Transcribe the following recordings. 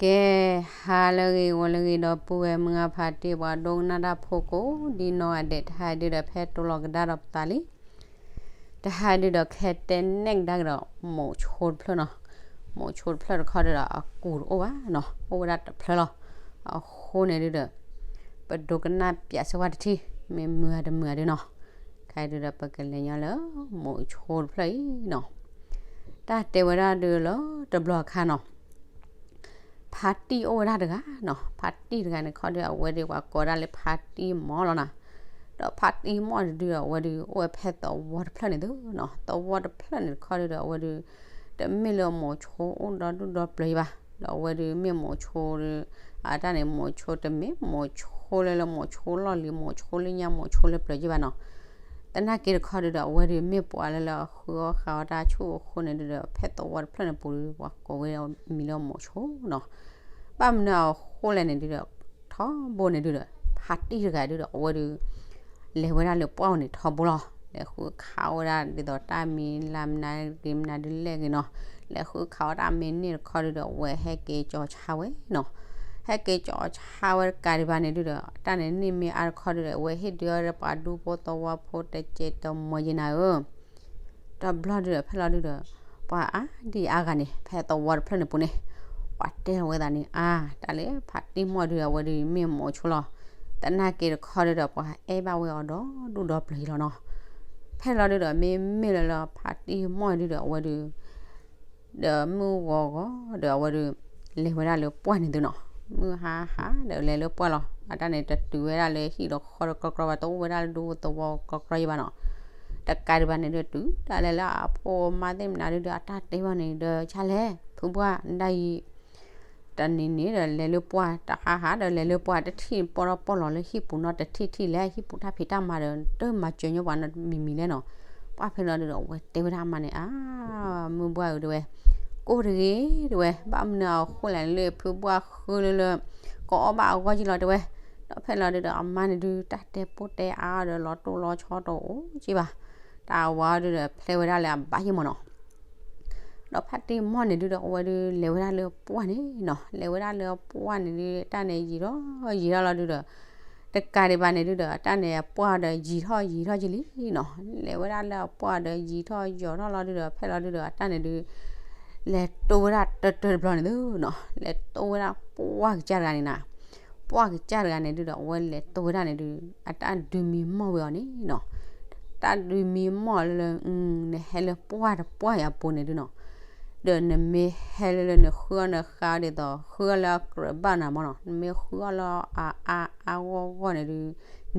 ကဲ, ဟါလၢအဂ့ၤ ဂီၤလၢအဂ့ၤ ဒီပုၢ်ဝဲၢ်မုၢ်ဂၤဖးတံၢ် ပှၤဒိကနၣ်တၢ်ဖိကိးဒ်နီၢ်ဂၤဒဲး, တဟါဒုဒီး ဖဲတိၢ်လီၤကဒါဒီးပသးလံ. တဟါဒုဒီး ခဲတဲနဲၣ်ကဒါကဒီး မိၤဆိတဖျၢၣ်နီၤ. မိၤဆိတဖျၢၣ်တခီဒုဒီး အကူးတအိၣ်ဘၣ်နီၤ, အိၣ်ဝဲဒၣ်တဖျၢၣ်လီၤ. အဃိန့ၣ်ဒုဒီး ပဒိကနၣ်ပၠးစၢၤဝဲတထံၣ်, မ့ၢ်မုာ်ဧါတမုာ်ဧါဒုနီၤ. ခဲဒုဒီး ပကလဲၤညီလၢ မိၤဆိတဖျၢၣ်အံၤနီၤ. တၢ်တဲဝဲဒၣ်ဒုလၢတဘျီအခါနီၤ, ဖါတံၢ်အိၣ်ဝဲဒၣ်တဂၤနီၤ. ဖါတံၢ်တဂၤန့ၣ်တခီဒု အဝဲဒု ပှၤကိးဒၣ်လၢဖါတံၢ်မီၢ်လီၤနီၤ. ဒီးဖါတံၢ်မီၢ်န့ၣ်ဒုဒီး အဝဲဒု အိၣ်ဝဲဖဲသဝီတဖျၢၣ်န့ၣ်သုနီၤ. သဝီတဖျၢၣ်န့ၣ်တခီဒုဒီး အဝဲဒု တမ့ၢ်လၢမိၤဆိအိၣ်ဒီဒူၣ်ဒီပျၢၤယံၤဘၣ်. ဒီးအဝဲဒု မ့ၢ်မိၤဆိဒု အတၢ်န့ၣ် မိၤဆိတမ့ၢ် မိၤဆိလၢလၢမိၤဆိလီၢ်လံၤ မိၤဆိလၢညါ မိၤဆိလၢပျၢၤယံၤဘၣ်နီၤ. သနာ်က့တခီဒုဒီး အဝဲဒု မ့ၢ်ပှၤလၢလၢအဃုအီၣ်ဃုအီတၢ်ဆူၣ်အိၣ်ဃိန့ၣ်ဒုဒီး ဖဲသဝီတဖျၢၣ်န့ၣ်ပူၤဒု ပှၤကိးဝဲမံၤလၢမိၤဆိနီၤ. ဘၣ်မနုၤအဃိလဲၣ်န့ၣ်ဒုဒီး ထီဘိန့ၣ်ဒုဒီး ဖါတံၢ်တဂၤဒုဒီး အဝဲဒု လဲၤဝဲဒၣ်လၢပှၢ်အိၣ်န့ၣ်ထီဘိလီၤ. လဲၤဃုခးဝဲဒၣ်ဒ်သိးတၢ်မံၤလၢမနုၤဂ့ၤမနုၤဒုလဲၣ်ဂ့ၤနီၤ. လဲၤဃုခးဝဲတၢ်မ့ၢ်န့ၢ်တခီဒုဒီး အဝဲဟဲက့ၤကၠီၤဆါဝဲနီၤ. ဟဲက့ၤကၠီၤဆါဝဲတကးဒံးဘၣ်န့ၣ်ဒုဒီး တၢ်န့ၣ်န့ၣ်မ့ၢ်အါတခီဒုဒီး အဝဲဟ့ၣ်ဒုးအီၤဒီးပှၤဒူဖိသဝီဖိတစဲးတမှဲၤယံၤနၤဧၢ တဘျီဒုဒီး ဖဲလီၤဒုဒီး ပှၤအါဒံအါဂၤန့ၣ် ဖဲသဝီတဖျၢၣ်န့ၣ်ပူၤန့ၣ် ပှၤတဲလီၤဝဲသးန့ၣ် အါ တၢ်လၢဖါတံၢ်မီၢ်ဒုဒီး အဝဲဒုမ့ၢ်မိၤဆိလီၤ. သနာ်က့တခီဒုဒီး ပှၤအဲၣ်ဘၣ်ဝဲအီၤဒီဒူၣ်ဒီပျၢၤယံၤလီၤနီၤ. ဖဲလီၤဒုဒီး မ့မ့ၢ်လၢလၢဖါတံၢ်မီၢ်ဒုဒီး အဝဲဒု ဒီးမုၢ်ဂီၤဂီၤဒီး အဝဲဒု လဲၤဝဲဒၣ်လၢပှၢ်န့ၣ်သုနီၤ. မုၢ်ဟါဟါဒီးလဲၤလၢပှၢ်လီၤ. အတၢ်န့ၣ်တတုၤဝဲဒၣ်လၢဟံၣ်လီၤဃီဒီးကြီကြီဘၣ်, တအိၣ်ဝဲဒၣ်လၢဒူသဝီကြီကြီယံၤဘၣ်နီၤ. တကးဒံးဘၣ်န့ၣ်ဒု တုၤဒၣ်လဲာ်လၢအဖိအမါသ့ၣ်မနုၤဒုဒီး အတၢ်တဲဘၣ်န့ၣ်ဒီး ဆါလဲၣ် ဖုဘှၢ်ဒၣ်အံၤ တနံၤန့ၣ်ဒီး လဲၤလၢပှၢ် တဟါဟါဒီး လဲၤလၢပှၢ်တထံၣ် ပီၢ်ထီၣ်ပီၢ်လီၤလၢဟံၣ်ပူၤနီတထံၣ်ထံၣ်လဲၣ်, ဟံၣ်ပူၤတၢ်ဖံးတၢ်မၤဒီး တမၤစၢၤညီပှၤနီတမံၤမံၤလဲၣ်နီၤ. ပှၢ်ဖဲလီၤဒုဒီး အဝဲတဲဝဲဒၣ်အမါန့ၣ် အါ မုၢ်ဘှၢ်ဧၢ တဲဝဲ, ကိၢ်တဂ့ၤ တဲဝဲ, ဘၣ်မနုၤအဃိလဲၣ်လၢဖုဘှၢ်ဃုလၢလၢ ကအီၣ်ဘၣ်အဂီၢ်ယံၤလီၤ တဲဝဲ. ဒီးဖဲလီၤဒုဒီး အမါန့ၣ်ဒု တၢ်တဲပိၢ်တဲအါဒီး လီၤတိၢ်လီၤဆီတအိၣ်က့ဘၣ်. တၢ်ဝါဒုဒီး ဖျဲဝဲဒၣ်လၢအဘၣ်ယံၤမးနီၤ. ဒီးဖါတံၢ်မီၢ်န့ၣ်ဒုဒီး အဝဲဒု လဲၤဝဲဒၣ်လၢပှၢ်န့ၣ်နီၤ, လဲၤဝဲဒၣ်လၢပှၢ်န့ၣ်ဒု တၢ်န့ၣ်ယံာ်ထီၣ်ယံာ်ထီၣ်လီၤဒုဒီး တကးဒံးဘၣ်န့ၣ်ဒုဒီး တၢ်န့ၣ်အပှၢ်ဒီးယံာ်ထီၣ်ယံာ်ထီၣ်ယံာ်လံနီၤ. လဲၤဝဲဒၣ်လၢအပှၢ်ဒီးယံာ်ထီၣ်ယံာ်ထီၣ်လီၤဒုဒီး ဖဲလီၤဒုဒီး အတၢ်န့ၣ်ဒု လဲၤတိၢ်ဝဲဒၣ်တၢၢ်တၢၢ်တဘျီန့ၣ်သုနီၤ, လဲၤတိၢ်ဝဲဒၣ်ပှၢ်ကစၢ်တဂၤန့ၣ်နီၤ. ပှၢ်ကစၢ်တဂၤန့ၣ်ဒုဒီး အဝဲလဲၤတိၢ်ဝဲဒၣ်န့ၣ်ဒု အတၢ်ဒုးမံမီၢ်ဝဲအီၤန့ၣ်နီၤ. တၢ်ဒုးမံမီၢ်လၢ နဟဲလၢပှၢ်တပှၢ်အံၤအပူၤန့ၣ်ဒုနီၤ, ဒီးနမ့ၢ်ဟဲလၢလၢနဃုအီၣ်နဃါအီၣ်ဒ်သိး ဃုအီၣ်လၢအကြၢးဘၣ်နၤမီၢ်နီၤ, နမ့ၢ်ဃုအီၣ်လၢအအါအါဂီၢ်ဂီၢ်န့ၣ်ဒု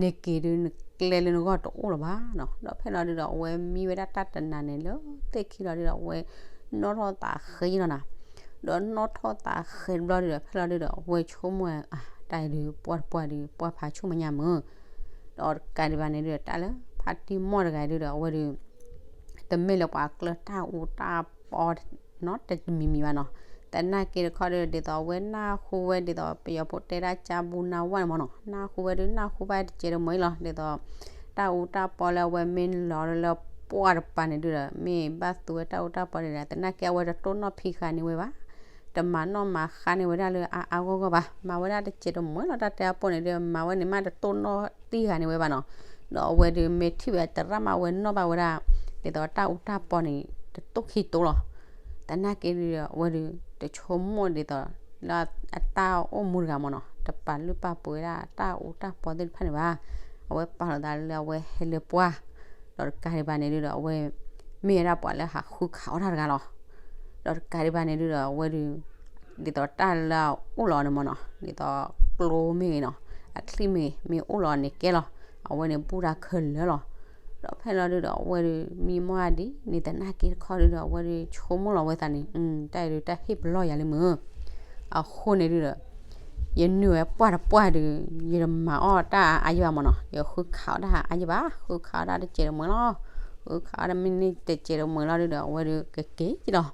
နက့ၤဒု နကျဲလၢနဂီၢ်တအိၣ်လၢၤဘၣ်နီၤ. ဒီးဖဲလီၤဒုဒီး အဝဲမံဝဲဒၣ်တၢ်တနၤန့ၣ် လၢသ့ၣ်ခံလီၤဒုဒီး အဝဲနီၣ်ထီၣ်သးဃဲလီၤနၤ. ဒီးနီၣ်ထီၣ်သးဃဲတဘျီဒုဒီး ဖဲလီၤဒုဒီး အဝဲဆိကမိၣ် အါ တၢ်အံၤဒု ပှၢ်တပှၢ်ဒု ပှၢ်ဖးဆူၣ်မဲာ်ညါမုၢ်. ဒီးတကးဒံးဘၣ်န့ၣ်ဒုဒီး တၢ်လၢဖါတံၢ်မီၢ်တဂၤဒုဒီး အဝဲဒု တမ့ၢ်လၢပှၤကျၢၤတၢ်အူတၢ်ပီနီတမံၤမံၤဘၣ်နီၤ. သနာ်က့တခီဒု ဒ်သိးအဝဲနၢ်ဟူဝဲဒ်သိး ပယီၤဖိတဲဒၣ်ကၠါဘူနါဝၣ်န့ၣ်မီၢ်နီၤ, နၢ်ဟူဝဲဒု နၢ်ဟူဘၣ်တစဲးတမှဲၤလီၤ. ဒ်သိး တၢ်အူတၢ်ပီလၢအဝဲမ့ၢ်လီၤလၢပှၢ်တပၤန့ၣ်ဒုဒီး မ့ၢ်ဘၣ်သူဝဲတၢ်အူတၢ်ပီန့ၣ်ဒီး သနာ်က့အဝဲတတိၢ်နီၣ်ဖံးဃာ်န့ၢ်ဝဲဘၣ်, တမၤနီၣ်မၤဃါန့ၢ်ဝဲဒၣ်လၢအအါအါဂီၢ်ဂီၢ်ဘၣ်. မၤဝဲဒၣ်တစဲးတမှဲၤလီၤ တၢ်တဲအပိၢ်န့ၣ်ဒီး မၤဝဲန့ၣ်မးတတိၢ်နီၣ်တံၢ်ဃာ်န့ၢ်ဝဲဘၣ်နီၤ. ဒီးအဝဲဒု မ့ၢ်ထံၣ်ဝဲသရၣ်မး အဝဲနီၣ်ဘၣ်ဝဲဒၣ် ဒ်သိးတၢ်အူတၢ်ပီန့ၣ် တတိၢ်ခံတိၢ်လီၤ. သနာ်က့ဒုဒီး အဝဲဒု တဆိကမိၣ်ဒ်သိး လၢအတၢ်အိၣ်မူတဂၤမီၢ်နီၤ တပာ်လုၢ်ပာ်ပှ့ၤဝဲဒၣ်တၢ်အူတၢ်ပီသ့ၣ်တဖၣ်န့ၣ်ဘၣ်. အဝဲပာ်လီၤသးလၢအဝဲဟဲလၢပှၢ်, ဒီးတကးဒံးဘၣ်န့ၣ်ဒုဒီး အဝဲမ့ၢ်ဝဲဒၣ်ပှၤလၢဟးဃုခးအီၣ်တၢ်တဂၤလီၤ. ဒီးတကးဒံးဘၣ်န့ၣ်ဒုဒီး အဝဲဒု ဒ်သိးတၢ်လၢအအိၣ်လီၤန့ၣ်မီၢ်နီၤ ဒ်သိးကျိမ့ၢ်ဂ့ၤနီၤ အချံမ့ၢ်ဂ့ၤ မ့ၢ်အိၣ်လီၤန့ၣ်ကဲလီၤ. အဝဲန့ၣ်ဘူၣ်တၢ်ခဲလၢာ်လီၤ. ဒီးဖဲလီၤဒုဒီး အဝဲဒု မံမီၢ်အါဒ်န့ၣ် သနာ်က့တခီဒုဒီး အဝဲဒု ဆိကမိၣ်လီၤဝဲသးန့ၣ် တၢ်အံၤဒု တၢ်ဟ့ၣ်ပလီၢ်ယၤလံမုၢ်. အဃိန့ၣ်ဒုဒီး ယနုာ်ဝဲပှၢ်တပှၢ်ဒု ယတမၤအီၣ်တၢ်အါယံၤဘၣ်မီၢ်နီၤ ယဃုခးအီၣ်တၢ်အါယံၤဘၣ် ဃုခးအီၣ်တၢ်တစဲးတမှဲၤလီၤ. ဃုခးအီၣ်တၢ်မ့ၢ်န့ၢ်တစဲးတမှဲၤလီၤဒုဒီး အဝဲဒုကက့ၤလီၤ.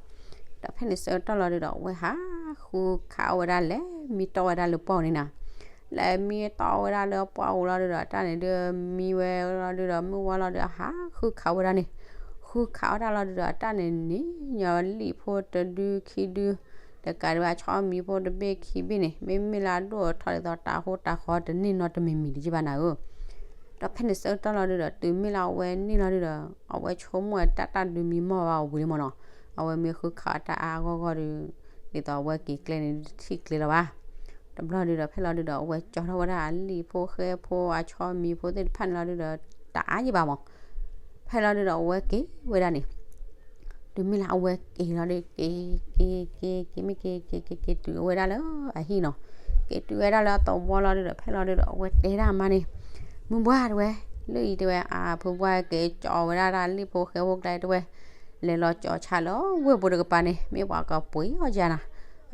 ဒီးဖဲန့ၣ်ဆၢကတီၢ်လီၤဒုဒီး အဝဲဟးဃုခးအီၣ်ဝဲဒၣ်လဲၤမံတီၢ်ဝဲဒၣ်လၢပှၢ်အိၣ်န့ၣ်နီၤ. လဲၤမံတီၢ်ဝဲဒၣ်လၢပှၢ်အိၣ်လီၤဒုဒီး တၢ်န့ၣ်ဒု မံဝဲလီၤဒုဒီး မုၢ်ဝါလီၤဒုဒီး ဟးဃုခးဝဲဒၣ်န့ၣ် ဃုခးဝဲဒၣ်လီၤဒုဒီး တၢ်န့ၣ်န့ၣ် ညီလံာ်ဖိတဒုခံဒု တ တကးဒံးဘၣ်ဆီမံၤဖိတဘ့ၣ်ခံဘ့ၣ်န့ၣ် မ့မ့ၢ်လၢအဒိၣ်အထီဒ်သိးတၤဟိတၤဃီတန့ၢ်နီတမံၤမံၤဒံးယဘၣ်နၤဧၢ. ဒီးဖဲန့ၣ်ဆၢကတီၢ်လီၤဒုဒီး တုၤမ့ၢ်လၢအဝဲန့ၢ်လီၤဒုဒီး အဝဲဆိကမိၣ်ဝဲတၢ်တၢ်ဒုးမံမီၢ်ဘၣ်အဝံၤလံမၢ်နီၤ. အဝဲမ့ၢ်ဃုခးအီၤတၢ်အါအါဂီၢ်ဂီၢ်ဒု ဒ်သိးအဝဲက့ၤကျဲန့ၣ်တထံၣ်ကျဲလၢၤဘၣ်. တဘျီဒုဒီး ဖဲလီၤဒုဒီး အဝဲကၠီထီၣ်ဝဲဒၣ်အလံာ်ဖိဃဲဖိအဆီမံၤဖိသ့ၣ်တဖၣ်န့ၣ်လီၤဒုဒီး တအါယဘၣ်မၢ်. ဖဲလီၤဒုဒီး အဝဲက့ၤဝဲဒၣ်န့ၣ် တုၤမ့ၢ်လၢအဝဲက့ၤလီၤဒု က့ၤ က့ၤ က့ၤ က့ၤမ့ၢ်က့ၤ က့ၤ က့ၤ က့ၤတုၤဝဲဒၣ်လၢအဟံၣ်နီၤ. က့ၤတုၤဝဲဒၣ်လၢအသဝီလီၤဒုဒီး ဖဲလီၤဒုဒီး အဝဲတဲဒၣ်အမါန့ၣ် မုၢ်ဘှါတဲဝဲ, လၢအံၤတဲဝဲ အဖုဘှါ က့ၤကၠီဝဲဒၣ်တၢ်လံာ်ဖိဃဲဖိကျါတဲဝဲ, လဲၤလီၤကၠီဆါလၢဝ့ၢ်ပူၤတကပၤန့ၣ် မ့ၢ်ပှၤကပှ့ၤအီၣ်ယၤနၤ.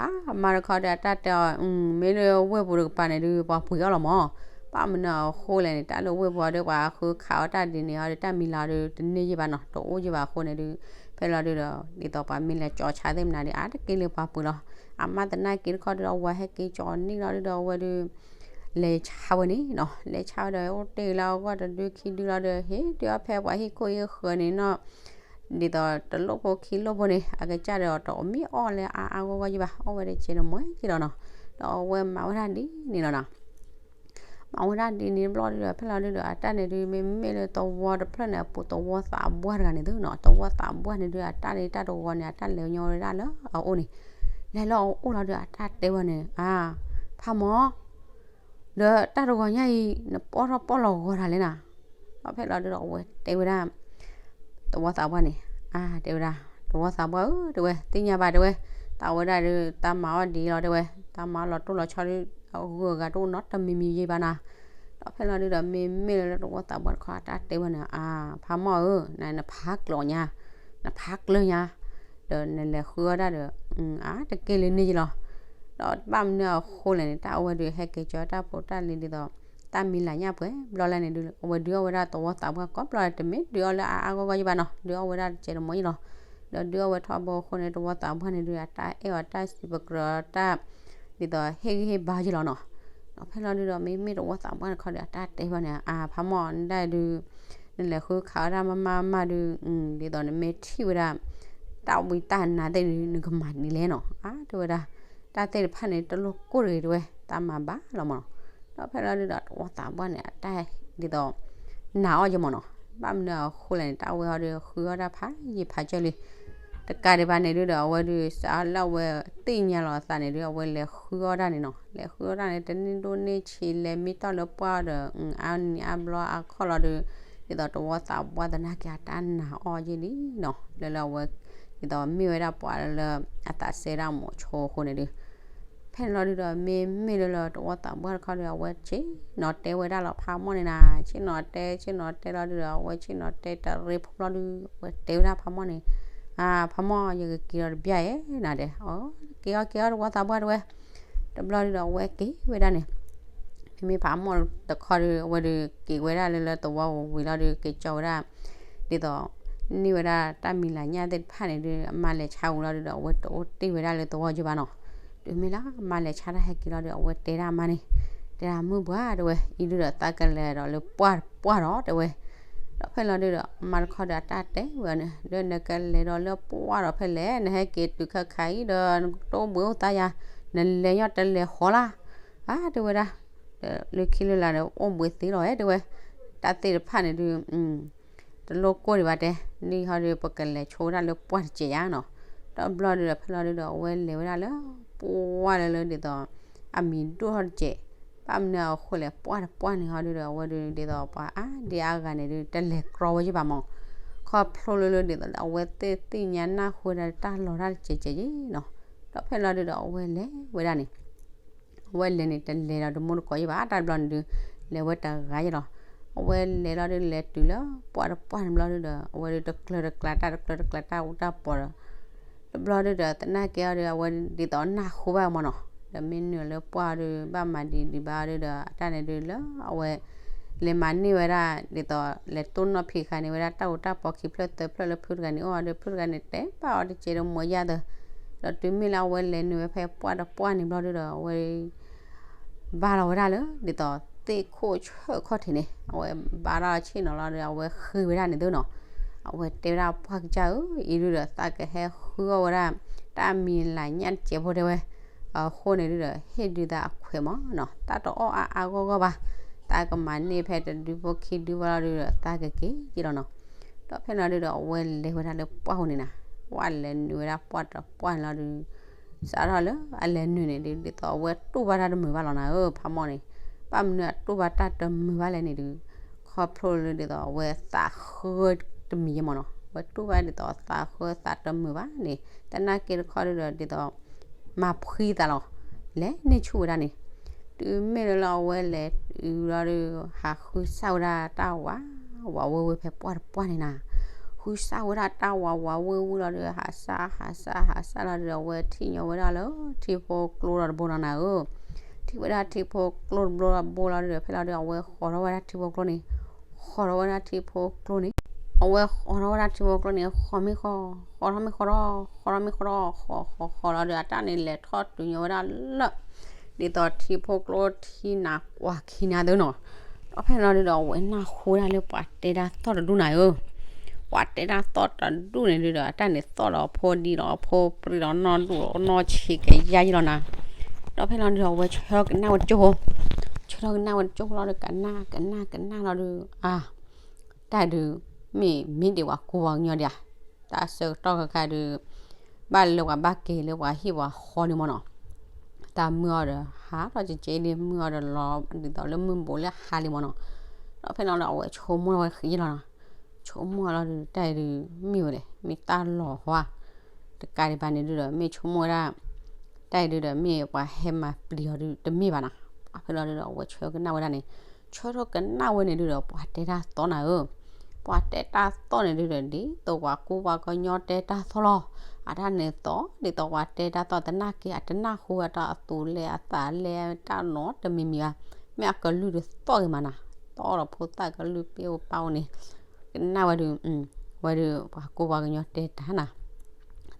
အါ အမါတခီဒီးအတၢ်တဲအီၤ မ့ၢ်လၢဝ့ၢ်ပူၤတကပၤန့ၣ်ဒု ပှၤပှ့ၤအီၣ်လီၤမၢ်. ဘၣ်မနုၤအဃိလဲၣ်န့ၣ် တၢ်လၢဝ့ၢ်ပူၤအီၤဒီး ပှၤဃုခးအီၤတၢ်ဒ်န့ၣ်အီၤဒီး တၢ်မံၤလၤအီၤဒီး တန့ၢ်ယဘၣ်နီၤ တအိၣ်ယဘၣ်အဃိန့ၣ်ဒု ဖဲလီၤဒုဒီး ဒ်သိးပှၤမ့ၢ်လဲၤကၠီဆါသ့ၣ်မနုၤဒီး အါတက့ၢ်လၢပှၤပှ့ၤလီၤ. အမါသနာ်က့တခီဒီး အဝၤဟဲက့ၤကၠီန့ၢ်လီၤဒုဒီး အဝဲဒု လဲၤဆါဝဲန့ၣ်နီၤ. လဲၤဆါဝဲဒီး အိၣ်တ့ၢ်လၢအဂီၢ်တဒုခံဒုလီၤဒီး ဟ့ၣ်ဒုးအီၣ်ဖဲပှၤဟံၣ်ခိၣ်ဟံၣ်ဃၢၤန့ၣ်နီၤ ဒ်သိးတလိၣ်ဖိခံလိၣ်ဖိန့ၣ် အကစၢ်ဒီးတမ့ၢ်အီၣ်လၢအါအါဂီၢ်ဂီၢ်ယဘၣ် အီၣ်ဝဲတကဲးတမှဲက့ၤလီၤနီၤ. ဒီးအဝဲမၤဝဲဒၣ်ဒ်န့ၣ်လီၤနီၤ. မၤဝဲဒၣ်ဒ်န့ၣ်တဘျီဒုဒီး ဖဲလီၤဒုဒီး အတၢ်န့ၣ်ဒု မ့မ့ၢ်လၢသဝီတဖျၢၣ်န့ၣ် အပူၤသဝီသးပှၢ်တဂၤန့ၣ်သုနီၤ သဝီသးပှၢ်န့ၣ်ဒု အတၢ်န့ၣ်တၢ်တဝီန့ၣ် အတၢ်လဲၤညီဝဲဒၣ်လၢအအိၣ်န့ၣ် လဲၤလၢအအိၣ်လီၤဒု အတၢ်တဲဝဲန့ၣ် အါ ဖးမီၢ် ဒီးတၢ်တဂီၤညါအံၤ နပီၣ်ထီၣ်ပီၣ်လီၤဂီၤတၢ်လဲၣ်နၤ. ဒီးဖဲလီၤဒုဒီး အဝဲတဲဝဲဒၣ် သဝီသးပှၢ်န့ၣ် အါ တဲဝဲဒၣ် သဝီသးပှၢ်ဧၢ တဲဝဲ သ့ၣ်ညါဘၣ်တဲဝဲ တၢ်ဝဲဒၣ်ဒု တၢ်မၤအီၣ်ဒ်လီၤတဲဝဲ တၢ်မၤအီၣ်လီၤတိၢ်လီၤဆီဒု အဂုၤအဂၤတအိၣ်နီတမံၤမံၤယဘၣ်နၤ. ဒီးဖဲလီၤဒုဒီး မ့မ့ၢ်လၢသဝီသးပှၢ်တခီ အတၢ်တဲဝဲန့ၣ် အါ ဖးမီၢ်ဧၢ နဖးကျၢၤညါ နဖးကျၢၤညါ ဒီးနလဲၤဃုအီၣ်တၢ်ဒီး အါတက့ၢ်လၢန့ၣ်ယလီၤ. ဒီးဘၣ်မနုၤအဃိလဲၣ်န့ၣ် တၢ်အဝဲဒုးဟဲက့ၤကၠီတၢ်ဖိတၢ်လံၤဒ်သိး တၢ်မံၤလၤညၣ်ပှဲၤဘျီလဲၣ်န့ၣ်ဒု အဝဲဒုးအီၣ်ဝဲဒၣ်သဝီသးပှၢ်ကိးဘျီ တမ့ၢ်ဒုးအီၣ်လၢအါအါဂီၢ်ဂီၢ်ယဘၣ်နီၤ ဒုးအီၣ်ဝဲဒၣ်တကဲးတမှဲယလီၤ. ဒီးဒုးအီၣ်ဝဲထီဘိအဃိန့ၣ် သဝီသးပှၢ်န့ၣ်ဒု အတၢ်အဲၣ်အီၤတၢ်စံးပကြၢးအီၤတၢ် ဒ်သိးဟ့ၣ်ဂံၢ်ဟ့ၣ်ဘါယလီၤနီၤ. ဒီးဖဲလီၤဒုဒီး မ့မ့ၢ်သဝီသးပှၢ်တခီဒီး အတၢ်တဲဝဲန့ၣ် အါ ဖးမီၢ် နဒၣ်ဒု နလဲၤဃုခးဝဲဒၣ်မၤမၤမၤဒု ဒ်သိးနမ့ၢ်ထံၣ်ဝဲဒၣ် တၢ်ဝံတၢ်နါသ့ၣ်ဒု နကမၤဒ်လဲၣ်နီၤ အါ တဲဝဲဒၣ် တၢ်သ့ၣ်တဖၣ်န့ၣ် တလိၣ်ကိၢ်တဂ့ၤတဲဝဲ တၢ်မၤဘၣ်လီၤမၢ်နီၤ. ဒီးဖဲလီၤဒုဒီး သဝီသးပှၢ်န့ၣ် အတၢ်ဒ်သိး နာ်အီၤယမၢ်နီၤ. ဘၣ်မနုၤအဃိလဲၣ်န့ၣ် တၢ်ဝဲဟီဒု ဃုအီၣ်တၢ်ဖးယံာ်ဖးစၢၢ်လံ တကးဒံးဘၣ်န့ၣ်ဒုဒီး အဝဲဒုးစးလၢအဝဲသ့ၣ်ညါလီၤအသးန့ၣ်ဒု အဝဲလဲၤဃုအီၣ်တၢ်န့ၣ်နီၤ လဲၤဃုအီၣ်တၢ်န့ၣ် တန့ၢ်ဒိၣ်န့ၢ်ဆံး လဲၤမံထီၣ်လၢပှၢ်ဒီး အါနံၤအါဘျီအခီၣ်လီၤဒု ဒ်သိးသဝီသးပှၢ်သနာ်က့ အတၢ်နာ်အီၤယဲၢ်လံနီၤ လၢလၢအဝဲ ဒ်သိးမ့ၢ်ဝဲဒၣ်ပှၤလၢ အသးစဲဒၣ်မိၤဆိအဃိန့ၣ်ဒု ဖဲန့ၣ်လီၤဒုဒီး မ့မ့ၢ်လၢလၢသဝီသးပှၢ်တခီဒီး အဝဲဆ့ၣ်နီၤတဲဝဲဒၣ်လီၤ ဖးမီၢ်န့ၣ်နၤ ဆ့ၣ်နီၤတဲ ဆ့ၣ်နီၤတဲလီၤဒုဒီး အဝဲဆ့ၣ်နီၤတဲတရ့ဖိလီၤဒု အဝဲတဲဝဲဒၣ်ဖးမီၢ်န့ၣ် အါ ဖးမီၢ် ယကက့ၤဒီးတဘျီအဲၣ်နၤဒဲး အက့ၤအီၤက့ၤအီၤသဝီသးပှၢ်တဲဝဲ တဘျီဒုဒီး အဝဲက့ၤဝဲဒၣ်န့ၣ် မ့မ့ၢ်ဖးမီၢ်တခီဒု အဝဲဒုးက့ၤဝဲဒၣ်လၢလၢသဝီဝံၤလီၤဒု က့ၤကၠီဝဲဒၣ် ဒ်သိး န့ၢ်ဝဲဒၣ်တၢ်မံၤလၤညၣ်သ့ၣ်တဖၣ်န့ၣ်ဒု အမါလဲၤဆါဝံၤလီၤဒုဒီး အဝဲတအိၣ်တ့ၢ်ဝဲဒၣ်လၢသဝီယဘၣ်နီၤ. တုၤမ့ၢ်လၢအမါလဲၤဆါတၢ်ဟဲက့ၤလီၤဒု အဝဲတဲဒၣ်အမါန့ၣ် တဲဒၣ်မုၢ်ပှၢ်တဲဝဲ အံၤဒုဒီးသးကလဲၤဒီးလၢပှၢ်တပှၢ်ဒီးတဲဝဲ ဒီးဖဲလီၤဒုဒီး အမါတခီဒီး အတၢ်တဲဝဲန့ၣ် ဒီးနကလဲၤဒီးလၢပှၢ်ဒီးဖဲလဲၣ် နဟဲက့ၤတုၤခါခါအံၤဒီး နတအိၣ်ဘှံးအိၣ်သါယၤ နလဲၤညီတလဲၤဃီလၢ် အါ တဲဝဲဒၣ် ဒီးလၢခံလၢလာ်ဒီး အိၣ်ဘှံးသ့လီၤအဲၣ်တဲဝဲ တၢ်သ့ၣ်တဖၣ်န့ၣ်ဒု တလိၣ်ကိၢ်ဒံးဘၣ်တဲ နံၣ်ဟီဒု ပကလဲၤဆိဝဲဒၣ်လၢပှၢ်တစဲးယါနီၤ. ဒီးဘျီဒုဒီး ဖဲလီၤဒုဒီး အဝဲလဲၤဝဲဒၣ်လၢ ပှၢ်လၢလၢဒ်သိး အမံၤဒိၣ်ထီၣ်တစဲး ဘၣ်မနုၤအဃိလဲၣ် ပှၢ်တပှၢ်န့ၣ်ဟီဒုဒီး အဝဲဒု ဒ်သိးပှၤအါဒံအါဂၤန့ၣ်ဒု တလဲၤကြီဝဲယဘၣ်မၢ် ခီဖျိလၢလၢဒ်သိး အဝဲသ့ၣ်သ့ၣ်ညါနၢ်ဟူဝဲဒၣ်တၢ်လီၤတၢ်တစဲးစဲးယံၤနီၤ. ဒီးဖဲလီၤဒုဒီး အဝဲလဲၤဝဲဒၣ်န့ၣ် အဝဲလဲၤန့ၣ် တလဲၤဒီးတမူတကိးယဘၣ် တၢ်တဘျီန့ၣ်ဒု လဲၤဝဲတဂၤယလီၤ. အဝဲလဲၤလီၤဒု လဲၤတုၤလၢပှၢ်တပှၢ်န့ၣ်ဘျီဒုဒီး အဝဲဒု တကျၢၤတကျါတၢ် တကျၢၤတကျါတၢ်အူတၢ်ပီၤဒီး တဘျီဒုဒီး သနာ်က့အီၤဒု အဝဲဒ်သိးနၢ်ဟူဘၣ်မၢ်နီၤ ဒီးမ့ၢ်နုာ်လၢပှၢ်အီၤဒု ဘၣ်မၤဒံးဒံးဘၣ်အီၤဒုဒီး အတၢ်န့ၣ်ဒုလၢအဝဲ လဲၤမၤန့ၢ်ဝဲဒၣ် ဒ်သိးလဲၤတိၢ်နီၣ်ဖံးဃာ်န့ၢ်ဝဲဒၣ် တၢ်အူတၢ်ပီၤခံဖျၢၣ်သၢဖျၢၣ်လၢဖုတဂၤန့ၣ် အိၣ်အီၤဒု ဖုတဂၤန့ၣ် တဲဘၣ်အီၤတစဲးဒီးမွဲယါသၢ ဒီးတုၤမ့ၢ်လၢအဝဲလဲၤနုာ်ဝဲဖဲပှၢ်တပှၢ်န့ၣ်ဘျီဒုဒီး အဝဲ ဘါလီၤဝဲဒၣ်လၢဒ်သိးသ့ၣ်ခိၣ်ဆၢၣ်ခီၣ်ထံးန့ၣ် အဝဲဘါထီၣ်ဆ့ၣ်နီၤလီၤဒီး အဝဲဃ့ဝဲဒၣ်န့ၣ်သုနီၤ. အဝဲတဲဝဲဒၣ်ပှၢ်ကစၢ်ဧၢ, အံၤဒုဒီးသးကဟဲဃုအီၣ်ဝဲဒၣ် တၢ်မံၤလၢညၣ်တစဲးဖိတဲဝဲ, အဃိန့ၣ်ဒုဒီး ဟ့ၣ်ဒုးသးအခွဲးမးနီၤ, တၢ်တအီၣ်အါအါဂီၢ်ဂီၢ်ဘၣ်, တၢ်ကမၤန့ၢ်ဖဲတဒုဖိခံဒုဘၣ်လီၤဒုဒီး သးကက့ၤက့ၤလီၤနီၤ. ဒီးဖဲလီၤဒုဒီး အဝဲလဲၤဝဲဒၣ်လၢပှၢ်ပူၤန့ၣ်နၤ, ဝဲလဲၤနုာ်ဝဲဒၣ်ပှၢ်တပှၢ်န့ၣ်လီၤဒု, စးထီၣ်လၢအလဲၤနုာ်န့ၣ်ဒု ဒ်သိးအဝဲတူၢ်ဘၣ်တၢ်တမုာ်ဘၣ်လီၤနၤဧၢ ဖးမီၢ်န့ၣ်, ဘၣ်မနုၤအတူၢ်ဘၣ်တၢ်တမုာ်ဘၣ်လဲၣ်န့ၣ်ဒု, ခီဖျိလၢဒ်သိးအဝဲသးဃၢတမံၤယဲမးနီၤ, အဝဲတူၢ်ဘၣ်ဒ်သိးသးဃၢသးတမုာ်ဘၣ်န့ၣ်, သနာ်က့တခီဒုဒီး ဒ်သိး မၤဖှံသးလီၤ, လဲၤန့ၢ်ဆူၣ်ဝဲဒၣ်န့ၣ်, တုၤမ့ၢ်လၢလၢအဝဲလဲၤတုၤလီၤဒု, ဟးဃုစၢ်ဝဲဒၣ်တၢ်ဝး ဝးဝ့ၢ်ဝ့ၢ်ဖဲပှၢ်တပှၢ်န့ၣ်နၤ, ဃုစၢ်ဝဲဒၣ်တၢ်ဝးဝးဝ့ၢ်ဝ့ၢ်လီၤဒု, ဟးစၢ်ဟးစၢ်ဟးစၢ်လီၤဒုဒီး အဝဲထံၣ်ညီဝဲဒၣ်လၢထံဖိကျိဒီးတဘိနီၤနၤဧၢ, ထံၣ်ဝဲဒၣ်ထံဖိကျိတဘိဒီးတဘိလီၤဒုဒီး ဖဲလီၤဒု အဝဲဃီၤထီၣ်ဝဲဒၣ်ထံဖိကျိန့ၣ်, ဃီၤထီၣ်ဝဲဒၣ်ထံဖိကျိန့ၣ်, အဝဲဃီၤထီၣ်ဝဲဒၣ်ထံဖိကျိန့ၣ် ဃီၤမ့ၢ်ဃီ, ဃီၤထီၣ်မ့ၢ်ဃီထီၣ်, ဃီၤထီၣ်မ့ၢ်ဃီထီၣ်, ဃီၤဃီၤဃီၤလီၤဒု အတၢ်န့ၣ်လဲၤထီၣ်တုၤညီဝဲဒၣ်လၢ ဒ်သိးထံဖိကျိထံနးကွၢ်ခံနၤသ့နီၤ, ဒီးဖဲလီၤဒုဒီး အဝဲနၢ်ဟူဒၣ်လၢပှၤတဲတၢ်သီၣ်တဒူၣ်နၤဧၢ, ပှၤတဲတၢ်သီၣ်တဒူၣ်န့ၣ်ဒုဒီး အတၢ်န့ၣ်သီၣ်ဒီးအဖိဒံဒီးအဖိပြံဒီးနီၢ်ဒူၣ်ဒီးနီၢ်ဆံးကယါယံလီၤနၤ, ဒီးဖဲလီၤဒုဒီး အဝဲဆၢကနၣ်ဝဲတကၠိဖိ, ဆၢထီၣ်ကနၣ်ဝဲတကၠိဖိလီၤဒု ကနၣ်ကနၣ်ကနၣ်လီၤဒု, အါ တၢ်ဒုး မ့ၢ်မ့ၢ်ဒံးပှၤကူပှၤကညီဒံးဧါ, တၢ်ဆၢကတီၢ်ခဲခါဒုး ဘၣ်လၢပှၤဘၣ်က့ၤလၢပှၤဟံၣ်ပှၤဃီလံမ့ၢ်နီၤ, တၢ်မုၢ်အီၤဒီး ဟးထီၣ်ကကဲလံ မုၢ်အီၤဒီးလီၤ ဒ်သိးလၢမုၢ်ဘူးလၢဟါလံမ့ၢ်နီၤ, ဒီးဖဲလီၤဒီး အဝဲဆိကမိၣ်ဝဲဃံလီၤနီၤ, ဆိကမိၣ်လီၤဒုး တၢ်အံၤဒုး မ့ၢ်ဝဲလဲၣ် မ့ၢ်တၢ်လီၤဟီဧါ, တကးဒံးဘၣ်န့ၣ်ဒုဒီး မ့ၢ်ဆိကမိၣ်ဝဲဒၣ် တၢ်အံၤဒုဒီး မ့ၢ်ပှၤဟဲမၤပျံၤအီၤဒုတမ့ၢ်ဘၣ်နီၤ, ဖဲလီၤဒုဒီး အဝဲဆၢကနၣ်ဝဲဒၣ်န့ၣ်, ဆၢထီၣ်ကနၣ်ဝဲန့ၣ်ဒုဒီး ပှၤတဲတၢ်သီၣ်နၤဧၢ, ပှၤတဲတၢ်သီၣ်န့ၣ်ဒုဒီး ဒ်သိးပှၤကူပှၤကညီတဲတၢ်သီၣ်လီၤ, အတၢ်န့ၣ်သီၣ် ဒ်သိးပှၤတဲတၢ်သီၣ်သနာ်က့ အတနၢ်ဟူဝဲတၢ်အသူးလဲအသးလဲတၢ်နီတမံၤမံၤဘၣ်, မ့ၢ်အကလုၢ်တသီၣ်ဂ့ၤမးနၤ, သီၣ်ဒီးဖိသၣ်ကလုၢ်ပ့ၢ်အိၣ်ပၢ်အိၣ်န့ၣ်, ကနၣ်ဝဲဒုး, ဝဲဒုး ပှၤကူပှၤကညီတဲတၢ်နၤ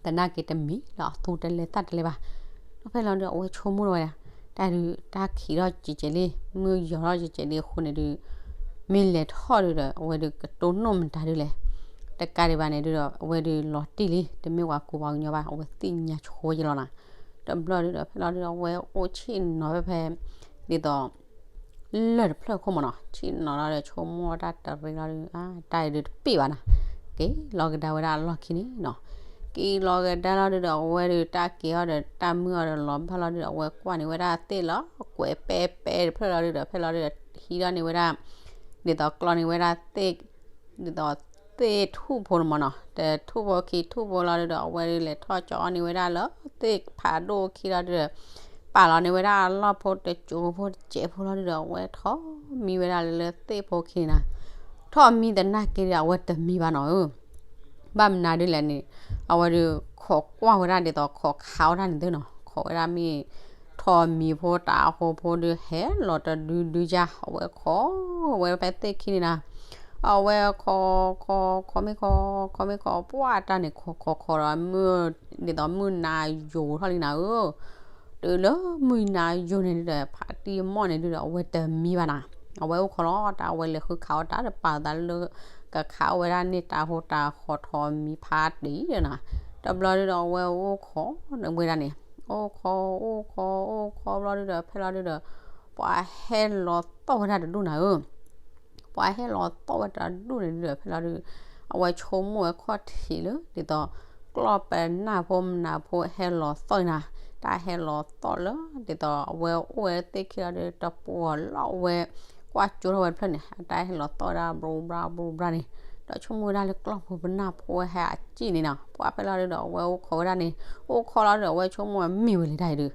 သနာ်က့တမံၤလၢအသူတလဲသၣ်တလဲဘၣ်, ဒီးဖဲလီၤဒုး အဝဲဆိကမိၣ်ဝဲဒၣ်, တၢ်ဒုး တၢ်ခံးထီၣ်ကဲကဲလံ မုၢ်ယီၤထီၣ်ကဲကဲလံအဃိန့ၣ်ဒုး, မ့ၢ်လဲၤထီၣ်ဒုဒီး အဝဲဒုးကတိၢ်နီၣ်မတၤဒုလဲၣ်, တကးဒံးဘၣ်န့ၣ်ဒုဒီး အဝဲဒုးလီၤတံၢ်လံ တမ့ၢ်ပှၤကူပှၤကညီဘၣ် အဝဲသ့ၣ်ညါဆိဝဲယလီၤနၤ, တဘျီဒုဒီး ဖဲလီၤဒုဒီး အဝဲအိၣ်ဆ့ၣ်နီၤဖဲဖဲ ဒ်သိး လၢၢ်တဖျၢၣ်ခိၣ်မးနီၤ ဆ့ၣ်နီၤလီၤဒီး ဆိကမိၣ်တၢ်တရံးလီၤဒုး တၢ်အံၤဒုးတပ့ၢ်ဘၣ်နၤ, က့ၤလီၤကဒါဝဲဒၣ်အလီၢ်ခံန့ၣ်နီၤ, က့ၤလီၤကဒါလီၤဒုဒီး အဝဲဒုးတၢ်က့ၤအီၤဒီး တၢ်မုၢ်အီၤဒီးလီၤဘၣ်လီၤဒုဒီး အဝဲကွၢ်န့ၢ်ဝဲဒၣ်သ့ၣ်လီၤကွဲးပဲပဲတဖျၢၣ်လီၤဒုဒီး ဖဲလီၤဒုဒီး ဟံးထီၣ်န့ၢ်ဝဲဒၣ် ဒ်သိးကျီန့ၢ်ဝဲဒၣ်သ့ၣ် ဒ်သိးသ့ၣ်ထူၣ်ဖိန့ၣ်မးနီၤ တထူၣ်ဖိခံထူၣ်ဖိလီၤဒုဒီး အဝဲဒုးလဲၤထီၣ်ကၠီအီၣ်န့ၢ်ဝဲဒၣ်လၢသ့ၣ်ဖးဒိၣ်ခံလီၤဒုဒီး ပာ်လီၤန့ၢ်ဝဲဒၣ်အလီၢ်ဖိတစိၤဖိတစဲးဖိလီၤဒုဒီး အဝဲထီၣ်မံဝဲဒၣ်လၢလၢသ့ၣ်ဖိခံန့ၣ်နၤ, ထီၣ်မံသနာ်က့ဒီး အဝဲတမံဘၣ်နီၤဧၢ ဘၣ်မနုၤဒ်လဲၣ်န့ၣ် အဝဲဒုးခိးကွၢ်ဝဲဒၣ်ဒ်သိးခိးခးဝဲဒၣ်န့ၣ်သ့နီၤ ခိးဝဲဒၣ်မ့ၢ် ထီၣ်မံဖိတၢ်အဃိဖိဒုး ဟဲလီၤတဒုဒုယါ အဝဲခိးဝဲဖဲသ့ၣ်ခံန့ၣ်နၤ, အဝဲခိး ခိး ခိးမ့ၢ်ခိး ခိးမ့ၢ်ခိး ပှၢ်တၢ်န့ၣ် ခိးခိးခိးဒီး ဒ်သိးမုၢ်နၤယိာ်ထီၣ်လံနၤဧၢ တုၤလၢမုၢ်နၤယိာ်န့ၣ်ဒုဒီး ဖးတံၢ်မီၢ်န့ၣ်ဒုဒီး အဝဲတမံဘၣ်နၤ, အဝဲအိၣ်ခိးလီၤ တၢ်အဝဲလဲၤဃုခးအီၣ်တၢ်တပာ်သးလၢ ကခးအီၣ်ဝဲဒၣ်န့ၢ်တၢ်ဖိတၢ်ဃီထီၣ်မံဖးတံၢ်ဒီးနၤ, တဘျီဒုဒီး အဝဲအိၣ်ခိးဝဲဒၣ်န့ၣ် အိၣ်ခိး အိၣ်ခိး အိၣ်ခိးဘျီဒုဒီး ဖဲလီၤဒုဒီး ပှၤဟဲလီၤသီၣ်ဝဲဒၣ်တဒူၣ်နၤဧၢ ပှၤဟဲလီၤသီၣ်ဝဲတဒူၣ်န့ၣ်ဒုဒီး ဖဲလီၤဒု အဝဲဆိကမိၣ်ဝဲခီၣ်ထံးလၢ ဒ်သိး ကျီၢ်ပနၢ်ဖိမနၤဖိဟဲလီၤသီၣ်နၤ, တၢ်ဟဲလီၤသီၣ်လၢ ဒ်သိးအဝဲအိၣ်ဝဲသ့ၣ်ခံလီၤဒု တပှီၤလီၤဝဲ ကွၢ်ကၠိထီၣ်ဝဲတဖျၢၣ်န့ၣ် အတၢ်ဟဲလီၤသီၣ်ဝဲဒၣ် ဘြူဘြါဘြူဘြါန့ၣ်, ဒီးဆိကမိၣ်ဝဲဒၣ်လၢကျီၢ်ဖိပနၢ်ဖိဟဲအစ့ၣ်န့ၣ်နီၤ, ပှၤဖဲလီၤဒုဒီး အဝဲအိၣ်ခိးဝဲဒၣ်န့ၣ်, အိၣ်ခိးလီၤဒုဒီး အဝဲဆိကမိၣ်ဝဲမ့ၢ်ဝဲလဲၣ်တၢ်အံၤဒု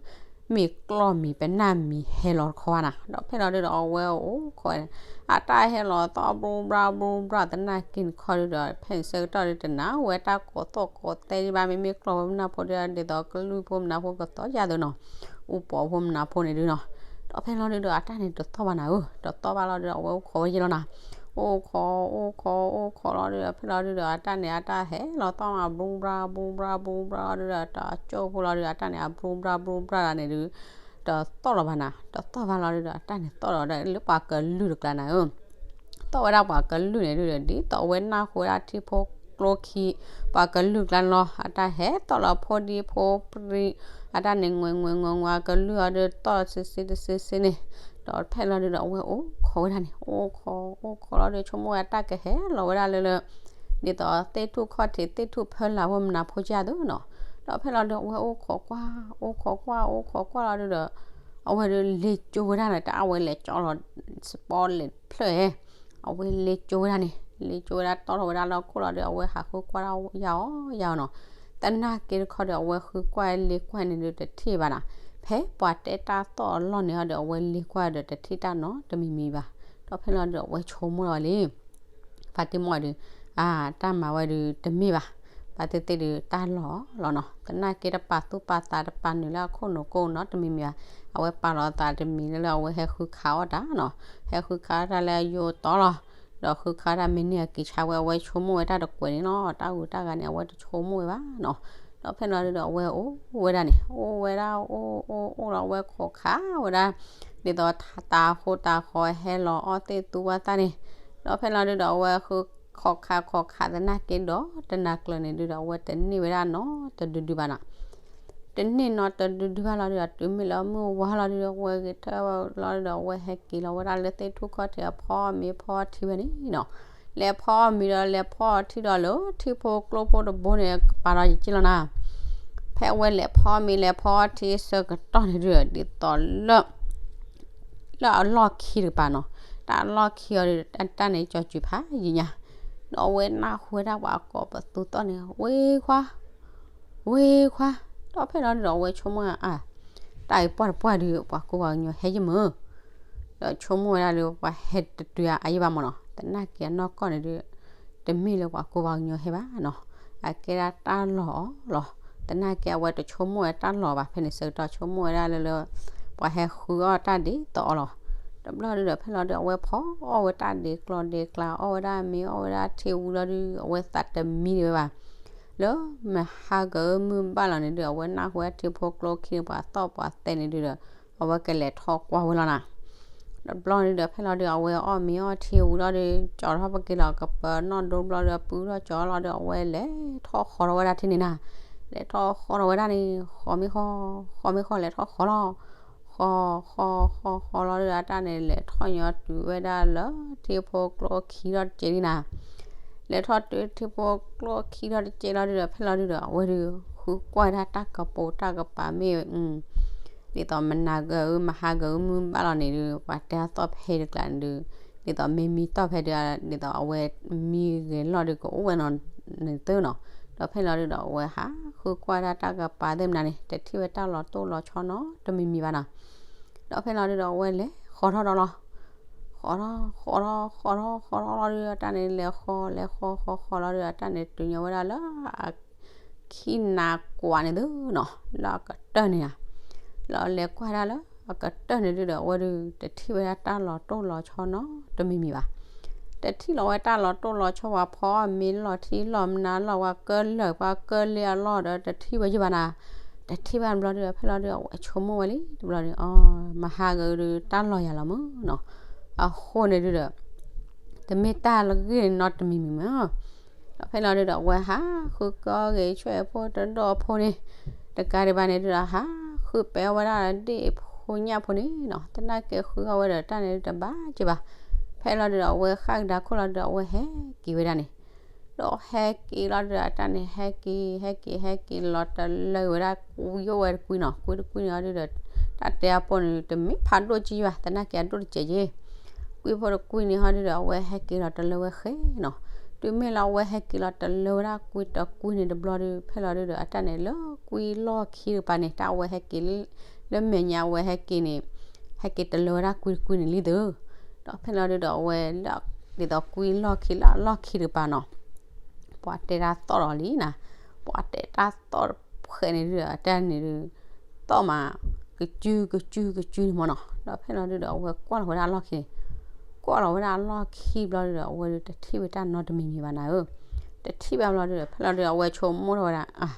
မ့ၢ်ကျီၢ်မံၤပနၢ်မံၤဟဲလီၤတခီဘၣ်နၤ, ဒီးဖဲလီၤဒုဒီး အဝဲအိၣ်ခိးဝဲန့ၣ်, အတၢ်ဟဲလီၤသီၣ်ဘြူဘြါဘြူဘြါသနာ်က့န့ၣ်ခီဒုဒီး ဖဲန့ၣ်ဆၢကတီၢ်ဒု တနာ်ဝဲတၢ်ကိးသီၣ်ကိးသဲဒံးဘၣ် မ့မ့ၢ်ကျီၢ်ဖိမနၢ်ဖိဒုဒီး ဒ်သိးကလုၢ်ဖိမနၤဖိကသီၣ်ယါသ့နီၤ, အူပီၤဖိမနၤဖိန့ၣ်ဒုနီၤ, ဒီးဖဲလီၤဒုဒီး အတၢ်န့ၣ်တသီၣ်ဘၣ်နၤဧၢ, တသီၣ်ဘၣ်လီၤဒုဒီး အဝဲအိၣ်ခိးဝဲယဲလီၤနၤ, အိၣ်ခိး အိၣ်ခိး အိၣ်ခိးလီၤဒုဒီး ဖဲလီၤဒုဒီး အတၢ်န့ၣ် အတၢ်ဟဲလီၤသီၣ်မး ဘြူဘြါ ဘြူဘြါ ဘြူဘြါဒုဒီး တၢ်ကၠိဖိလီၤဒုဒီး အတၢ်န့ၣ် အဘြူဘြါ ဘြူဘြါဒၣ်န့ၣ်ဒု တသီၣ်လီၤဘၣ်နၤ, တသီၣ်ဘၣ်လီၤဒုဒီး အတၢ်န့ၣ်သီၣ်လီၤဒီး လၢပှၤကလုၢ်တကျါနၤဧၢ သီၣ်ဝဲဒၣ်ပှၤကလုၢ်န့ၣ်ဒုဒီး ဒ်သိးအဝဲနၢ်ဟူဝဲဒၣ်ထံဖိ ထံဖိကျိခံ ပှၤကလုၢ်ကျါန့ၣ်လီၤ. အတၢ်ဟဲသီၣ်လီၤဖိဒံဖိပြံ အတၢ်န့ၣ် ငွဲငွဲငွဲငွဲ အကလုၢ်အီၤဒီး သီၣ်ဆ့ဆ့တဆ့ဆ့န့ၣ်, ဒီးဖဲလီၤဒုဒီးအဝဲအိၣ်ခိးဝဲဒၣ်န့ၣ် အိၣ်ခိး အိၣ်ခိးလီၤဒီး ဆိကမိၣ်ဝဲအတၢ်ကဟဲလီၤဝဲဒၣ်လၢလၢ ဒ်သိးသ့ၣ်ထူၣ်ခီၣ်ထံး သ့ၣ်ထူၣ်ဖၢလာ်ဖိမနၤဖိကၢ်သုနီၤ. ဒီးဖဲလီၤဒုဒီးအဝဲအိၣ်ခိးကွၢ် အိၣ်ခိးကွၢ် အိၣ်ခိးကွၢ်လီၤဒုဒီး အဝဲဒုးလ့ၤကၠိဝဲဒၣ်န့ၣ် တၢ်အဝဲလဲၤကၠီလီၤ စပီလဲၤဖျၢၣ်ဧဲ အဝဲလ့ၤကၠိဝဲဒၣ်န့ၣ် လ့ၤကၠိဝဲဒၣ်တီထီၣ်ဝဲဒၣ်လၢခိၣ်လီၤဒီး အဝဲဟးဃုကွၢ်ဒၣ်ယၤအီၤယၤအီၤနီၤ. သနာ်က့တခီဒီး အဝဲဃုကွၢ်လ့ၤကွၢ်န့ၣ်ဒုး တထံၣ်ဘၣ်နီၤ. ဖဲပှၤတဲတၢ်သီၣ်အလီၢ်န့ၣ်ဒီး အဝဲလ့ၤကွၢ်ဒီးတထံၣ်တၢ်နီတမံၤမံၤဘၣ်. ဒီးဖဲလီၤဒုး အဝဲဆိကမိၣ်လီၤဝဲလံ ဖါတံၢ်မီၢ်ဒုး အါ တၢ်မၤဝဲဒုးတမ့ၢ်ဘၣ်. ဘၣ်သ့ၣ်သ့ၣ်ဒုးတၢ်လီၢ်လီၤနီၤ. သနာ်က့တပာ်သူၣ်ပာ်သး တပာ်နုာ်လၢအခိၣ်နူာ်ကိးနီတမံၤမံၤဘၣ်. အဝဲပာ်လီၤသးတမံၤလၢလၢအဝဲဟဲဃုခးအီၣ်တၢ်နီၤ. ဟဲဃုခးအီၣ်တၢ်လၢအယိတီလီၤ. ဒီးဃုခးတၢ်မ့ၢ်န့ၢ်အက့ၤဆါဝဲ အဝဲဆိကမိၣ်ဝဲတၢ်တကွဲးန့ၣ်လီၤ. တၢ်ဂုၤတၢ်ဂၤန့ၣ် အဝဲတဆိကမိၣ်ဝဲဘၣ်နီၤ. ဒီးဖဲလီၤဒုးဒီးအဝဲအိၣ်ဝဲဒၣ်န့ၣ် အိၣ်ဝဲဒၣ်အိၣ်အိၣ်အိၣ်လီၤ အဝဲခိးခးဝဲဒၣ် ဒ်သိးတၢ်ဃိတၢ်ဃီဟဲလီၤအီၣ်သ့ၣ်သူဝဲသၣ်န့ၣ်, ဒီးဖဲလီၤဒုးဒီးအဝဲဃုခိးခးခိးခးသနာ်က့ဒီး တနၤကျၢၤန့ၣ်ဒုးဒီးအဝဲတန့ၢ်ဝဲဒၣ်နီတဒုဒုဘၣ်နီၤ. တန့ၢ်နီတဒုဒုဘၣ်လီၤဒုးဒီး တုၤမ့ၢ်လၢမုၢ်ဝါလီၤဒုးဒီး အဝဲဂဲၤထၢၣ်လီၤဒုးဒီး အဝဲဟဲက့ၤလီၤဝဲဒၣ်လၢသ့ၣ်ထူၣ်ခီၣ်ထံးအဖီအီၣ်မ့ၤဖီအီထံဝဲန့ၣ်နီၤ. လဲၤဖီအီၣ်မ့ၤဒီးလဲၤဖီအီထံဒီးလၢထံဖိကျိဖိတဘိန့ၣ် ကပာ်ဒီးယက့ၢ်လီၤနၤ. ဖဲအဝဲလဲၤဖီအီၣ်မ့ၤလဲၤဖီအီထံဆၢကတီၢ်န့ၣ်ဒုးဒီး ဒ်သိးလၢ လၢအလီၢ်ခံတကပၤနီၤ, တၢ်အလီၢ်ခံအီၤဒီး တၢ်န့ၣ်ကၠီၤစုၤဖးယံာ်ညါ, ဒီးအဝဲနၢ်ဟူဝဲဒၣ်ပှၤကိးပသူသီၣ်န့ၣ် ဝ့ခွါ, ဝ့ခွါ, ဒီးဖဲလီၤဒုးဒီးအဝဲဆိကမိၣ် အါ, တၢ်အံၤပှၢ်တပှၢ်ဒုး ပှၤကူပှၤကညီဟဲယမုာ်, ဒီးဆိကမိၣ်ဝဲဒၣ်လၢပှၤဟဲတတုၤအါယံာ်ဘၣ်မးနီၤ, သနာ်က့အနီၢ်ကီၢ်န့ၣ်ဒုး တမ့ၢ်လၢပှၤကူပှၤကညီဟဲဘၣ်နီၤ, အကဲဒၣ်တၢ်လီၢ်အီၤလီၤ, သနာ်က့အဝဲတဆိကမိၣ်ဝဲတၢ်လီၢ်ဘၣ်, ဖဲန့ၣ်ဆၢကတီၢ်ဆိကမိၣ်ဝဲဒၣ်လၢလၢ ပှၤဟဲဃုအီၣ်တၢ်ဒ်သိးအီၤလီၤ. တဘျီဒုးဒီးဖဲလီၤဒုး အဝဲဖီအီၣ်ဝဲတၢ်ဒ့ကျီဒ့ကျါ အီၣ်ဝဲဒၣ်မ့ၤအီၣ်ဝဲဒၣ်ထံဝံၤလီၤဒုး အဝဲသးတမံဒံးဝဲဘၣ်. လၢမဟါကမုၢ်ဘၣ်လီၤန့ၣ်ဒုး အဝဲနၢ်ဟူဝဲထံဖိကျိခံန့ၣ် ပှၤသီၣ်ပှၤသဲန့ၣ်ဒုးဒီး အဝဲကလဲၤထီၣ်ကွၢ်ဝဲလီၤနၤ. တဘျီဒုးဒီးဖဲလီၤဒုး အဝဲအီၣ်မ့ၤအီၣ်ထံဝံၤလီၤဒုး ကၠီထီၣ်ပက့ၤလီၤကပၤနီၣ်ဒိဘျီဒုး အပုၢ်ထီၣ်ကၠီလီၤဒုး အဝဲလဲၤထီၣ်ဃီထီၣ်ဝဲဒၣ်ထံန့ၣ်နၤ, လဲၤထီၣ်ဃီထီၣ်ဝဲဒၣ်န့ၣ် ဃီမ့ၢ်ဃီ, ဃီမ့ၢ်ဃီလဲၤထီၣ်ဃီလီၤ. ဃီ, ဃီ, ဃီ, ဃီလီၤဒုး အတၢ်န့ၣ် လဲၤထီၣ်ညီတုၤဝဲဒၣ်လၢထံဖိကျိခံထီၣ်တကဲးလံနၤ. လဲၤထီၣ်တုၤထံဖိကျိခံထီၣ်တကဲးလီၤဒုးဒီး ဖဲလီၤဒုးဒီး အဝဲဒုး ဃုကွၢ်ဝဲဒၣ်တၢ်ကပိာ်တၢ်ကပၤမ့ၢ် ဒ်သိးမနၤဂၤဧိၤ မဟါဂၤဧိၤ မုၢ်ဘၣ်လီၤန့ၣ်ဒုး ပှၤတဲအသီၣ်ဖဲတကျါန့ၣ်ဒုး ဒ်သိးမ့ၢ်မံတီၢ်ဖဲဒုး ဒ်သိးအဝဲမံဂဲၤလီၢ်ဒုး ကအိၣ်ဝဲနီၤန့ၣ်သ့နီၤ. ဒီးဖဲလီၤဒုးဒီး အဝဲဟးဃုကွၢ်ဒၣ်တၢ်ကပၤသ့ၣ်မနၤန့ၣ် တထံၣ်ဝဲတၢ်လီၤတိၢ်လီၤဆီနီတမံၤမံၤဘၣ်နီၤ. ဒီးဖဲလီၤဒုးဒီး အဝဲလဲၤဃီထီၣ်ဒီးလီၤ. ဃီထီၣ် ဃီထီၣ် ဃီထီၣ် ဃီထီၣ်လီၤဒုး အတၢ်န့ၣ်လဲၤဃီ လဲၤဃီ ဃီဃီလီၤဒုး အတၢ်န့ၣ်တုၤညီဝဲဒၣ်လၢ အခံနၤကွၢ်န့ၣ်သ့နီၤ လၢအကတၢၢ်န့ၣ်ဧါ. လီၤလဲၤကွၢ်ဒၣ်လၢအကတၢၢ်န့ၣ်ဒုးဒီး အဝဲဒုး တထံၣ်ဝဲဒၣ်တၢ်လီၤတိၢ်လီၤဆီနီတမံၤမံၤဘၣ်. တထံၣ်လီၤဝဲတၢ်လီၤတိၢ်လီၤဆီ ပှၤဖီအီၣ်မ့ၤလီၢ်ထံလီၢ်မနၤလီၢ် ပှၤကၢလၢာ် ပှၤကၢလ့အလီၢ်ဒီး တထံၣ်ဝဲယုၢ်ဘၣ်နၤ. တထံၣ်ဘၣ်တဘျီဒုးဒီး ဖဲလီၤဒုး အဝဲဆိကမိၣ်ဝဲလံ တဘျီဒုး အီ မဟါဂၤဒုး တၢ်လီၤယၤလီၤမုၢ်နီၤ. အဃိန့ၣ်ဒုးဒီး တမ့ၢ်တၢ်လၢဂ့ၢ်နီတမံၤမံၤမး. ဒီးဖဲလီၤဒုးဒီး အဝဲဟးဃုကီဂ့ၤဆွဲၣ်ဖိတဒိၣ်ဖိန့ၣ် တကးဒံးဘၣ်န့ၣ်ဒုးဒီး ဟးဃုပဲာ်ဝဲဒၣ်ဒ့ၣ်ဖိညၣ်ဖိန့ၣ်နီၤ သနာ်က့ဃုအီၣ်ဝဲဒီးတၢ်န့ၣ်ဒုးတဘၣ်က့ၤဘၣ်. ဖဲလီၤဒုးဒီး အဝဲဃၣ်ကဒါခိၣ်လီၤဒုးဒီး အဝဲဟဲက့ၤဝဲဒၣ်န့ၣ် ဒီးဟဲက့ၤလီၤဒုးဒီး အတၢ်န့ၣ် ဟဲက့ၤ ဟဲက့ၤ ဟဲက့ၤလီၤတလၢဝဲဒၣ် ယိၣ်ဝဲတကွံနီၤ ကွံတကွံန့ၣ်အီၤဒုးဒီး တၢ်တဲအပိၢ်န့ၣ် တမ့ၢ်ဖးဒိၣ်ကံဘၣ် သနာ်က့အဒိၣ်တစဲးက့ ကွံဖိတကွံန့ၣ်ဟီဒုးဒီး အဝဲဟဲက့ၤလီၤတလၢဝဲဃဲနီၤ. တုၤမ့ၢ်လၢအဝဲဟဲက့ၤလီၤတလၢဝဲဒၣ်ကွံတကွံန့ၣ်တဘျီဒုး ဖဲလီၤဒုးဒီး အတၢ်န့ၣ်လၢကွံလီၢ်ခံတကပၤန့ၣ် တၢ်အဝဲဟဲက့ၤလၢ လၢမဲာ်ညါအဝဲဟဲက့ၤန့ၣ် ဟဲက့ၤတလၢဝဲဒၣ်ကွံတကွံန့ၣ်လံသု ဒီးဖဲလီၤဒုးဒီး အဝဲလၢ ဒ်သိးကွံလီၢ်ခံလၢအလီၢ်ခံတကပၤနီၤ ပှၤတဲတၢ်သီၣ်ဒီးလံနၤ ပှၤတဲတၢ်သီၣ်ဖှဲးန့ၣ်ဒုးဒီး အတၢ်န့ၣ်ဒုး သီၣ်မး ကစုကစုကစုန့ၣ်မ့ၢ်နီၤ ဒီးဖဲလီၤဒုးဒီး အဝဲကွၢ်လီၤဝဲဒၣ်အလီၢ်ခံန့ၣ် ကွၢ်လီၤဝဲဒၣ်အလီၢ်ခံဘျီဒုးဒီး အဝဲဒုးတထံၣ်ဝဲတၢ်နီတမံၤမံၤဘၣ်နၤဧၢ, တထံၣ်ဘၣ်ဘျီဒုးဒီး ဖဲလီၤဒုးဒီး အဝဲဆိကမိၣ်ထီၣ်ဝဲဒၣ် အါ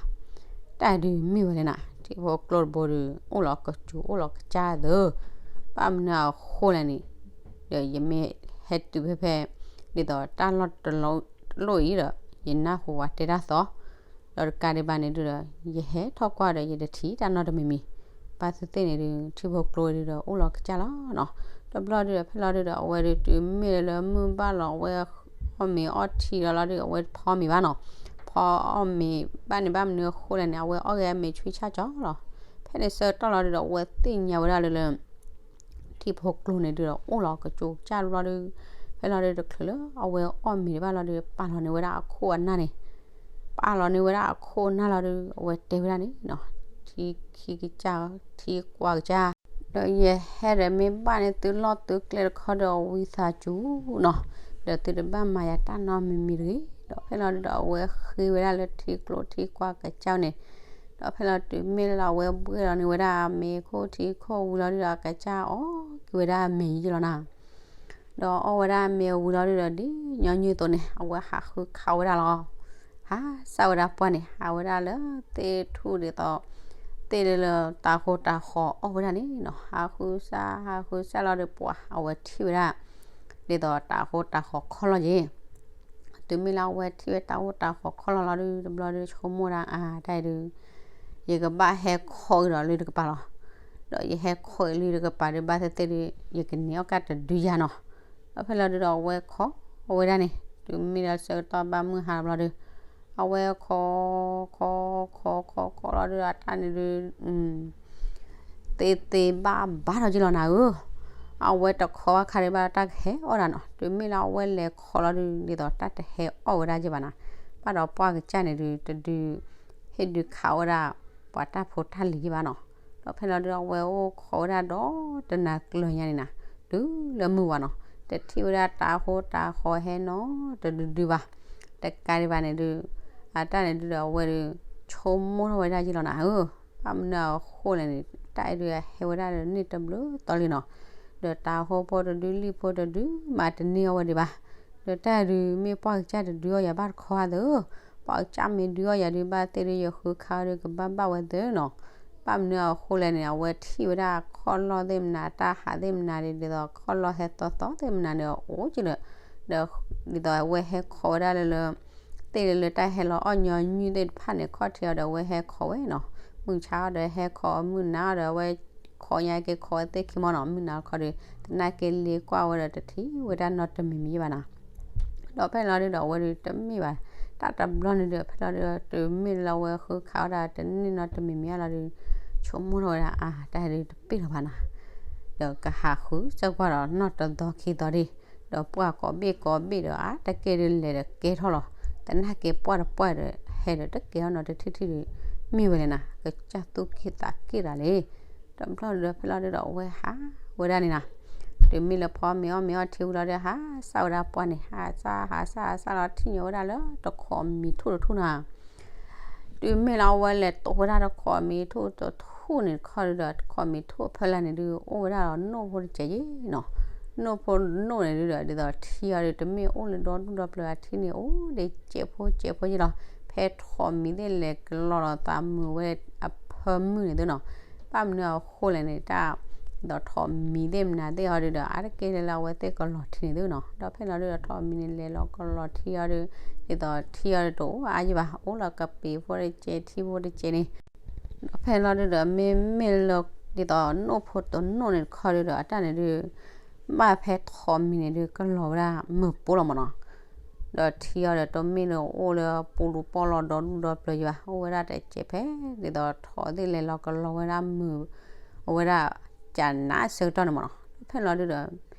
တၢ်ဒုးမ့ၢ်ဝဲလဲၣ်နၤ ထံဖိကျိတဘိဒုး အိၣ်လီၤကစူၤအိၣ်လီၤကစၢ်သၢ ဘၣ်မနုၤအဃိလဲၣ်န့ၣ် ဒီးယမ့ၢ်ဟဲတုၤဖဲဖဲ ဒ်သိးတၢ်လီၢ်တလီၢ်တလိၣ်အံၤဒီး ယနၢ်ဟူဝဲတဲတၢ်သီ, ဒီးတကးဒံးဘၣ်န့ၣ်ဒုဒီး ယဟဲထီၣ်ကွၢ်ဒီးယတထံၣ်တၢ်နီတမံၤမံၤ, ဘၣ်သ့ၣ်သ့ၣ်န့ၣ်ဒု ထံဖိကျိဒုဒီးအိၣ်လီၤကစၢ်လီၤနီၤ. တဘျီဒုဒီး ဖဲလီၤဒုဒီး အဝဲဒုတုၤမ့ၢ်လၢမုၢ်ဘၣ်လီၤ အဝဲအီၣ်မ့ၤအီထံလီၤလီၤဒု အဝဲတဖီမ့ၤဘၣ်နီၤ. ဖီအီၣ်မ့ၤဘၣ်န့ၣ် ဘၣ်မနုၤအဃိလဲၣ်န့ၣ် အဝဲအီၣ်ဂ့ၤအမ့ၤဆွံဆၣ်ကၠီလီၤ. ဖဲန့ၣ်ဆၢကတီၢ်လီၤဒုဒီး အဝဲသ့ၣ်ညါဝဲဒၣ်လၢလၢ ထံဖိကျိန့ၣ်ဒုဒီး အိၣ်လီၤကစၢ်ကၠၢ်တဘျီဒု, ဖဲလီၤဒုတချုးလၢအဝဲအီၣ်မ့ၤတဘၣ်လီၤဒု ပာ်လီၤန့ၢ်ဝဲဒၣ်အခိၣ်အနၢ်န့ၣ်, ပာ်လီၤန့ၢ်ဝဲဒၣ်အခိၣ်အနၢ်လီၤဒု အဝဲတဲဝဲဒၣ်န့ၣ်နီၤ, ထံခံကစၢ် ထံကွၢ်ကစၢ်, ဒီးယဟဲဒီးမ့ၢ်ဘၣ်န့ၢ်သုလီၢ်သုကျဲတခီဒီးဝံသးစူၤနီၤ, ဒီးသုတဘၣ်မၤယၤတၢ်နီတမံၤမံၤတဂ့ၤ. ဒီးဖဲလီၤဒုဒီး အဝဲဃ့ဝဲဒၣ်လၢထံကျိထံကွၢ်ကစၢ်န့ၣ်, ဒီးဖဲလီၤတုၤမ့ၢ်လၢအဝဲဘှဲၣ်လီၤန့ၢ်ဝဲဒၣ်မ့ၤခိၣ်ထံခိၣ်ဝံၤလီၤဒုဒီး အကစၢ်အီၣ်က့ၤဝဲဒၣ်မ့ၤယံာ်လီၤနၤ. ဒီးအီၣ်ဝဲဒၣ်မ့ၤဝံၤလီၤဒုဒီး ဒ်ညီနုၢ်အသိးန့ၣ် အဝဲဟးဃုခးဝဲဒၣ်လီၤ. ဟးစၢ်ဝဲဒၣ်ပှၢ်န့ၣ် ဟးဝဲဒၣ်လၢသ့ၣ်ထူၣ်ဒ်သိး သ့ၣ်လၢလၢတၤဟိတၤဃီၤအီၣ်ဝဲဒၣ်န့ၣ်နီၤ, ဟးဃုစၢ် ဟးဃုစၢ်လီၤဒု ပှၢ်အဝဲထံၣ်ဝဲဒၣ် ဒ်သိးတၤဟိတၤဃီၤခီၣ်လီၢ်က့ၤ တုၤမ့ၢ်လၢအဝဲထံၣ်ဝဲတၤဟိတၤဃီၤခီၣ်လီၢ်လီၤဒု တဘျီဒု ဆိကမိၣ်ဒၣ်အါ တၢ်အံၤဒု ယကဘၣ်ဟဲခိးအံၤဒီးလၢတကပၤလီၤ. ဒီးယဟဲခိးအံၤလၢတကပၤဒု ဘၣ်သ့ၣ်သ့ၣ်ဒု ယကန့ၢ်အီၣ်ကၢ်တဒုယၤနီၤ. ဒီးဖဲလီၤဒုဒီး အဝဲခိးဝဲဒၣ်န့ၣ် တုၤမ့ၢ်လၢဆၢကတီၢ်ဘၣ်မုၢ်ဟါတဘျီဒု အဝဲခိး ခိး ခိး ခိး ခိး ခိးလီၤဒုဒီး အတၢ်န့ၣ်ဒု သ့သ့ဘၣ်ဘၣ်ထီၣ်က့ၤလီၤနၤဧၢ, အဝဲတခိးဘၣ်ခါဒံးဘၣ်တၢ်ကဟဲအီၣ်ဒၣ်နီၤ. တုၤမ့ၢ်လၢအဝဲလဲၤခိးလီၤဒု ဒ်သိးတၢ်တဟဲအီၣ်ဝဲဒၣ်က့ၤဘၣ်နၤ, ဘၣ်ဒီးပှၢ်ကစၢ်န့ၣ်ဒု တဒု ဟ့ၣ်ဒုးခးဝဲဒၣ် ပှၤတၢ်ဖိတၢ်လံၤက့ၤဘၣ်နီၤ. ဒီးဖဲလီၤဒုဒီး အဝဲအိၣ်ခိးဝဲဒၣ်ဒီးတနၤကျၢၤညါန့ၣ်နၤ, တုၤလၢမုၢ်ဝါနီၤ, တထံၣ်ဝဲဒၣ်တၤဟိတၤဃီၤဟဲနီတဒုဒုဘၣ်. တကးဒံးဘၣ်န့ၣ်ဒု အတၢ်န့ၣ်ဒုဒီး အဝဲဒု ဆိကမိၣ်ထီၣ်ဝဲဒၣ်က့ၤလီၤနၤဧၢ, ဘၣ်မနုၤအဃိလဲၣ်န့ၣ် တၢ်အံၤဒု ဟဲဝဲဒၣ်လၢန့ၣ်တဘျုးတီၤလံနီၤ. ဒီးတၤဟိဖိတဒု လံၣ်ဖိတဒု မၤတန့ၢ်အီၣ်ဝဲဒံးဘၣ်. ဒီးတၢ်အံၤဒု မ့ၢ်ပှၢ်ကစၢ်တဒုအီၣ်ယၤဘၣ်တခီဧါသၢ, ပှၢ်ကစၢ်မ့ၢ်ဒုအီၣ်ယၤဒု ဘၣ်သ့ၣ်ဒု ယဃုခးအီၤဒု ကဘၣ်ဘၣ်ဝဲသၢနီၤ. ဘၣ်မနုၤအဃိလဲၣ်န့ၣ် အဝဲထံၣ်ဝဲဒၣ်ခီၣ်လီၢ်သ့ၣ်မနၤ တၢ်ဟးသ့ၣ်မနၤဒ်သိး ခီၣ်လီၢ်ဟဲသီသီသ့ၣ်မနၤန့ၣ် အိၣ်က့ၤလၢ ဒီးဒ်သိးအဝဲဟဲခိးဝဲဒၣ်လၢလၢ သ့ၣ်လၢလၢတၢ်ဟဲလီၤအီၣ်ညီနုၢ်သ့ၣ်တဖၣ်န့ၣ် ခီၣ်ထံးအီၤဒီးအဝဲဟဲခိးဝဲနီၤ. မုၢ်ဆါအီၤဒီးဟဲခိး မုၢ်နၤအီၤဒီးအဝဲခိးညါက့ၤခိးဝဲသ့ၣ်ခံမီနီၤ. မုၢ်နၤခီဒီး သနာ်က့လ့ကွၢ်ဝဲဒီးတထံၣ်ဝဲဒၣ်နီတမံၤမံၤဘၣ်နၤ. ဒီးဖဲလီၤဒုဒီး အဝဲဒုတမ့ၢ်ဘၣ် တၢ်တဘျီန့ၣ်ဒီး ဖဲလီၤဒုဒီး တုၤမ့ၢ်လၢအဝဲဃုခးဝဲဒၣ်တန့ၢ်နီတမံၤမံၤအလီၤဒု ဆိကမိၣ်ထီၣ်ဝဲဒၣ် အါ တၢ်ဒုတပ့ၢ်လီၤဘၣ်နၤ. ဒီးကဟးဃုစၢ်ကွၢ်ဒီးနီၢ်တသီခံသီဒံး ဒီးပှၢ်ကိးဘ့ၣ်ကိးဘ့ၣ်ဒီး အါတက့ၢ်ဒုလဲၤဒီးကဲထီၣ်လီၤ. သနာ်က့ပှၢ်တပှၢ်ဒီး ဟဲဒီးတကဲထီၣ်နီတထံၣ်ထံၣ်ဒု မ့ၢ်ဝဲလဲၣ်နၤ ကစၢ်သူၣ်က့ၣ်သးက့ၣ်တၢ်လံ. တဘျီဒုဒီး ဖဲလီၤဒုဒီး အဝဲဟးဝဲဒၣ်န့ၣ်နၤ. တုၤမ့ၢ်လၢဖီမ့ၤအီၣ်မ့ၤအီထံဝံၤလီၤဒီး ဟးစၢ်ဝဲဒၣ်ပှၢ်န့ၣ် ဟးစၢ်ဟးစၢ်ဟးစၢ်လီၤ ထံၣ်ညီဝဲဒၣ်လၢတခိးမံၤထူၣ်တထူၣ်နၤ. တုၤမ့ၢ်လၢအဝဲလဲၤတိာ်ဝဲဒၣ်တခိးမံၤထူၣ်တထူၣ်န့ၣ်တခီဒုဒီး တခိးမံၤထူၣ်အဖီလာ်န့ၣ်ဒု အိၣ်ဝဲဒၣ်ဒီးနိၣ်ဖိတစဲးယ့နီၤ. နိၣ်ဖိနိၣ်န့ၣ်ဒုဒီး ဒ်သိးထံအီၤဒု တမ့ၢ်အိၣ်လၢဒီဒူၣ်ဒီပျၢၤ အထံန့ၣ်အိၣ်ဒ်စဲးဖိစဲးဖိယ့လီၤ. ဖဲထိးမံၤသ့ၣ်လဲၤကလီၤလီၤသးမုာ်ဝဲအဖၢမုၢ်န့ၣ်သုနီၤ. ဘၣ်မနုၤအဃိလဲၣ်န့ၣ် တၢ် ဒ်သိးထိးမံၤသ့ၣ်မနုၤသ့ၣ်အီၤဒုဒီး အါတက့ၢ်လၢလၢအဝဲသ့ၣ်ကလီၤထံန့ၣ်သုနီၤ. ဒီးဖဲလီၤဒုဒီး ထိးမံၤန့ၣ်လဲၤလီၤကလီၤထံအီၤဒု ဒ်သိးထံအီၤဒုတအိၣ်အါယံၤဘၣ် အိၣ်လီၤကပ့ၤဖိတစဲးထံဖိတစဲးန့ၣ် ဒီးဖဲလီၤဒုဒီး မ့မ့ၢ်လၢ ဒ်သိးနိၣ်ဖိတနိၣ်န့ၣ်တခီဒုဒီး အတၢ်န့ၣ်ဒု ဘၣ်ဖဲထိးမံၤန့ၣ်ဒု ကလီၤဝဲဒၣ်မုာ်ပိလီၤမးနီၤ. ဒီးထံအီၤဒီးတမ့ၢ်လၢအိၣ်လၢပူၤလူၤပီၢ်လီၤဒီဒူၣ်ဒီပျၢၤယံၤဘၣ် အိၣ်ဝဲဒၣ်တစဲးဖဲ ဒ်သိးထိးသ့ၣ်လဲၤလီၤကလီၤဝဲဒၣ်မုာ် အဝဲဒၣ်ကနးဆၢကတီၢ်န့ၣ်မးနီၤ. ဖဲလီၤဒုဒီး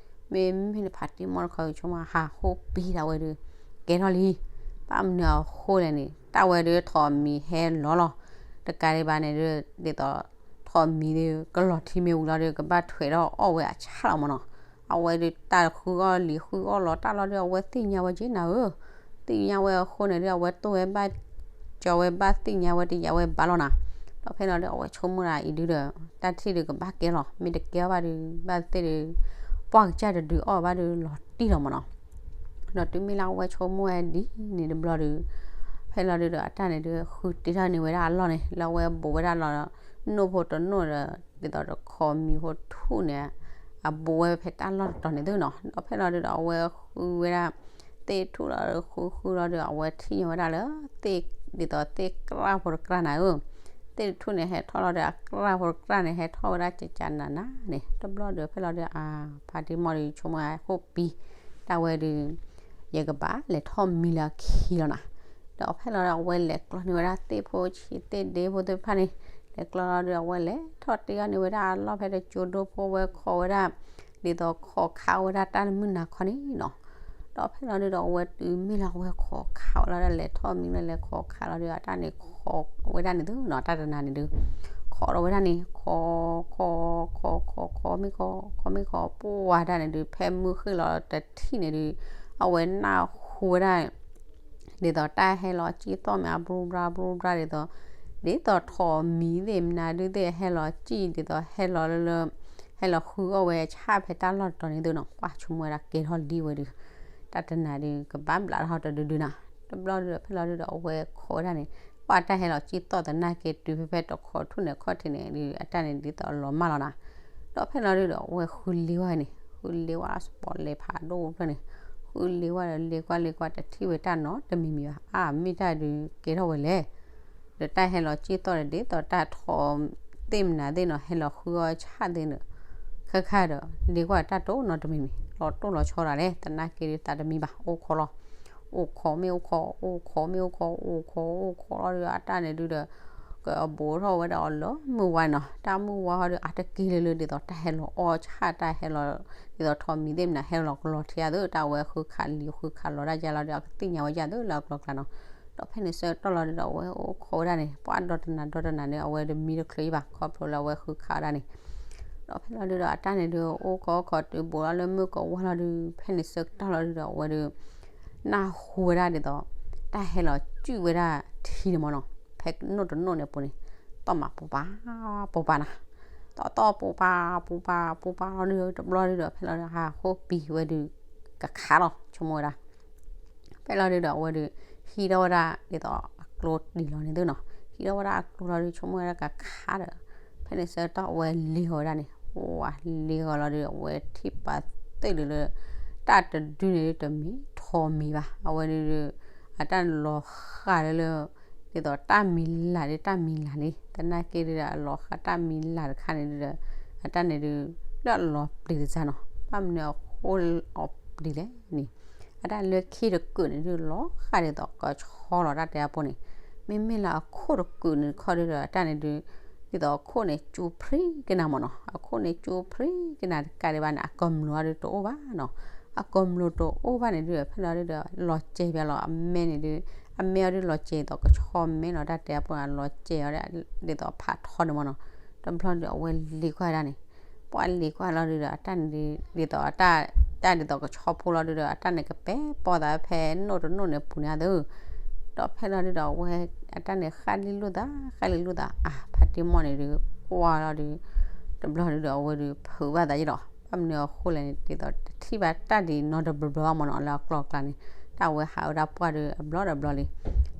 မ့မ့ၢ်လၢဖးတံၢ်မီၢ်တခီ ဆိကမိၣ်ဟးဃိပံၤဒၣ်ဝဲဒု ကဲထီၣ်လံ. ဘၣ်မနုၤအဃိလဲၣ်န့ၣ် တၢ်ဝဲဒုထိးမံၤဟဲလီၤလီၤ. တကးဒံးဘၣ်န့ၣ်ဒု ဒ်သိးထိးမံၤဒု ကလီၤထံမ့ၢ်ဝံၤလီၤဒု ကဘၣ်ထွဲးထီၣ်အီၣ်ဝဲအဆၣ်လီၤမးနီၤ. အဝဲဒုတၢ်ဃုအီၣ်လံၤဃုအီၣ်လီၤတၢ်လီၤဒု အဝဲသ့ၣ်ညါဝဲက့နၤဧၢ. သ့ၣ်ညါဝဲအဃိန့ၣ်ဒု အဝဲတိၢ်ဝဲဘၣ် ကၠီဝဲဘၣ်သ့ၣ်ညါဝဲတယာ်ဝဲဘၣ်လီၤနၤ. ဒီးဖဲလီၤဒု အဝဲဆိကမိၣ်ဒၣ်အံၤဒုဒီး တၢ်ထံၣ်ဒုကဘၣ်ကဲလီၤ မ့ၢ်တကဲအီၤဘၣ်ဒု ဘၣ်သ့ၣ်ဒု ပှၢ်ကစၢ်တဒုအီၣ်ဘၣ်ဒုလီၤတံၢ်လီၤမးနီၤ. ဒီးတုၤမ့ၢ်လၢအဝဲဆိကမိၣ်ဝဲဒ်န့ၣ်တဘျီဒု ဖဲလီၤဒုဒီးအတၢ်န့ၣ်ဒု ဃုတ့ထီၣ်န့ၢ်ဝဲဒၣ်အလီၢ်န့ၣ် လၢအဝဲဘူးဝဲဒၣ်လီၤ နိၣ်ဖိတနိၣ်ဒီး ဒ်သိးတခိးမံၤဖိထူၣ်န့ၣ် အဘူးဝဲဖဲတၢ်လီၢ်တတီၤန့ၣ်သုနီၤ. ဒီးဖဲလီၤဒုဒီးအဝဲဃုဝဲဒၣ် သ့ၣ်ထူၣ်လီၤဒီးဃုဃုလီၤဒီး အဝဲထံၣ်ညီဝဲဒၣ်လၢ သ့ၣ်ဒ်သိးသ့ၣ်ကြၢ်ဖိတကြၢ်နၤဧၢ, သ့ၣ်တထူၣ်န့ၣ်ဟဲထီၣ်လီၤဒီး အကြၢ်ဖိတကြၢ်န့ၣ် ဟဲထီၣ်ဝဲဒၣ်ကကနၤနၤန့ၣ် တဘျီဒီးဖဲလီၤဒီး အဖါတံၢ်မီၢ်ဒီးဆိကမိၣ်အဃိပံၤ တၢ်ဝဲဒီး ယကဘၣ်လဲၤထီၣ်မံလၢအခံလီၤနၤ. ဒီးဖဲလီၤဒီးအဝဲလဲၤကျီန့ၢ်ဝဲဒၣ်သ့ၣ်ဖိဆံးသ့ၣ်ဒ့ဖိသ့ၣ်တဖၣ်န့ၣ် လဲၤကျီလီၤဒီးအဝဲလဲၤထီၣ်တ့ၢ်အီၣ်န့ၢ်ဝဲဒၣ်အလီၢ်ဖဲတကၠိဒိဖိဝဲခိးဝဲဒၣ် ဒ်သိးခိးခးဝဲဒၣ်တၢ်လၢမုၢ်နၤခီန့ၣ်နီၤ. ဒီးဖဲလီၤဒုဒီးအဝဲတုၤမ့ၢ်လၢအဝဲခိးခးဝဲလီၤဒီး လဲၤထီၣ်မံလၢလဲၤခိးခးလီၤဒီး အတၢ်န့ၣ်ခိးဝဲဒၣ်န့ၣ်သုနီၤ တၢ်တနၤန့ၣ်ဒု ခိးဒီးဝဲဒၣ်န့ၣ် ခိး ခိး ခိး ခိး ခိး မ့ၢ်ခိး ခိး မ့ၢ်ခိး ပှၢ်တၢ်န့ၣ်ဒု ဖဲမုၢ်ဃ့ၢ်လီၤတထံၣ်န့ၣ်ဒု အဝဲနၢ်ဟူဝဲဒၣ် ဒ်သိးတၢ်ဟဲလီၤစံၣ်သီၣ်မ့ၢ်အဘြူၤဘြါ ဘြူၤဘြါဒ်သိး ဒ်သိးထိးမံၤသ့ၣ်မနုၤဒုသ့ၣ်ဟဲလီၤစံၣ် ဒ်သိးဟဲလီၤလၢလၢ ဟဲလီၤဃုအီၣ်ဝဲဆၣ်ဖဲတၢ်လီၢ်တတီၤန့ၣ်သုနီၤ ပှၢ်ဆိကမိၣ်ဝဲဒၣ်ကဲထီၣ်လံဝဲဒု တၢ်တနၤဒု ကဘၣ်ဘျးထီၣ်တဒုဒုနၤ. တဘျီဒုဒီးဖဲလီၤဒုဒီးအဝဲခိးဝဲဒၣ်န့ၣ် ပှၢ်တၢ်ဟဲလီၤစံၣ်သီၣ်သနာ်က့တုၤဖဲဖဲတခီထူၣ်န့ၣ်ခီၣ်ထံးန့ၣ်ဒု အတၢ်န့ၣ်ဒ်သိးအလီၤမၢ်လီၤနၤ. ဒီးဖဲလီၤဒုဒီးအဝဲဃုလ့ဝဲန့ၣ် ဃုလ့ဝဲစပီးလဲၤဖးဒိၣ်ဖျၢၣ်န့ၣ် ဃုလ့ဝဲဒီးလ့ကွၢ်လ့ကွၢ်တထံၣ်ဝဲတၢ်နီတမံၤမံၤဘၣ် အါမ့ၢ်တၢ်ဒုကဲထီၣ်ဝဲလဲၣ် ဒီးတၢ်ဟဲလီၤစံၣ်သီၣ်ဒီးဒ်သိးတၢ်ထိးသ့ၣ်မနုၤသ့ၣ်နီၤ ဟဲလီၤဃုအီၣ်ဆၣ်သ့ၣ်န့ၣ် ခဲခါဒီး လ့ကွၢ်တၢ်တိၢ်နီတမံၤမံၤ လီၤတိၢ်လီၤဆီဒၣ်လဲၣ် သနာ်က့ဒုသးတမံၤဘၣ် အိၣ်ခိးလီၤ အိၣ်ခိးမ့ၢ်အိၣ်ခိး အိၣ်ခိးမ့ၢ်အိၣ်ခိး အိၣ်ခိးအိၣ်ခိးလီၤဒုဒီးအတၢ်န့ၣ်ဒုဒီး ကဘိးထီၣ်ဝဲဒၣ်အီၤလၢမုၢ်ဝါနီၤ တၢ်မုၢ်ဝါဟီဒု အတက့ၤလၢလၢဒ်သိးတၢ်ဟဲလီၤအီၣ်ဆၣ်တၢ်ဟဲလီၤ ဒ်သိးထိးမံၤသ့ၣ်မနုၤဟဲလီၤကလီၤထံအသိး တၢ်ဝဲဃုခးလံၤဃုခးလီၤဒၣ်ယါလီၤဒီး အကသ့ၣ်ညါဝဲယါသိးလၢအကျိၤကျါနီၤ. ဒီးဖဲန့ၣ်ဆၢကတီၢ်လီၤဒုဒီး အဝဲအိၣ်ခိးဝဲဒၣ်န့ၣ် ပှၢ်ဒီတနၤဒီတနၤန့ၣ် အဝဲတမံတချုးဘၣ် ခီဖျိလၢအဝဲဃုခးဝဲဒၣ်န့ၣ် ဒီးဖဲလီၤဒုဒီး အတၢ်န့ၣ်ဒု အိၣ်ခိးခိးတုၤဘိးလီၤလၢမုၢ်ကဝါလီၤဒု ဖဲန့ၣ်ဆၢကတီၢ်လီၤဒုဒီး အဝဲဒု နၢ်ဟူဝဲဒၣ်ဒ်သိး တၢ်ဟဲလီၤစံၣ်ဝဲဒၣ်ထံန့ၣ်မ့ၢ်နီၤ ဖဲနိၣ်တနိၣ်န့ၣ်အပူၤန့ၣ် သီၣ်မးပူၤပာ် ပူၤပာ်နၤ သီၣ်သီၣ်ပူၤပာ်ပူၤပာ်ပူၤပာ်လီၤဒု တဘျီဒုဒီး ဖဲလီၤဒု ဟးဃိပံၤဝဲဒု ကခးလီၤ ဆိကမိၣ်ဝဲဒၣ် ဖဲလီၤဒုဒီးအဝဲဒု ဟံးထီၣ်ဝဲဒၣ်ဒ်သိးအကျိတံၢ်လီၤန့ၣ်သုနီၤ ဟံးထီၣ်ဝဲဒၣ်အကျိလီၤဒု ဆိကမိၣ်ဝဲဒၣ်ကခးဒီး ဖဲန့ၣ်ဆၢကတီၢ်အဝဲလ့ၢ်ဃီၤဝဲဒၣ်န့ၣ် ဝၤလ့ၢ်ဃီၤလီၤဒု အဝဲထံၣ်ပာ်သ့ၣ်ဒုလၢ တၢ်တဒုန့ၣ်ဒုတမ့ၢ်ထိးမံၤဘၣ် အဝဲဒု အတၢ်န့ၣ်လီၤဃာ်လၢလၢ ဒ်သိးတၢ်မံၤလၢ်ဒု တၢ်မံၤလၢ်လံ သနာ်က့ဒုဒီးအလီၤဃာ်တၢ်မံၤလၢ်တခါန့ၣ်ဒုဒီး အတၢ်န့ၣ်ဒု လၢအလီၤပျံၤတစၢ်နီၤ ဘၣ်မနုၤအဃိအီၤပျံၤလဲၣ်န့ၣ် အတၢ်လၢခံတကုာ်န့ၣ်ဒု လီၤဃာ်ဒ်သိးကဆီလီၤတၢ်တဲအပူၤန့ၣ် မ့မ့ၢ်လၢအခိၣ်တကုာ်န့ၣ်ခီဒုဒီး အတၢ်န့ၣ်ဒု ဒ်သိးအခိၣ်န့ၣ်ကၠိဖရံကနၤမ့ၢ်နီၤ အခိၣ်န့ၣ်ကၠိဖရံကနၤတကးဒံးဘၣ်န့ၣ် အကမျူၤအီၤဒုတအိၣ်ဘၣ်နီၤ အကမျူၤတအိၣ်ဘၣ်န့ၣ်ဒု ဖဲလီၤဒုဒီး လီၤစဲၤဘၣ်လီၤ အမဲန့ၣ်ဒု အမဲအီၤဒုလီၤစဲၤဒ်သိးကဆီမဲလီၤတၢ်တဲအပူၤန့ၣ် လီၤစဲၤအီၤဒ်သိးဖးထီန့ၣ်မ့ၢ်နီၤ တဘျီဒုဒီးအဝဲလ့ၢ်ကွၢ်ဒၣ်န့ၣ် ပှၢ်လ့ၢ်ကွၢ်လီၤဒုဒီး အတၢ်န့ၣ်ဒု ဒ်သိးအတၢ် တၢ်ဒ်သိးကဆီဖိလီၤဒုဒီး အတၢ်န့ၣ်ကပဲပီသးဖဲနိၣ်တနိၣ်န့ၣ်ပူၤန့ၣ်အသိး ဒီးဖဲလီၤဒုဒီးအဝဲ အတၢ်န့ၣ် ဃၣ်လံလိာ်သး ဃၣ်လံလိာ်သး အါ ဖါတံၢ်မီၢ်န့ၣ်ဒု ကွၢ်လီၤဒု တဘျီဒုဒီးအဝဲဒု ဖုးဘၣ်သးယ့ၣ်လီၤ ဘၣ်မနုၤအဃိလဲၣ်န့ၣ် ဒ်သိးတထံၣ်ဘၣ်တၢ်ဒ်နီတဘျီဘျီဘၣ်မ့ၢ်နီၤ လၢအကျိၤအကျဲန့ၣ် တၢ်ဝဲဟးဝဲဒၣ်ပှၢ်ဒု အဘျီတဘျီလံ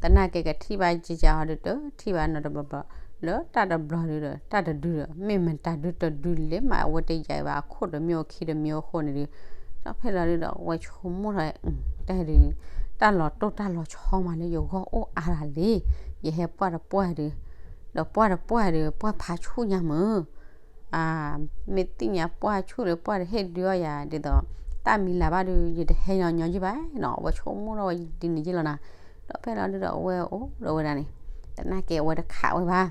သနာ်က့ကထံၣ်ဘၣ်ကကးဟီဒုတထံၣ်ဘၣ်နီတဘျီဘျီ လၢတၢ်တဘျီဒုဒီး တၢ်တဒုဒီး မ့ၢ်မတၤဒုတဒုလဲၣ်မး အဝဲတယာ်ဘၣ်အခိၣ်တမံၤအိၣ်ခံတမံၤအိၣ်ဃိန့ၣ်ဒု ဒီးဖဲလီၤဒုဒီး အဝဲဆိကမိၣ်ထီၣ် တၢ်ဒု တၢ်လီၤတိၢ်တၢ်လီၤဆီမးလၢယဂီၢ်အိၣ်အါဒၣ်လံ ယဟဲပှၢ်တပှၢ်ဒု ဒီးပှၢ်တပှၢ်ဒု ပှၢ်ဖးဆူၣ်ညါမုၢ် မ့ၢ်သ့ၣ်ညါပှၢ်ဆူၣ်လၢပှၢ်တဟ့ၣ်ဒုအီၣ်ယၤ ဒ်သိး တၢ်မံၤလၢ်ဘၣ်ဒု ယတဟဲညီညီယံၢ်ဘၣ်နီၤ အဝဲဆိကမိၣ်ထီၣ်ဝဲဒ်န့ၣ်ယ့ၢ်လီၤနၤ ဒီးဖဲလီၤဒုဒီးအဝဲအိၣ်ဒီးဝဲဒၣ်န့ၣ် သနာ်က့အဝဲတခးဝဲဘၣ်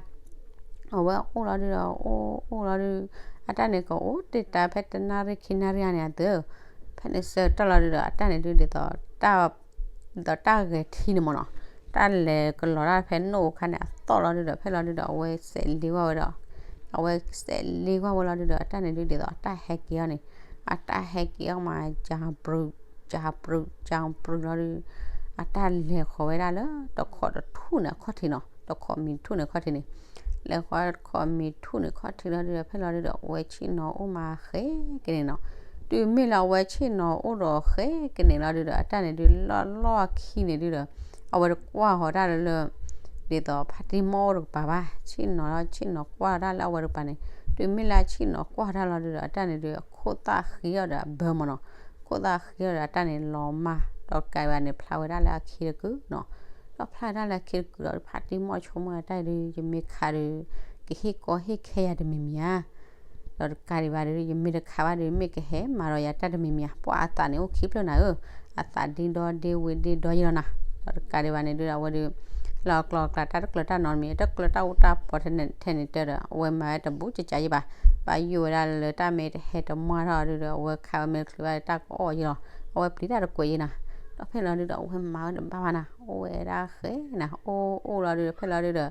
အဝဲအိၣ်လီၤဒုဒီး အိၣ်အိၣ်လီၤဒု အတၢ်န့ၣ်ကအိၣ်တ့ၢ်တၢ်ဖဲတနၣ်ရံၣ်ခံနၣ်ရံၣ်ဧါန့ၣ်အသိး ဖဲန့ၣ်ဆၢကတီၢ်လီၤဒုဒီး အတၢ်န့ၣ်ဒု ဒ်သိးတၢ် ဒ်သိးတၢ်ဂဲၤထံန့ၣ်မ့ၢ်နီၤ တၢ်လဲၤကလီၤတၢ်ဖဲနိၣ်အခါန့ၣ် အသီၣ်လီၤဒုဒီး ဖဲလီၤဒုဒီး အဝဲစဲးလ့ကွၢ်ဝဲဒီး အဝဲစဲးလ့ကွၢ်ဝဲလီၤဒုဒီး အတၢ်န့ၣ်ဒု ဒ်သိးအတၢ်ဟဲက့ၤအီၤန့ၣ် အတၢ်ဟဲက့ၤအီၤမး ကပြူး ကပြူး ကပြူးလီၤဒု အတၢ်လဲၤဃီၤဝဲဒၣ်လၢတခိးတထူၣ်န့ၣ်အခီၣ်ထံးနီၤ တခိးမံၤထူၣ်န့ၣ်အခီၣ်ထံးန့ၣ် လဲၤဃီၤတခိးမံၤထူၣ်န့ၣ်အခီၣ်ထံးလီၤဒုဒီး ဖဲလီၤဒုဒီး အဝဲဆ့ၣ်နီၤအိၣ်မးဃဲကန့ၣ်နီၤ တုၤမ့ၢ်လၢအဝဲဆ့ၣ်နီၤအိၣ်ဒီးဃဲကန့ၣ်လီၤဒုဒီး အတၢ်န့ၣ်ဒု လီၢ်လီၢ်ခံန့ၣ်ဒုဒီး အဝဲတကွၢ်ဃီၤတၢ်လၢလၢ ဒ်သိးဖါတံၢ်မီၢ်အိၣ်တကပၤဘၣ် ဆ့ၣ်နီၤလီၤ ဆ့ၣ်နီၤကွၢ်တၢ်လၢအဝဲတကပၤန့ၣ် တုၤမ့ၢ်လၢအဆ့ၣ်နီၤကွၢ်တၢ်လီၤဒုဒီး အတၢ်န့ၣ်ဒု အခိၣ်သၣ်ဃံအီၤဒီးအဘၢမ့ၢ်နီၤ ခိၣ်သၣ်ဃံအီၤဒီးအတၢ်န့ၣ်လီၤမၢ် ဒီးတကးဒံးဘၣ်န့ၣ် ဖျါဝဲဒၣ်လၢအခံတကုာ်နီၤ. ဒီးဖျါဝဲဒၣ်လၢအခံတကုာ်ဒီး ဖါတံၢ်မီၢ်ဆိကမိၣ်တၢ်အံၤဒုး ယမ့ၢ်ခးဒီး ကဟ့ၣ်ကီဟ့ၣ်ခဲယၤတမံၤမံၤဧါ. ဒီးတကးဒံးဘၣ်ဒီး ယမ့ၢ်တခးဘၣ်ဒီး မ့ၢ်ကဟဲမၤဒီးယၤတၢ်တမံၤမံၤဧါ. ပှၤအသးန့ၣ်အိၣ်ခံဖျၢၣ်နၤဧၢ, အသးဒ့ဒီဒ့ဝ့ဒ့ဒီယံၤလီၤနၤ. ဒီးတကးဒံးဘၣ်န့ၣ်ဒုးဒီး အဝဲဒုး လၢအကျိၤအကျဲတၢ်တကျၢၤ တၢ်နီတမံၤ တကျၢၤတၢ်အူတၢ်ပီထဲန့ၣ်တဲဒီး အဝဲမၤဝဲတဘူးကကးယံၤဘၣ်. ဘၣ်ယိၣ်ဝဲဒၣ်လၢတၢ်မ့ၢ်တဟဲတမါထီၣ်ဒုးဒီး အဝဲခးဝဲမ့ၢ်တချုးဘၣ်တၢ်ကအီၣ်ယံၤလီၤ. အဝဲပျံၤတၢ်တကွဲးယံၤနၤ. ဒီးဖဲလီၤဒုးဒီး အဝဲမၤဝဲတဘၣ်ဘၣ်နၤ, အိၣ်ဝဲဒၣ်ဃဲနၤ, အိၣ်အိၣ်လီၤဒုးဒီး ဖဲလီၤဒုးဒီး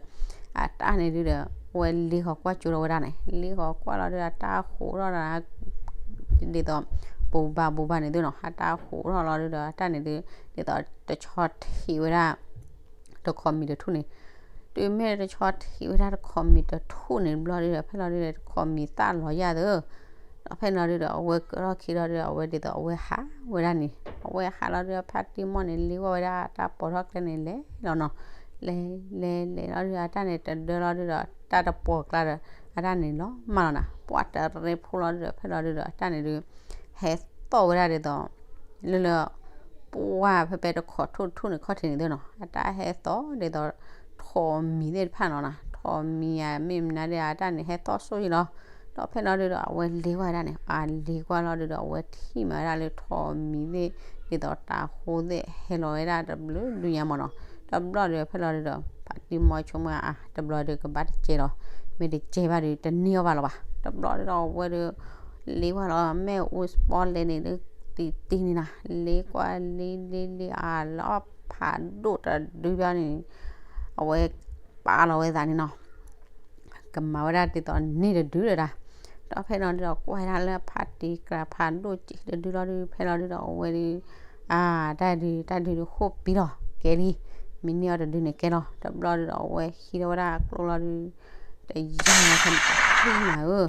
အတၢ်န့ၣ်ဒုးဒီး အဝဲလ့ဃီၤကွၢ်ကၠိထီၣ်ဝဲဒၣ်န့ၣ်, လ့ဃီၤကွၢ်လီၤဒုးဒီး အတၢ်ဟူးထီၣ်ဒီး ဒ်သိး ဘူးဘၣ်ဘူးဘၣ်န့ၣ်သုနီၤ, အတၢ်ဟူးထီၣ်လီၤဒုးဒီး အတၢ်န့ၣ်ဒုး ဒ်သိးတဆီထံးဝဲဒၣ် တခီမံၤတထူၣ်န့ၣ်, တုၤမ့ၢ်တဆီထံးဝဲဒၣ်တခီမံၤတထူၣ်န့ၣ်တဘျီဒုးဒီး ဖဲလီၤဒုးဒီး တခီမံၤသၣ်လီၤယၢ်သၢ, ဒီးဖဲလီၤဒုးဒီး အဝဲကၢထီၣ်ခံလီၤဒုးဒီး အဝဲဒ်သိးအဝဲဟးဝဲဒၣ်န့ၣ်, အဝဲဟးလီၤဒုးဒီး ဖါတံၢ်မီၢ်န့ၣ် လ့ဝဲဒၣ်တၢ်ပိာ်ထီၣ်ကျဲန့ၣ်လဲၤလီၤနီၤ, လဲၤလဲၤလဲၤလီၤဒုးဒီး အတၢ်န့ၣ်တဒၢလီၤဒုးဒီး တၢ်တပိာ်ကျါဒီး အတၢ်န့ၣ်လီၤမၢ်လီၤနၤ, ပှၤတရ့ဖိလီၤဒုးဒီး ဖဲလီၤဒုးဒီး အတၢ်န့ၣ်ဒုး ဟဲသီၣ်ဝဲဒၣ်ဒ်သိး လၢလၢ ပှၢ်ဖဲဖဲတခီထူၣ်တထူၣ်န့ၣ်ခီၣ်ထံးန့ၣ်သ့ၣ်နီၤ, အတၢ်ဟဲသီၣ်ဒ်သိး ထိးမံၤသ့ၣ်တဖၣ်နီၤနၤ, ထိးမံၤဧါ မ့ၢ်မနုၤဒ်အတၢ်န့ၣ် ဟဲသီၣ်ဆိၣ်ယံၤလီၤ. ဒီးဖဲလီၤဒုးဒီး အဝဲလ့ကွၢ်ဝဲဒၣ်န့ၣ်, အလ့ကွၢ်လီၤဒုးဒီး အဝဲထံၣ်မးဝဲဒၣ်လၢထိးမံၤသ့ၣ် ဒ်သိးတၤဟိသ့ၣ် ဟဲလီၤဝဲဒၣ်တဘျုးဒုညါမၢ်နီၤ. တဘျီဒီးဖဲလီၤဒုးဒီး ဖါတံၢ်မီၢ်ဆိကမိၣ်ဧါ တဘျီဒီးကဘၣ်တကဲလီၤ, မ့ၢ်တကဲဘၣ်ဒီး တန့ၢ်အီၣ်ဘၣ်လီၤဘၣ်. တဘျီဒုးဒီးအဝဲဒီး လ့ကွၢ်လီၤ မ့ၣ်အူစပီလဲန့ၣ်ဒုး တံၢ်တံၢ်န့ၣ်နၤ, လ့ကွၢ်လ့လ့လ့ အလီၤဖးဒိၣ်တဒုဘၣ်န့ၣ် အဝဲပာ်လီၤဝဲသးန့ၣ်နီၤ, ကမၤဝဲဒၣ်ဒ်သိးန့ၢ်တဒုဒီးဒၣ်. ဒီးဖဲလီၤဒုးဒီး ကွၢ်ဝဲဒၣ်လၢဖါတံၢ်ကြၢးဖးဒိၣ်စံးတဒုလီၤဒုး ဖဲလီၤဒုးဒီး အဝဲဒုး အါ တၢ်ဒုး တၢ်ဒုးဒုးဃိၣ်ပံၤလီၤ ကဲလံ, မ့ၢ်န့ၢ်အီၤတဒုန့ၣ်ကဲလီၤ. တဘျီဒုးဒီး အဝဲဟံးထီၣ်ဝဲဒၣ်ကျိလီၤဒုး တယါန့ၣ် ဖဲန့ၣ် တၢ်ဖံးနၤဧၢ,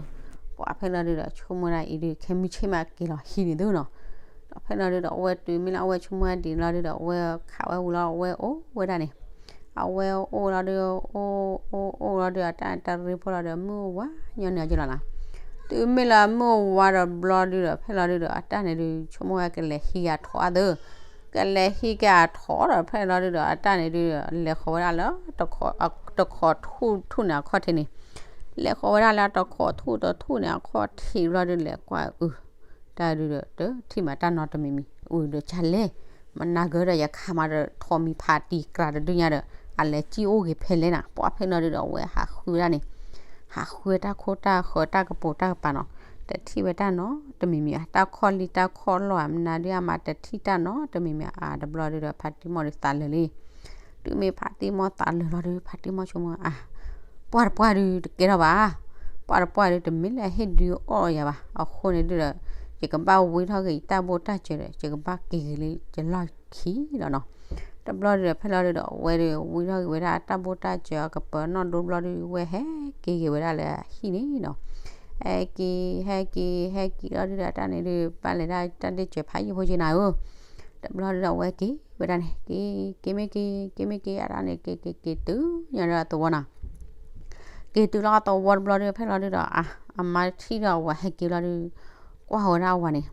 ပှၤဖဲလီၤဒုးဒီး ဆိကမိၣ်ဒၣ်အံၤဒုး ခဲမုၢ်ဆ့ၣ်မးက့ၤလီၤဟံးန့ၣ်သုနီၤ. ဒီးဖဲလီၤဒုးဒီး အဝဲတုၤမ့ၢ်လၢအဝဲဆိကမိၣ်ဒ်န့ၣ်လီၤဒုးဒီး အဝဲခးဝဲဝံၤလီၤ အဝဲအိၣ်ဝဲဒၣ်န့ၣ်, အဝဲအိၣ်လီၤဒုး အိၣ်အိၣ်အိၣ်လီၤဒုး အတၢ်တရ့ဖိလီၤဒီး မုၢ်ဝါညီန့ၣ်အီၤက့ၤလီၤနၤ. တုၤမ့ၢ်လၢမုၢ်ဝါဒီးဘျီဒုးဒီး ဖဲလီၤဒုးဒီး အတၢ်န့ၣ်ဒုး ဆိကမိၣ်ဝဲကလဲၤဟံးယၤထိးအါသၢ ကလဲၤဟံးက့ၤအထိးဒီး ဖဲလီၤဒုးဒီး အတၢ်န့ၣ်ဒုး လဲၤဃီၤဝဲဒၣ်လၢ တခီထူၣ်တထူၣ်န့ၣ်အခီၣ်ထံးန့ၣ်, လဲၤဃီၤဝဲဒၣ်လၢတခီထူၣ်တထူၣ်န့ၣ်အခီၣ်ထံးဘျီဒုး လဲၤကွၢ်အုး တၢ်ဒုးဒီး တထံၣ်မးတၢ်နီတမံၤမံၤ အုးဒီးကလဲၣ်, မနၤကၢဒီး ယခးမးဒီးထိးမံၤဖးတံၢ်ကြၢးတဒုညါဒီး အလဲၤကံၣ်အိၣ်က့ၤဖဲလဲၣ်နၤ. ပှၤဖဲလီၤဒုးဒီး အဝဲဟးဃုဝဲဒၣ်န့ၣ်, ဟးဃုဝဲတၢ်ခိၣ်တၢ်ဃၢၤတၢ်ကပိာ်တၢ်ကပၤနီၤ, တထံၣ်ဝဲတၢ်နီတမံၤမံၤဧါ, တၢ်ခီၣ်လံၢ်တၢ်ခီၣ်လီၢ်ဧါ မနၤဒုးအမးတထံၣ်တၢ်နီတမံၤမံၤဧါ, တဘျီဒုးဒီး ဖါတံၢ်မီၢ်ဒုးသးလၢာ်လံ. တုၤမ့ၢ်ဖါတံၢ်မီၢ်သးလၢာ်လီၤဒုး ဖါတံၢ်မီၢ်ဆိကမိၣ်ဧါ, ပှၢ်တပှၢ်ဒုးတကဲထီၣ်ဘၣ်, ပှၢ်တပှၢ်ဒုးတမ့ၢ်လၢဟ့ၣ်ဒုးအီၣ်ယၤဘၣ်, အဃိန့ၣ်ဒုးဒီး ယကဘၣ်ဝံထီၣ်က့ၤယတၢ်ဘိၣ်တၢ်စၢၤဒီး ယကဘၣ်က့ၤက့ၤလၢယလီၢ်ခံလီၤနီၤ. တဘျီဒုးဒီး ဖဲလီၤဒုးဒီး အဝဲဒုးဝံထီၣ်က့ၤဝဲဒၣ်တၢ်ဘိၣ်တၢ်စၢၤအကပၤနီၣ်ဒိဘျီဒုး ဝဲဟဲက့ၤက့ၤဝဲဒၣ်လၢအဟံၣ်န့ၣ်နီၤ. ဟဲက့ၤ ဟဲက့ၤ ဟဲက့ၤလီၤဒုးဒီး တၢ်န့ၣ်ဒုး ဘၣ်လဲၤဒၣ်တၢ်ဒ့ၣ်စၢၤဖးယံာ်ဖိက့နၤဧၢ, တဘျီဒုးဒီး အဝဲက့ၤဝဲဒၣ်န့ၣ် က့ၤ က့ၤမ့ၢ်က့ၤ က့ၤမ့ၢ်က့ၤ အတၢ်န့ၣ် က့ၤက့ၤက့ၤတုၤညါဒီးအသဝီနီၤ. က့ၤတုၤလီၤအသဝီတဘျီဒုး ဖဲလီၤဒုးဒီး အ အမါထံၣ်ဒီးအဝၤဟဲက့ၤလီၤဒုး ကွၢ်ဝဲဒၣ်အဝၤန့ၣ်,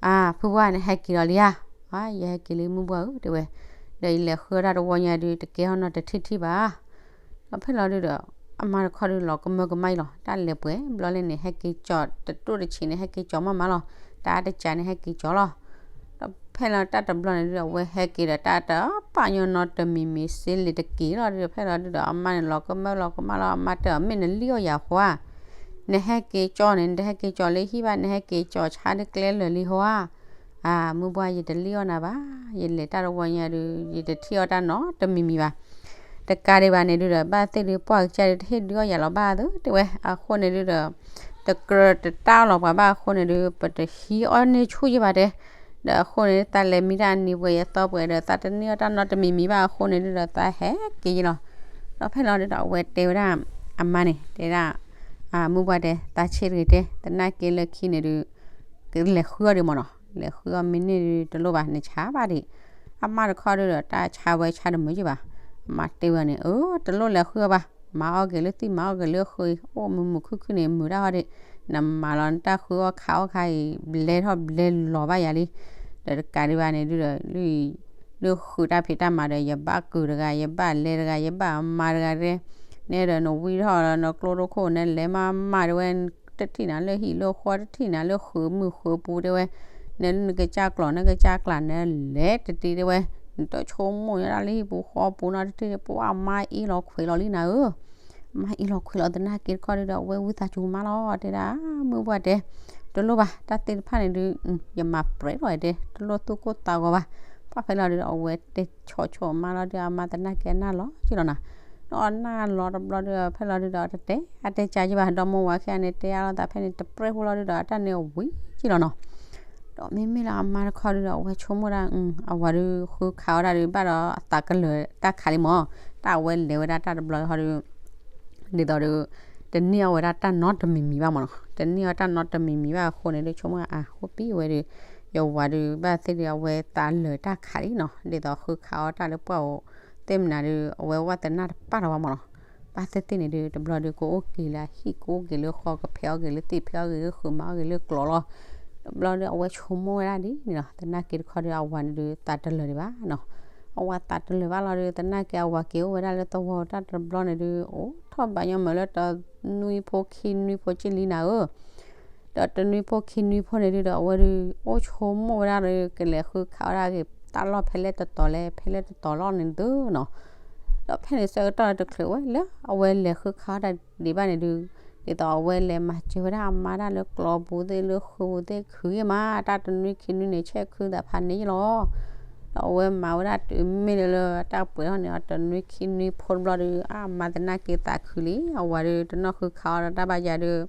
အၢ ဖုဘၣ်န့ၣ် ဟဲက့ၤလီၤလံဧါ, အၢ ယဟဲက့ၤလံမုၢ်ဘှၢ်ဧၢ တဲဝဲ, ဒီးယလဲၤဃုအီၣ်တၢ်တဝီညါဒုး တကဲထီၣ်နီတထံၣ်ထံၣ်ဘၣ်. ဒီးဖဲလီၤဒုးဒီး အမါတခီဒုးလီၤကမၢကမၣ်အံၤလီၤ, တၢ်လဲၤပှဲၤဘျီလဲၣ်န့ၣ် ဟဲက့ၤကၠီၤတတိၢ်တဆံးန့ၣ် ဟဲက့ၤကၠီၤမးမးလီၤ, တၢ်တကးန့ၣ် ဟဲက့ၤကၠီၤလီၤ. ဒီးဖဲလီၤတၢ်တဘျီန့ၣ်ဒုးဒီး အဝဲဟဲက့ၤဒီးတၢ်တပာ်ညီနီတမံၤမံၤ စ့လ့ၤတက့ၤလီၤဒုးဒီး ဖဲလီၤဒုးဒီး အမါန့ၣ်လီၤကမၢလီၤကမၣ်လီၤ အမါတဲအီၤ မ့ၢ်နလံၣ်အီၣ်ယၤဃီဧါ, နဟဲက့ၤကၠီၤန့ၣ် နတဟဲက့ၤကၠီၤလၢဟံၣ်ဘၣ် နဟဲက့ၤကၠီၤဆါဒ်ကျဲလၢာ်လံဃီဧါ. အၢ မုၢ်ဘှၢ် ယတလံၣ်အီၣ်နၤဘၣ်, ယလဲၤတၢ်တဝီညါဒုး ယတထံၣ်အီၣ်တၢ်နီတမံၤမံၤဘၣ်. တကးဒံးဘၣ်န့ၣ်ဒုးဒီး ဘၣ်သ့ၣ်ဒုးပှၢ်ကစၢ်ဒုး တဟ့ၣ်ဒုးအီၣ်ယၤလီၤဘၣ်သု တဲဝဲ, အဃိန့ၣ်ဒုးဒီး တကြၢးတတၢ်အီၣ်လီၤပှၤဘၣ်အဃိန့ၣ်ဒုး ပတဟံးအီၣ်န့ၢ်ဆူၣ်ယံၤဘၣ်တဲ, ဒီးအဃိန့ၣ် သးလဲၤမံတၢ်အနံၤပှဲၤယသီပှဲၤဒီး သးတန့ၢ်အီၣ်တၢ်နီတမံၤမံၤဘၣ်အဃိန့ၣ်ဒုးဒီး သးဟဲက့ၤယံၤလီၤ. ဒီးဖဲလီၤဒုးဒီး အဝဲတဲဝဲဒၣ် အမါန့ၣ် တဲဒၣ် အၢ မုၢ်ဘှၢ်တဲ သးဆ့ၣ်တဂ့ၤတဲ သနာ်က့လၢခံန့ၣ်ဒုး ကလဲၤဃုအီၣ်ဒံးမ့ၢ်နီၤ, လဲၤဃုအီၣ်မ့ၢ်န့ၢ်ဒုးတလိၣ်ဘၣ် နဆါဘၣ်ဒံး. အမါတခီဒုးဒီး တၢ်ဆါဝဲဆါတမုာ်ယံၤဘၣ်. အမါတဲဝဲန့ၣ် အၢ တလိၣ်လဲၤဃုအီၣ်ဘၣ်, မၤအီၣ်က့ၤလၢသံၣ် မၤအီၣ်က့ၤလၢဃုအံၤ အိၣ်မုာ်မုာ်ခုၣ်ခုၣ်န့ၣ် မုာ်တၢ်အီၣ်ဒံး, နမၤလီၤနတၢ်ဃုအီၣ်ခးအီၣ်ခါအံၤ ဘျဲထီၣ်ဘျဲလီၤဘၣ်ယၤလံ. ဒီးတကးဒံးဘၣ်န့ၣ်ဒုဒီး လၢ လၢဃုာ်တၢ်ဖံးတၢ်မၤဒီး ယဘၣ်ကုာ်တဂၤ ယဘၣ်လဲၤတဂၤ ယဘၣ်မၤတဂၤတဲ, နဲဒီးနဝံထီၣ်လီၤ နကျိဒိခိၣ် နလဲၤမၤမၤတဲဝဲ, တထံၣ်နၤလၢဟံၣ်လၢဃီ တထံၣ်နၤလၢဃုာ်မုၢ်ဃုာ်ပူၤတဲဝဲ, နလၢနကစၢ်ကျီၢ် နကစၢ်ကျၢ် နလဲၤတတ့တဲဝဲ, နတဆိကမိၣ်ညါဒၣ်လၢဟံၣ်ပူၤဃီပူၤနီတထံၣ် ပှၤမါအ့ၣ်လီၤခွဲးလီၤလံနၤဧၢ မါအ့ၣ်လီၤခွဲးလီၤသနာ်က့တခီဒုဒီး အဝဲဝံသးစူၤမါလီၤ တဲဒၣ်, မုၢ်ပှၢ်တဲ, တလိၣ်ဘၣ် တၢ်သ့ၣ်တဖၣ်န့ၣ်ဒုး ယမၤပြဲးလီၤတဲ, တလိၣ်သူၣ်ကိၢ်သးဂီၤဘၣ်, ပှၢ်ဖဲလီၤဒုဒီး အဝဲတဲဆိဆိမါလီၤဒုး အမါသနာ်က့အနၢ်လီၤက့လီၤနၤ, ဒီးအနၢ်လီၤတဘျီဒုဒီး ဖဲလီၤဒုဒီး တတဲ အတဲကါက့ဘၣ် ဒီမိၢ်ဝၤခံဂၤန့ၣ် တဲအါလိာ်သးဖဲန့ၣ် တပြဲးဖိလီၤဒုဒီး အတၢ်န့ၣ်အဝံၤက့လီၤနီၤ ဒီးမ့မ့ၢ်လၢအမါတခီဒုဒီး အဝဲဆိကမိၣ်ဒၣ်, အဝၤဒုးဃုခးဝဲဒၣ်ဒုး ဘၣ်ဒီးအသးကလၢာ်တၢ်ခးလံမၢ်, တၢ်အဝဲလဲၤဝဲဒၣ်တၢ်တဘျီဟီဒုး ဒ်သိးဒီး တန့ၢ်အီၣ်ဝဲဒၣ်တၢ်နီတမံၤမံၤဘၣ်မၢ်နီၤ, တန့ၢ်အီၣ်တၢ်နီတမံၤမံၤဘၣ်အဃိန့ၣ်ဒုး ဆိကမိၣ်အဃိပံဝဲဒုး, ယဝၤဒုး ဘၣ်သ့ၣ်ဒုး အဝဲသးလၢာ်တၢ်ခးလံနီၤ, ဒ်သိးဃုခးအီၣ်တၢ်လၢပှၢ်ဧိၤ, သ့ၣ်မနၤဒုး အဝဲဝၣ်သနၢ်တပာ်လီၤဘၣ်မၢ်နီၤ, ဘၣ်သ့ၣ်သ့ၣ်န့ၣ်ဒုး တဘျီဒုး ကအိၣ်က့ၤလၢအဟံၣ် ကအိၣ်က့ၤလၢဃီ ကဖဲးအီၣ်က့ၤလၢသ့ၣ် ဖဲးအီၣ်က့ၤလၢဃုာ် မၤအီၣ်က့ၤလၢကျီၢ်လီၤ, တဘျီဒုး အဝဲဆိကမိၣ်ဝဲဒၣ်ဒ်န့ၣ်လီၤ, သနာ်က့တခီဒုး အဝၤန့ၣ်ဒုး သးတလၢာ်ဒံးဘၣ်နီၤ, အဝၤသးတလၢာ်ဘၣ်လီၤဒုး သနာ်က့အဝၤက့ၤအိၣ်ဝဲဒၣ်လၢသဝီတၢ်တဘျီန့ၣ်ဒုး အိၣ်ထီၣ်ဘၣ်ညီမုာ်လၢတနွံဖိခံနွံဖိက့လံနၤဧၢ ဒီးတနွံဖိခံနွံဖိန့ၣ်ဒုးဒီး အဝဲဒုး အိၣ်ဆိကမိၣ်ဝဲဒၣ်ဒီး ကလဲၤဃုခးဝဲဒၣ်က့ၤတၢ်လီၢ်ဖဲလဲၣ်တတီၤလဲၣ် ဖဲလဲၣ်တတီၤလီၤန့ၣ်ဒုးနီၤ, ဒီးဖဲန့ၣ်ဆၢကတီၢ်တချုးဝဲလၢအဝဲလဲၤဃုခးဝဲဒၣ်ဒံးဘၣ်န့ၣ်ဒုး, ဒ်သိးအဝဲလဲၤမၤစၢၤဝဲဒၣ်အမါတၢ်လၢကျီၢ်ပူၤသ့ၣ်လၢဃုာ်ပူၤသ့ၣ်ခုးယ့ၢ်မး တၢ်တနွံခံနွံန့ၣ် ဆဲးခုသးဖးန့ၣ်ယ့ၢ်လီၤ ဒီးအဝဲမၤဝဲဒၣ်တုၤမ့ၢ်လၢလၢတၢ်ပှဲၤထီၣ်န့ၣ် အတနွံခံနွံဖိတဘျီဒုး အမါသနာ်က့သးခုလံ အဝၤဒုးတနီၣ်ဃုခးအီၤဒီးတၢ်ဘၣ်ယၤဒုး,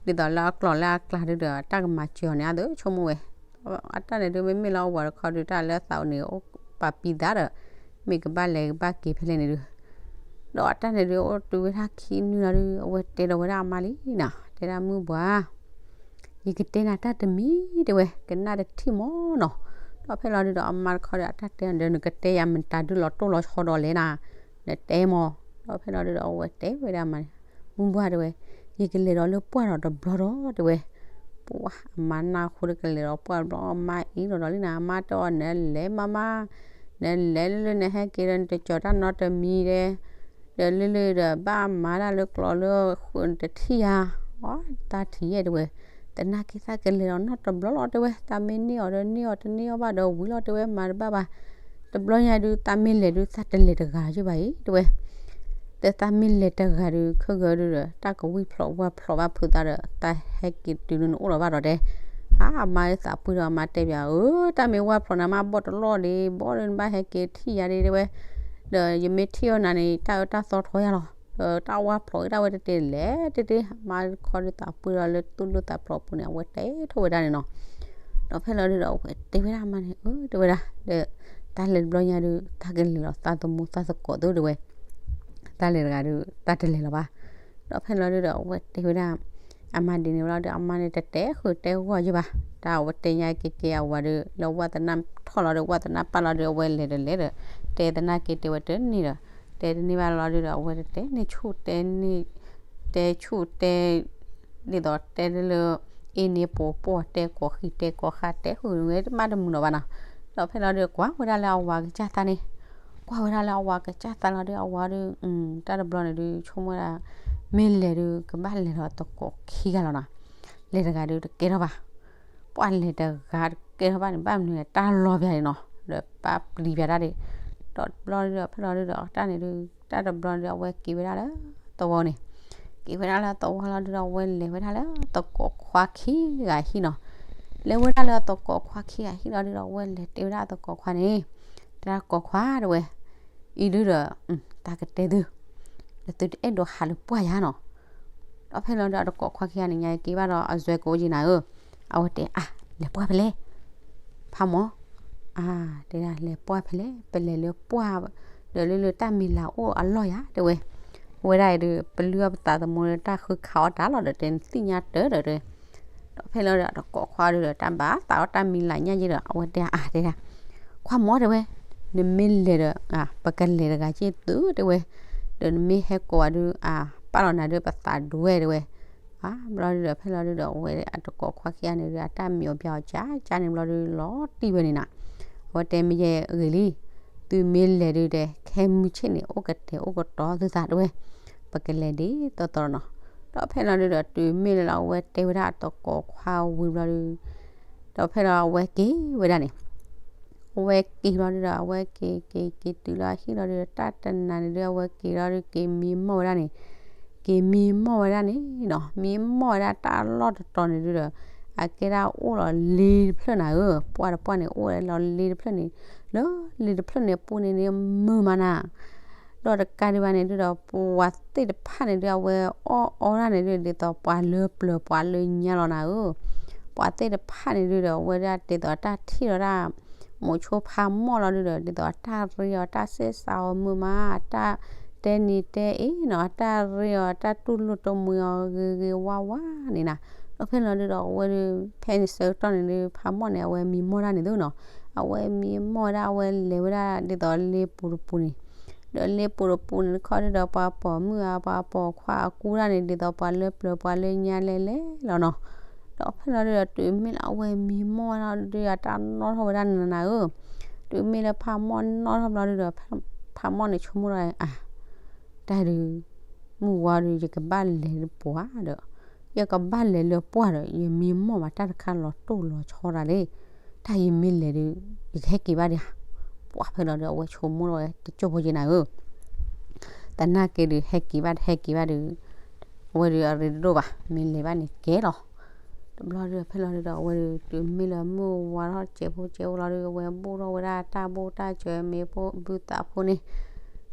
ဒ်သိးလၢအကျီၢ်လၢအကျါဒုးဒီး တၢ်ကမၤစၢၤအီၤန့ၣ် အသးဆိကမိၣ်ဝဲ, အတၢ်န့ၣ်ဒုးမ့မ့ၢ်လၢအဝၤတခီဒုး တၢ်လၢအသးအိၣ်န့ၣ် အိၣ်ပာ်ပံသးဒီး မ့ၢ်ကဘၣ်လဲၤကဘၣ်က့ၤဖဲလဲၣ်န့ၣ်ဒုး ဒီးအတၢ်န့ၣ်ဒုး အိၣ်တုၤဝဲဒၣ်ခံနွံလီၤဒုး အဝဲတဲဒီးဝဲဒၣ်အမါလံနီၤ, တဲဒၣ်မုၢ်ပှၢ် ယကတဲနၤတၢ်တမံၤတဲဝဲ ကနၣ်တထံၣ်မၢ်နီၤ, ဒီးဖဲလီၤဒုးဒီးအမါတခီဒီး အတၢ်တဲဒီး နကတဲယၤမတၤဒုးလီၤတိၢ်လီၤဆီဒီးလဲၣ်နၤ, နတဲမၢ်, ဒီးဖဲလီၤဒုးဒီးအဝဲတဲဝဲဒၣ်မါန့ၣ်, မုၢ်ပှၢ်တဲဝဲ, ယကလဲၤဒီးလၢပှၢ်ဒီးတဘျီဒီးတဲဝဲ, ပှၢ်အမါနၢ်ဃိဒီးကလဲၤဒီးပှၢ်တဘျီ အမါအံၤဒီးဒီးလံနၤ အမါတဲအီၤ နလဲၤမးမး နလဲၤလၢလၢနဟဲက့ၤဒီးနတကၠီၤတၢ်နီတမံၤဒဲး, ဒီးလၢလၢဒီးဘၣ်မၤတၢ်လၢကျီၢ်လၢဃုာ်နတထံၣ်ယၤ, အတၢ်ထံၣ်ယဲၢ်တဲဝဲ, သနာ်က့သးကလဲၤဒီးနီတဘျီလီၤတဲဝဲ သးမ့ၢ်န့ၢ်အီၤဒီးန့ၢ်အီၤ တန့ၢ်အီၤဘၣ်ဒီးဝံၤလီၤတဲဝဲ မၤတဘၣ်ဘၣ်, တဘျီညါဒုး သးမ့ၢ်လဲၤဒုး သးတလဲၤတဂၤယ့ၢ်ဘၣ်အံၤတဲဝဲ ဒီးသးမ့ၢ်လဲၤတဂၤဒီး ခဲဂၢၢ်ဒုးဒီး တၢ်ကဝံၣ်ဖျိးဝါဖျိးဘၣ်ဖုးသးဒီး သးဟဲက့ၤတုၤလၢနအိၣ်လီၤဘၣ်ဒီးတဲ, အါ အမါသးပှၢ်ဒီးအမါတဲဘၣ်ဧၢ, တၢ်မ့ၢ်ဝါဖျိးန့ၣ် မါဘီၣ်တလီၢ်ဒံး ဘီၣ်လၢနဘၣ်ဟဲက့ၤထံၣ်ယၤဒံးတဲဝဲ, ဒီးယမ့ၢ်ထံၣ်အီၤနၤန့ၣ် တၢ်အၢတၢ်သီထီယၤလီၤ, ဒီးတၢ်ဝါဖျိးတၢ်ဝဲတတဲလဲၣ်တဲတဲ အမါတခီဒုးသးပှၢ်ဒီးလၢသူၣ်ဒိၣ်သးဖျိးပူၤန့ၣ် အဝဲတဲထီၣ်ဝဲဒၣ်န့ၣ်နီၤ ဒီးဖဲလီၤဒုးဒီး အဝဲတဲဝဲဒၣ်အမါန့ၣ် အၢ တဲဝဲဒၣ် ဒီး တၢ်လဲၤတဘျီညါဒုး တၢ်ကလဲၤလီၤသးသမူသးသကိးသိးတဲဝဲ, တၢ်လဲၤတဂၤဒုး တၢ်တလဲၤလီၤဘၣ်, ဒီးဖဲလီၤဒုးဒီး အဝဲတဲဝဲဒၣ် အမါဒ်န့ၣ်ဝဲလီၤဒီး အမါန့ၣ်တတဲဃုာ်တဲဂီၢ်ယ့ၢ်ဘၣ်, တၢ်အဝဲတဲညါက့ၤက့ၤအဝၤဒုး လၢဝါသနၢ်ထီၣ်လီၤဒီး ဝါသနၢ်ပာ်လီၤဒီး အဝဲလဲၤတလဲၤဒီး တဲသနာ်က့တဲဝဲတန့ၢ်ဒီး တဲတန့ၢ်ဘၣ်လီၤဒုးဒီး အဝဲတတဲန့ၢ်ဆူၣ်တဲန့ၢ် တဲဆူၣ်တဲ ဒ်သိးတဲလၢ အ့န့ၣ်ပိာ်ပိာ်တဲကိးဃံတဲကိးဃာ်တဲဃုာ်ဝဲတမၣ်တမုာ်လီၤဘၣ်နီၤ, ဒီးဖဲလီၤဒုးကွၢ်ဝဲဒၣ်လၢအဝၤကစၢ်သးန့ၣ်, ကွၢ်ဝဲဒၣ်လၢအဝၤကစၢ်သးလီၤဒုး အဝၤဒုး တၢ်တဘျီန့ၣ်ဒုး ဆိကမိၣ်ဝဲဒၣ် မ့ၢ်လဲၤဒုး ကဘၣ်လဲၤဒီးသကိးခံဂၤလီၤနီၤ, လဲၤတဂၤဒုးတကဲထီၣ်ဘၣ်, ပှၢ်လဲၤတဂၤတကဲထီၣ်ဘၣ်န့ၣ် ဘၣ်မနုၤလဲၣ် တၢ်လီၤပၠးန့ၣ်နီၤ ဒီးပၢ်ပျံၤပၠးတၢ်ဒံး, ဒီးတဘျီဒုးဒီး ဖဲလီၤဒုးဒီး တၢ်န့ၣ်ဒုး တၢ်တဘျီဒုး အဝဲက့ၤဝဲဒၣ်လၢသဝီန့ၣ်, က့ၤဝဲဒၣ်လၢသဝီလီၤဒုးဒီး အဝဲလဲၤဝဲဒၣ်လၢသကိးခွါခံဂၤဟံၣ်နီၤ, လဲၤဝဲဒၣ်လၢသကိးခွါခံဂၤဟံၣ်လီၤဒုးဒီး အဝဲလဲၤတဲဝဲဒၣ်သကိးခွါန့ၣ်, တဲဒၣ်သကိးခွါတဲဝဲ, အံၤဒုးဒီး တၢ်ကတဲသု, ဒီးသုတအဲၣ်ဒိးဟးလၢပှၢ်ယၤနီၤ, ဒီးဖဲလီၤဒုး အသကိးခွါခံဂၤန့ၣ် ညါက့ၤဘၣ်ဒီး အစွဲကိးက့ၤနၤဧၢ, အဝဲတဲအါ လဲၤပှၢ်ဖဲလဲၣ်, ဖးမီၤ, အါ တဲဒၣ်လဲၤပှၢ်ဖဲလဲၣ် ပလဲၤလၢပှၢ်, ဒီးလၢလၢတၢ်မံၤလၤအိၣ်အလီၢ်ယၤတဲဝဲ, ဝဲဒၣ်အံၤဒုး ပလုၢ်အီၣ်ပသးသမူလၢတၢ်ဃုခးအီၣ်တၢ်လီၤဒီး တဲနသ့ၣ်ညါတၢ်ဒီးတဲ ဒီးဖဲလီၤဒီး အသကိးခွါဒုးဒီး တၢ်ဘၣ်သးအီၣ်တၢ်မံၤလၤညါယ့ၢ်ဒီး အဝဲတဲအါတဲဒၣ်, ခွါမီၤတဲဝဲ, နမ့ၢ်လဲၤဒီး ပကလဲၤတဂၤက့ၤသုတဲဝဲ, ဒီးနမ့ၢ်ဟဲကိးဝဲဒုး အပာ်လီၤနၤဒုး ပသးဒွဲၣ်တဲဝဲ, ဘျီဒုဒီး ဖဲလီၤဒုဒီး အဝဲအတကိးခွါခံဂၤန့ၣ်ဒု အတၢ်မံၤအီၤဘၣ်အီၤကၠၢ်ကၠၢ်န့ၣ်ဘျီဒု လီၤတံၢ်ဝဲန့ၣ်နီၤ. အဝဲတဲ မ့ၢ်ယဲအဂ့ၤလံ, သုမ့ၢ်လဲၤဒုဒီး ခဲမုၢ်ဆ့ၣ်န့ၣ် အိၣ်ကတဲာ်အိၣ်ကတီၤသုသးတဝဲ, ပကလဲၤဒ်သိးသိးနီၤ. ဒီးဖဲလီၤဒုဒီး တုၤမ့ၢ်လၢအဝဲတဲဝဲဒၣ်အတကိးခွါဝံၤဘျီဒု ဒီးဖဲလီၤအဝဲက့ၤဝဲဒၣ်န့ၣ် အဝဲက့ၤလီၤဒုဒီး အဝဲက့ၤက့ၤက့ၤတုၤလၢအဟံၣ်လီၤဒုဒီး တၢ်တနၤန့ၣ်ဒု အဝဲက့ၤလီၤဒု က့ၤမံမီၢ်ဝဲဒၣ်န့ၣ်, က့ၤမံမီၢ်ဝဲဒၣ်န့ၣ်နီၤ, မံမီၢ်ဝဲဒၣ်တၢ်လီၢ်တတီၤန့ၣ်ဒုဒီး အကဲဒၣ်အိၣ်လီၤလ့တဖျၢၣ်နၤဧၢ, ပှၢ်တပှၢ်န့ၣ် အိၣ်လီၤလ့တဖျၢၣ်န့ၣ်, လၢလ့တဖျၢၣ်န့ၣ်အပူၤန့ၣ်န့ၣ် မုာ်မးနၤ ဒီးတကးဒံးဘၣ်န့ၣ်ဒုဒီး ပှၤသ့ၣ်တဖၣ်န့ၣ်ဒု အဝဲအီၣ်အီဒၣ်န့ၣ်ဒု ဒ်သိးပှၤလၢပျၢၤပှၤလၢညါလီၤနၤဧၢ, ပှၤသ့ၣ်တဖၣ်န့ၣ်ဒုဒီး အဝဲဒၣ်ဒ်သိးတၢ်ထံၣ်လီၤဒၣ် မိၤဆိဖးမီၢ်လီၤဒုဒီး ဒ်သိးအတၢ်ရ့အီၤ တၢ်စ့ၢ်စးအီၤမုာ်မး အတၢ်တဲနံၤတဲအ့နီၤ အတၢ်ရ့အီၤ အတၢ်တူၢ်လိာ်တမှံၤအီၤဂ့ၤဂ့ၤဝါဝါန့ၣ်နၤ. ဒီးဖဲလီၤဒုဒီး အဝဲဒု ဖဲန့ၣ်ဆၢကတီၢ်န့ၣ်ဒု ဖးမီၢ်န့ၣ် အဝဲမံမီၢ်ဒၣ်န့ၣ်သုနီၤ, အဝဲမံမီၢ်ဝဲဒၣ် အဝဲလဲၤဝဲဒၣ်ဒ်သိးလ့ပူၤတပူၤန့ၣ် ဒီးလ့ပူၤတပူၤန့ၣ်တခီဒုဒီး ပှၤပိာ်မုၣ်အပှၤပိာ်ခွါအကူဒၣ်န့ၣ် ဒ်သိးပှၤလၢပျၢၤပှၤလၢညါလဲၤလဲၤလီၤနီၤ. ဒီးဖဲလီၤဒုဒီး တုၤမ့ၢ်လၢအဝဲမံမီၢ်ဝဲဒၣ်ဒု အတၢ်နီၣ်ထီၣ်ဝဲဒၣ်နၤနၤဧၢ, တုၤမ့ၢ်လၢဖးမီၢ်နီၣ်ထီၣ်ဘျီဒုဒီး ဖးမီၢ်န့ၣ်ဆိကမိၣ်ဒီး အါ တၢ်ဒု မုၢ်ဝါဒု ယကဘၣ်လဲၤလၢပှၢ်ဒီး ယကဘၣ်လဲၤလၢပှၢ်ဒီး ယမံမီၢ်မးတၢ်တခါလီၤတိၢ်လီၤဆီဒၣ်လဲာ်, တၢ်ယမ့ၢ်လဲၤဒု ယကဟဲက့ၤဘၣ်ဒံးဧါ. ပှၢ်ဖဲလီၤဒု အဝဲဆိကမိၣ်ထီၣ်ဝဲတကၠိၢ်ဖိက့နၤဧၢ, သနာ်က့ဒု ဟဲက့ၤဘၣ်တဟဲက့ၤဘၣ်ဒု အဝဲဒု အရ့တဒိၣ်ဘၣ် မ့ၢ်လဲၤဘၣ်န့ၣ်ကဲလီၤ. တဘျီဒု ဖဲလီၤဒုဒီး အဝဲဒု တုၤမ့ၢ်လၢမုၢ်ဝါထီၣ်စဲးဖိစဲးဖိလီၤဒု အဝဲဘိၣ်ထီၣ်ဝဲဒၣ်တၢ်ဘိၣ်တၢ်စၢၤမ့ၤဖိဘုသးဖိန့ၣ်,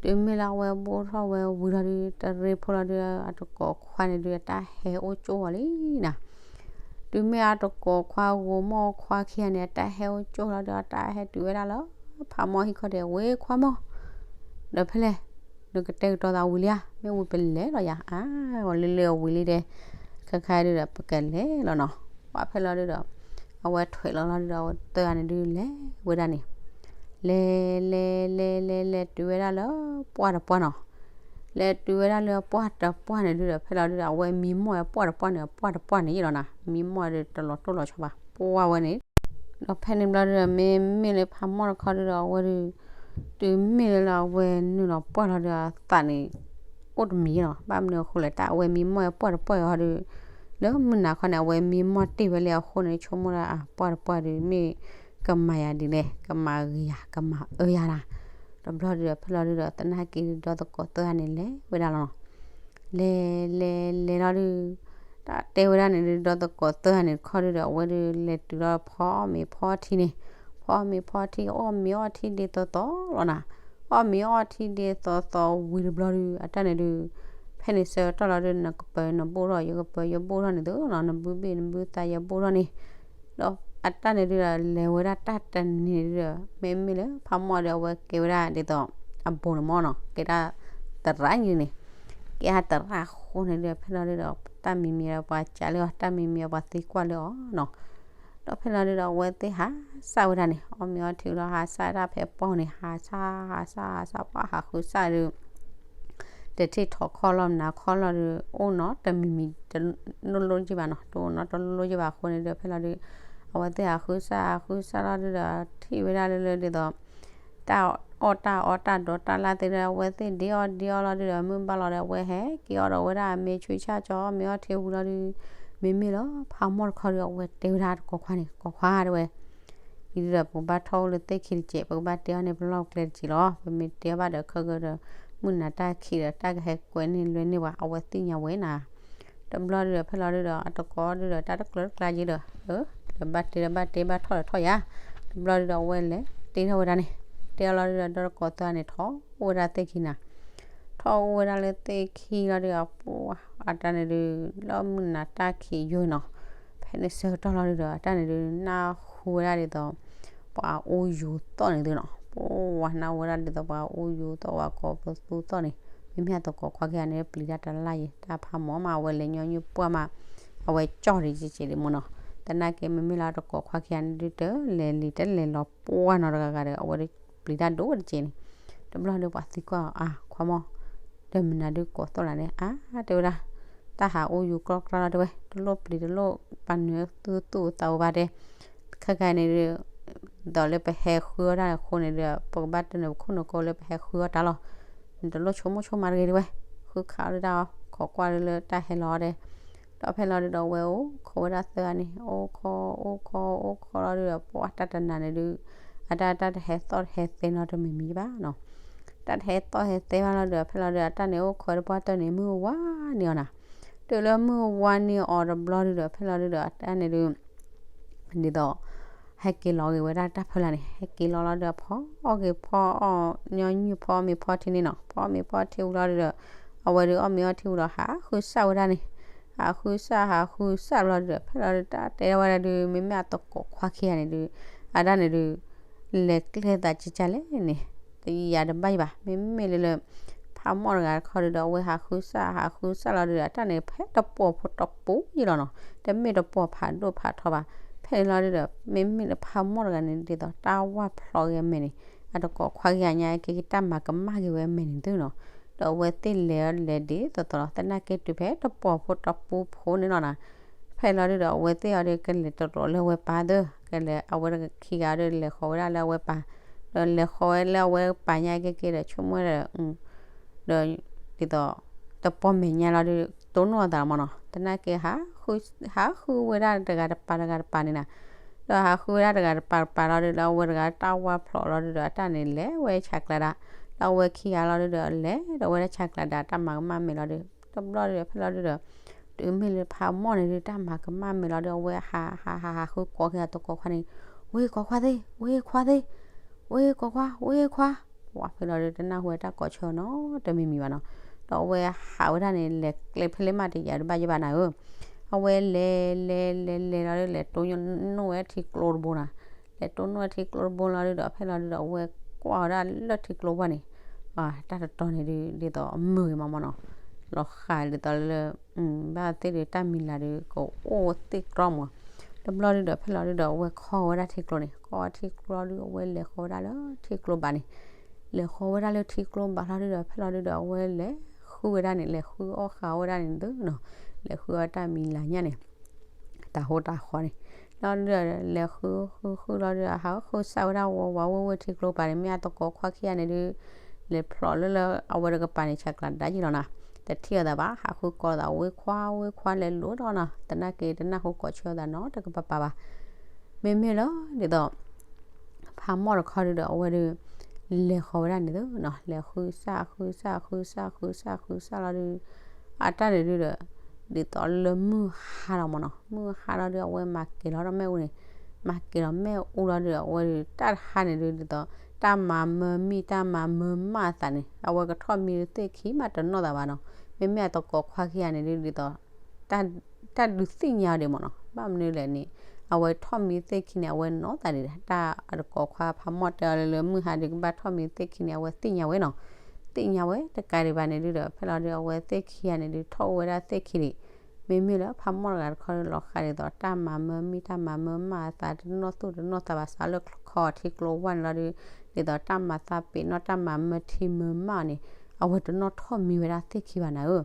တုၤမ့ၢ်လၢအဝဲဘိၣ်ထီၣ်ဝဲဝံၤလီၤဒု တရ့ဖိလီၤဒု အတကိးခွါန့ၣ်ဒု အတၢ်ဟဲအိၣ်ကၠိၣ်ဝဲလံနၤ. တုၤမ့ၢ်အတကိးခွါဂီၤမီၢ်ခွါခံဂၤန့ၣ် အတၢ်ဟဲအိၣ်ကၠိၣ်လီၤဒု အတၢ်ဟဲတုၤဝဲဒၣ်လၢ ဖးမီၢ်ဟံၣ်ခီဒဲး ဝဲခွါမီၢ် ဒီးဖဲလဲၣ် နကတဲာ်ကတီၤသးဝံၤလံဧါ, မ့ၢ်ဝံၤပလဲၤလီၤယၤ, အါ ဂီၤလၢလၢအဝံၤလံဒဲး, ခဲခါဒုဒီး ပကလဲၤလီၤနီၤ. ပှၢ်ဖဲလီၤဒုဒီး အဝဲထွဲးလီၤလီၤဒုဒီး အဝဲသၢဂၤန့ၣ်ဒုလဲၤဝဲဒၣ်န့ၣ်, လဲၤ လဲၤ လဲၤ လဲၤ လဲၤတုၤဝဲဒၣ်လၢပှၢ်တပှၢ်နီၤ. လဲၤတုၤဝဲဒၣ်လၢပှၢ်တပှၢ်န့ၣ်ဒုဒီး ဖဲလီၤဒုဒီး အဝဲမံမီၢ်ဝဲပှၢ်တပှၢ်န့ၣ် ပှၢ်တပှၢ်န့ၣ်ယ့ၣ်လီၤနၤ, မံမီၢ်ဒုတလီၤတိၢ်လီၤဆီဘၣ် ပှၢ်ဝဲန့ၣ် ဒီးဖဲန့ၣ်ဘျီဒုဒီး မ့မ့ၢ်လၢဖးမီၢ်တခီဒုဒီး အဝဲဒု တုၤမ့ၢ်လၢအဝဲနုာ်လီၤပှၢ်လီၤဒု အသးန့ၣ် အိၣ်တမံၤလီၤ. ဘၣ်မနုၤအဃိလဲၣ် တၢ်အဝဲမံမီၢ်ဝဲပှၢ်တပှၢ်အံၤဟီဒု လၢမုၢ်နၤခီန့ၣ် အဝဲမံမီၢ်တ့ၢ်ဝဲလံအဃိန့ၣ် ဆိကမိၣ်ဒၣ်အပှၢ်တပှၢ်ဒု မ့ၢ်ကမၤယၤဒ်လဲၣ်, ကမၤဂ့ၤယၤ ကမၤအၢယၤနၤ. တဘျီဒုဒီး ဖဲလီၤဒုဒီး သနာ်က့ဒီသကိးသၢဂၤန့ၣ် လဲၤဝဲဒၣ်လီၤနီၤ. လဲၤ လဲၤ လဲၤလီၤဒု တၢ်တဲဝဲဒၣ်န့ၣ်ဒု ဒီသကိးသၢဂၤန့ၣ်တခီဒုဒီး အဝဲဒု လဲၤတုၤလီၤဖီမ့ၤဖီထံန့ၣ်, ဖီမ့ၤဖီထံ အီၣ်မ့ၤအီထံဒ်သိးသိးလီၤနၤ. အီၣ်မ့ၤအီထံဒ်သိးသိးဝံၤတဘျီဒု အတၢ်န့ၣ်ဒု ဖဲန့ၣ်ဆၢကတီၢ်လီၤဒု နကပၤနဘိၣ်ထီၣ် ယကပၤယဘိၣ်ထီၣ်န့ၣ်သုလီၤ, နဘုဘ့ၣ်နဘုသးယဘိၣ်ထီၣ်န့ၣ်, ဒီးအတၢ်န့ၣ်ဒုဒီး လဲၤဝဲဒၣ်တၢ်တနံၤဒုဒီး မ့မ့ၢ်လၢဖးမီၢ်ဒီး အဝဲကဲဝဲဒၣ်ဒ်သိး အဘိန့ၣ်မီၢ်နီၤ, ကဲဒၣ်သရၣ်န့ၣ်, ကဲဟးသရၣ်အဃိန့ၣ်ဒု ဖဲလီၤဒုဒီး တၢ်မံၤမံၤဒီးပှၤကးလၢအီၤ တၢ်မံၤမံၤဒီးပှၤသံကွၢ်လၢအီၤနီၤ. ဒီးဖဲလီၤဒုဒီး အဝဲသ့ၣ်ဟးစၢ်ဝဲဒၣ်န့ၣ် အီၣ်မ့ၤအီထံလီၤ ဟးစၢ်ဒၣ်ဖဲပီၢ်န့ၣ် ဟးစၢ် ဟးစၢ် ဟးစၢ် ပှၤဟးဃုစၢ်ဒု တထံၣ်ထီၣ်ခီၣ်လီၤမနၤခီၣ်လီၤဒု အိၣ်နီတမံၤမံၤတလိၣ်လိၣ်ယ့ၢ်ဘၣ်နီၤ, တအိၣ်နီတလိၣ်လိၣ်ယ့ၢ်ဘၣ်အဃိန့ၣ်ဒု ဖဲလီၤဒု အဝဲသ့ၣ်ဟးဃုစၢ် ဟးဃုစၢ်လီၤဒုဒီး ထံၣ်ဝဲဒၣ်လၢလၢဒ်သိး တၢ်အီၣ်တၢ်အီတၢ်ဒိးတၢ်လၢ်သ့ၣ်ဒု အဝဲသ့ၣ်ဒ့အီၣ်ဒ့အီလီၤဒုဒီး မုၢ်ဘၣ်လီၤဒီး အဝဲဟဲက့ၤအီၣ်ဒီးဝဲဒၣ်အမ့ၤဆူၣ်ဆၣ်ကၠီ အီၣ်မ့ၤအီထံဝံၤလီၤဒု မ့မ့ၢ်လၢဖးမီၢ်တခီဒု အဝဲတဲဝဲဒၣ်တကိးခွါန့ၣ် ကိးခွါတဲဝဲ အံၤဒုဒီး ပကဘၣ်ထီၣ်အိၣ်လၢသ့ၣ်ခံတစဲး ပကဘၣ်တဲအီၣ်န့ၣ် ပလီၢ်ပကျဲတစဲးလီၤ. ပမ့ၢ်တဲအီၣ်ဘၣ်ဒီးခဲကဒီး မုၢ်နၤတၢ်ခံးဒီး တၢ်ကဟဲကွဲန့ၢ်လွဲန့ၢ်ပှၤ အဝဲသ့ၣ်ညါဝဲနၤ. တဘျီဒုဒီး ဖဲလီၤဒုဒီး အတကိးဒုဒီး တၢ်တကျၢၤတကျါက့ဒီး ဒီးဘၣ်တဲဒီးဘၣ်တဲဘၣ်ထီၣ်ဒီးထီၣ်ယၤ. တဘျီဒုဒီး အဝဲလဲၤတဲထီၣ်ဝဲဒၣ်န့ၣ် တဲအီၤလီၤဒုဒီး ဒီတကိးသၢဂၤန့ၣ် ထီၣ်အိၣ်ဝဲဒၣ်သ့ၣ်ခံနၤ ထီၣ်အိၣ်ဝဲဒၣ်လၢသ့ၣ်ခံလီၤဒုဒီး ပှၤအတၢ်န့ၣ်ဒု လၢမုၢ်နၤတၢ်ခံးယိာ်နီၤ. ဖဲန့ၣ်ဆၢကတီၢ်လီၤဒုဒီး အတၢ်န့ၣ်ဒု နၢ်ဟူဝဲဒၣ်ဒ်သိး ပှၤအိၣ်ယူၤသီၣ်န့ၣ်သုနီၤ. ပှၤနၢ်ဟူဝဲဒၣ်ဒ်သိးပှၤအိၣ်ယူၤသီၣ် ပှၤကိးပသူသီၣ်န့ၣ် မ့မ့ၢ်အတကိးခွါခံဂၤန့ၣ် ပျံၤတၢ်တလၢ်ယံၤ တၢ်ဖးမီၢ်မး အဝဲလဲၤညီနုၢ်ပှၢ်မး အဝဲကၠီၣ်ဒံးကဲးကဲးဒံးမ့ၢ်နီၤ. သနာ်က့မ့မ့ၢ်လၢအတကိးခွါခံဂၤန့ၣ်ဒု တလဲၤလံၤတလဲၤလီၤပှၢ်နီတဂၤဂၤဒီး အဝဲဒုပျံၤတၢ်ဒိၣ်တကဲးန့ၣ်. တဘျီဒုပှၤသံကွၢ်အီၤ အါ ခွါမီၢ် ဒီးမနုၤဒုကိးသီၣ်လၢန့ၣ် အါ တဲဝဲဒၣ် တၢ်ဟးအိၣ်ယူၤကြီကြီလီၤတဲဝဲ, တလိၣ်ပျံၤတလိၣ်ပာ်နုာ်သုသူၣ်အိၣ်သးအိၣ်ဘၣ်တဲ, ခဲခါန့ၣ်ဒုး ဒ်သိးလၢပဟဲဃုအီၣ်တၢ်အဃိန့ၣ်ဒီး ပကဘၣ်တဲနၢၤပခိၣ်နူာ်ကိလၢပဟဲဃုအီၣ်တၢ်လီၤ. နတလိၣ်ဆိကမိၣ်ဆိကမးတဂ့ၤတဲဝဲ, ဃုခးအီၣ်ဒုးတၢ်အီၤ ခိးကွၢ်ဒုးလၢတၢ်ဟဲလီၤအီၤဒဲး, ဒီးဖဲလီၤဒုးဒီးအဝဲအိၣ်ခိးဝဲဒၣ်သၢဂၤန့ၣ် အိၣ်ခိး အိၣ်ခိး အိၣ်ခိးလီၤဒုးဒီး ပှၢ်တၢ်တနၤန့ၣ်ဒုး အတၢ်တၢ်တဟဲသီၣ်တဟဲသဲနီတမံၤမံၤဘၣ်နီၤ. တၢ်တဟဲသီၣ်ဟဲသဲဘၣ်လီၤဒုးဒီး ဖဲလီၤဒုးဒီး အတၢ်န့ၣ်အိၣ်ခိးတပှၢ်တၢၢ်န့ၣ် မုၢ်ဝါန့ၢ်အီၤနၤ. တုၤလၢမုၢ်ဝါန့ၢ်အီၤတဘျီဒုးဒီး ဖဲလီၤဒုးဒီး အတၢ်န့ၣ်ဒုး ဒ်သိး ဟဲက့ၤလီၤဂ့ၤဝဲဒၣ်တၢ်ဖီလာ်န့ၣ် ဟဲက့ၤလီၤလီၤဒုးဒီး ဖီအီၣ်ဂ့ၤဖီအီၣ် ညီနုၢ်ဖီအီၣ်မ့ၤဖီထံန့ၣ်နီၤ. ဖီအီၣ်မ့ၤဖီထံဝံၤလီၤဒုးဒီး အဝဲဒုးအီၣ်မ့ၤအီထံဝံၤဒီး ဟးဃုစၢ်ဝဲဒၣ်န့ၣ်, ဟးဃုစၢ် ဟးဃုစၢ်လီၤဒုးဒီး ဖဲလီၤဒုး တၢ်တဲဝဲဒၣ်ဒုး မ့မ့ၢ်အသကိးခွါခံဂၤန့ၣ်ဒုး အတၢ်န့ၣ်ဒုး လဲၤကျဲသးကကလဲၣ်န့ၣ် တယၤတဘၣ်ယဘၣ်. မ့မ့ၢ်လၢလၢ ဖးမီၣ်တဂၤတခီဒုးဒီး အဝဲဟးဃုစၢ် ဟးဃုစၢ်လီၤဒုးဒီး အတၢ်န့ၣ် ဖဲတပိာ်ဖိတပူၤယံလီၤနီၤ. တမ့ၢ်တပိာ်ဖးဒိၣ်ဖးထီဘၣ်. ဖဲန့ၣ်လီၤဒုးဒီး မ့မ့ၢ်လၢဖးမီၣ်တဂၤန့ၣ် ဒ်သိးတၢ်ဝၢ်ဖျိးက့ၤအမဲာ်န့ၣ် အသကိးခွါခံဂၤညါက့ၤ တၢ်မၤကမၣ်က့ၤဝဲအမဲာ်န့ၣ်သုနီၤ. ဒီးအဝဲသ့ၣ်လဲၤအီၤလဲၤဒ်သိးသိးလီၤ သနာ်က့တုၤဖဲတပိာ်ဖိတပူၤဖိန့ၣ်လီၤနၤ. ဖဲလီၤဒုးဒီး အဝဲသ့ၣ်အီၤဒုး ကလဲၤတရီးလၢအဝဲပၢ်သၢ ကလဲၤ အဝဲခံဂၤအီၤဒုး လဲၤဃီၤဝဲဒၣ်လၢအဝဲပၢ်, ဒီးလဲၤဃီၤဝဲလၢအဝဲပၢ်ညါက့ၤက့ၤဒီး ဆိကမိၣ်ဒီး ဒီး ဒ်သိး တပိာ်မဲာ်ညါလီၤဒုး တိၢ်နီၣ်အသးမးနီၤ. သနာ်က့ ဟးဃုဝဲဒၣ်တဂၤတပၤတဂၤတပၤန့ၣ်နၤ. ဒီးဟးဃုဝဲဒၣ်တဂၤတပၤတပၤလီၤဒုးဒီး အဝဲတဂၤတၢ်ဝၢ်ဖျိးလီၤဒုးဒီး အတၢ်န့ၣ်လဲၤဝဲဆးကျးဒၣ်, ဒီးအဝဲခံဂၤလီၤဒုးဒီး လဲၤဒီးဝဲဒၣ်ဆးကျးဒၣ် တၢ်မၤကမၣ်မဲာ်လီၤဒုး တဘျီဒုးဒီး ဖဲလီၤဒုးဒီး တုၤမ့ၢ်လၢဖးမီၣ်န့ၣ်ဒုး တၢ်မၤကမၣ်မဲာ်လီၤဒုး အဝဲဟး ဟး ဟး ဟးဃုကိးက့ၤအသကိးခွါန့ၣ်, ဝ့ၢ်ကိးခွါသ့ၣ်, ဝ့ၢ်ခွါသ့ၣ်, ဝ့ၢ်ကိးခွါ, ဝ့ၢ်ခွါ, ပှၤဖဲလီၤဒုး တနၢ်ဟူဝဲတၢ်ကိးဆၢနီတမံၤမံၤဘၣ်နီၤ. ဒီးအဝဲဟးဝဲဒၣ်န့ၣ် လဲၤကျဲဖဲလဲၣ်မးတယၤတဘၣ်ယဘၣ်နၤဧၢ. အဝဲလဲၤ လဲၤ လဲၤ လဲၤလီၤဒုး လဲၤတိၢ်နီၣ်ဝဲထံကျိတဘိနၤ. လဲၤတိၢ်နီၣ်ဝဲထံကျိတဘိလီၤဒုးဒီး ဖဲလီၤဒုးဒီး အဝဲကွၢ်ဝဲဒၣ်လၢထံကျိဘၣ်န့ၣ် တၢ်တတီၤန့ၣ်ဒုး ဒ်သိးအမုာ်ဂ့ၤမးမးနီၤ. လီၤဃာ်ဒ်သိးလၢ ဘၣ်သ့ၣ်ဒုး တၢ်မံၤလၤဒုး ကအိၣ်သ့ၣ်ကြီမး. တဘျီဒုးဒီး ဖဲလီၤဒုးဒီး အဝဲခီဝဲဒၣ်ထံကျိန့ၣ်, ခီထံကျိလီၤဒုး အဝဲလဲၤဃီၤဝဲဒၣ်လၢထံကျိဘၣ်န့ၣ်. လဲၤဃီၤဝဲဒၣ်လၢထံကျိဘၣ်လီၤဒုးဒီး ဖဲလီၤဒုးဒီး အဝဲလဲၤဃုဝဲဒၣ်န့ၣ် လဲၤဃုအီၣ်ဃာ်ဝဲဒၣ်န့ၣ်သုနီၤ. လဲၤဃုအီၣ်တၢ်မံၤလၤညါန့ၣ် တၢ်ဟိတၢ်ဃီန့ၣ် လီၤဒုးဒီး လဲၤဃုဃုဃုလီၤဒုးဒီး ဟးဃုစၢ်ဝဲဒၣ်ဝးဝးဝ့ၢ်ဝ့ၢ်ထံကျိဘၣ်န့ၣ် မ့ၢ်အသကိးခွါခံဂၤန့ၣ်ဒုး လဲၤဖျိးလၢလၢအဝဲတကပၤန့ၣ် ဆးကျးဒၣ်ယံလီၤနၤ. တထံၣ်အီၤသးဘၣ် ဟးဃုကိးသး ဝ့ၢ်ခွါ ဝ့ၢ်ခွါ လဲၤလိၤဒီးနီၤ. သနာ်က့ တနၢ်ဟူကိးဆၢသးနီတကပၤပၤဘၣ်. မ့မ့ၢ်လၢ ဒ်သိး ဖးမီၣ်တခီဒုးဒီး အဝဲဒုး လဲၤဃီၤဝဲဒၣ်န့ၣ်သုနီၤ. လဲၤဃုစၢ် ဃုစၢ် ဃုစၢ် ဃုစၢ် ဃုစၢ်လီၤဒုး အတၢ်န့ၣ်ဒုးဒီး ဒ်သိးလၢမုၢ်ဟါလီၤမးနီၤ. မုၢ်ဟါလီၤဒုး အဝဲမၤက့ၤလီၤဒီးမ့ၣ်အူန့ၣ်, မၤက့ၤလီၤမ့ၣ်အူလီၤဒုး အဝဲဒုး တၢ်တဟါန့ၣ်ဒုး ဒ်သိး တၢ်မၤမၢမံၣ် တၢ်မၤမၢမးအသးန့ၣ် အဝဲကထီၣ်မံသ့ၣ်ခံမးတနီၣ်သးဘၣ်နီၤ. မ့မ့ၢ်အသကိးခွါခံဂၤန့ၣ်ဒုး ဒ်သိး တၢ်ဒုးသ့ၣ်ညါအီၤဒံးမးနီၤ. ဘၣ်မနုၤလဲၣ်န့ၣ် အဝဲထီၣ်မံသ့ၣ်ခံန့ၣ် အဝဲနီၣ်သးဒံး တၢ်အသကိးခွါဖးမီၣ်တဲအီၤလၢလၢမုၢ်ဟါဒုးကဘၣ်ထီၣ်မံသ့ၣ်ခံန့ၣ် အဝဲသ့ၣ်ညါဝဲနီၤ. သ့ၣ်ညါဝဲတကးဒံးဘၣ်န့ၣ်ဒုးဒီး ဖဲလီၤဒုး အဝဲသ့ၣ်ခံဂၤန့ၣ်ဒုး ထီၣ်အိၣ်ဝဲဒၣ်သ့ၣ်ခံဒံး. မ့မ့ၢ်လၢဖးမီၣ်တဂၤတခီဒုး လီၤဃာ်ဒ်သိး တၢ်မၤမၢမံၣ် တၢ်မၤမၢမးအသးတနီၣ်သူၣ်တနီၣ်သးဘၣ် စးလၢခီထံကျိဝဲန့ၣ်လီၤဒုး ဒ်သိးတၢ်မၤသးပ့ၤနီၣ် တၢ်မၤမၢထံမၢမးန့ၣ် အဝဲတနီၣ်ထီၣ်မံဝဲဒၣ်သ့ၣ်ခံဘၣ်နၤဧၢ.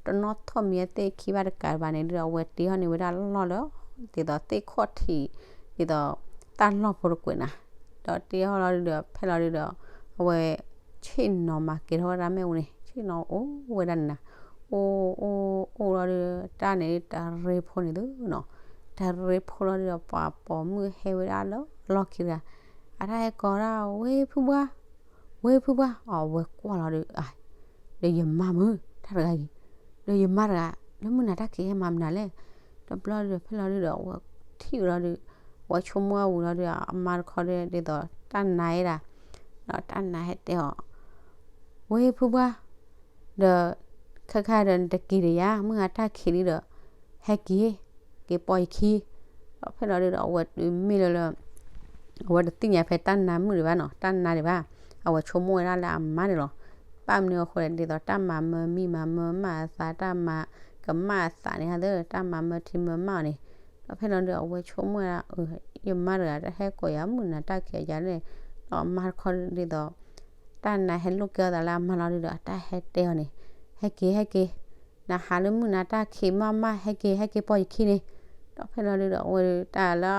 တနီၣ်ထီၣ်မံအသ့ၣ်ခံဘၣ်တကးဘၣ်န့ၣ်ဒုး အဝဲတ့ဟီၣ်န့ၢ်ဝဲဒၣ်လီၢ်လၢ ဒ်သိးသ့ၣ်ခီၣ်ထံး ဒ်သိး တၢ်လီၢ်ဖိတကွဲးနၤ. ဒီးတ့ဟီၣ်လီၤဒုးဒီး ဖဲလီၤဒုးဒီး အဝဲ ဆ့ၣ်နီၤမၤကဲၤထီၣ်ဝဲဒၣ်မ့ၣ်အူန့ၣ် ဆ့ၣ်နီၤအိၣ်ဝဲဒၣ်န့ၣ်နၤ. အိၣ် အိၣ် အိၣ်လီၤဒုး တၢ်န့ၣ်တရ့ဖိန့ၣ်သုနီၤ. တရ့ဖိလီၤဒုးဒီး ပှၤပိာ်မုၣ်ဟဲဝဲဒၣ်လၢလီၢ်ခံတဂၤ အတၢ်ဟဲကိးဒၣ် ဝ့ၢ်ဖုဘှါ ဝ့ၢ်ဖုဘှါ အဝဲကွၢ်လီၤဒုး ဒီးယမါမုၢ် တၢ်တဂၤအံၤ ဒီးယမါတဂၤ လၢမုၢ်နၤတၢ်ခံးဟဲမၤမနုၤလဲၣ်. တဘျီဒုးဒီး ဖဲလီၤဒုးဒီး အဝဲထံၣ်ဝဲလီၤဒုး အဝဲဆိကမိၣ်အဝံၤလီၤဒုး အမါတခီဒုး ဒ်သိးတၢ်နါဟဲဒၣ် ဒီးတၢ်နါဟဲတဲအီၤ ဝ့ၢ်ဖုဘှါ ဒီး ခဲခါဒီးနတက့ၤဒီးယၤ မုၢ်နၤတၢ်ခံးလံဒီး ဟဲက့ၤ က့ၤပိာ်ယခံ. ဒီးဖဲလီၤဒုးဒီး အဝဲတုၤမ့ၢ်လၢလၢ အဝဲတသ့ၣ်ညါဖဲတၢ်နါမုၣ်ဒံးဘၣ်နီၤ တၢ်နါဒံးဘၣ်. အဝဲဆိကမိၣ်ဝဲဒၣ်လၢအမါန့ၣ်လီၤ. ဘၣ်မနုၤအဃိလဲၣ် ဒ်သိးတၢ်မၤမၢမံၣ်မၤမၢမးအသး တၢ်မၤကမၣ်အသးန့ၣ် ဟဲသ့ၣ် တၢ်မၤမၢထံမၢမးအီၤန့ၣ်. ဒီးဖဲလီၤဒုး အဝဲဆိကမိၣ်ဝဲဒၣ် ယမါတဂၤတဟဲကိးယၤ မုၢ်နၤတၢ်ခံးယၤန့ၣ်. ဒီးအမါတခီဒ်သိး တၢ်နါဟဲလိာ်က့ၤအသးလၢအမါလီၤဒုးဒီး အတၢ်ဟဲတဲအီၤန့ၣ် ဟဲက့ၤ ဟဲက့ၤ နဟးလၢမုၢ်နၤတၢ်ခံးမးမး ဟဲက့ၤ ဟဲက့ၤပိာ်ယခံန့ၣ်, ဒီးဖဲလီၤဒုဒီး အဝဲတၢ်လၢ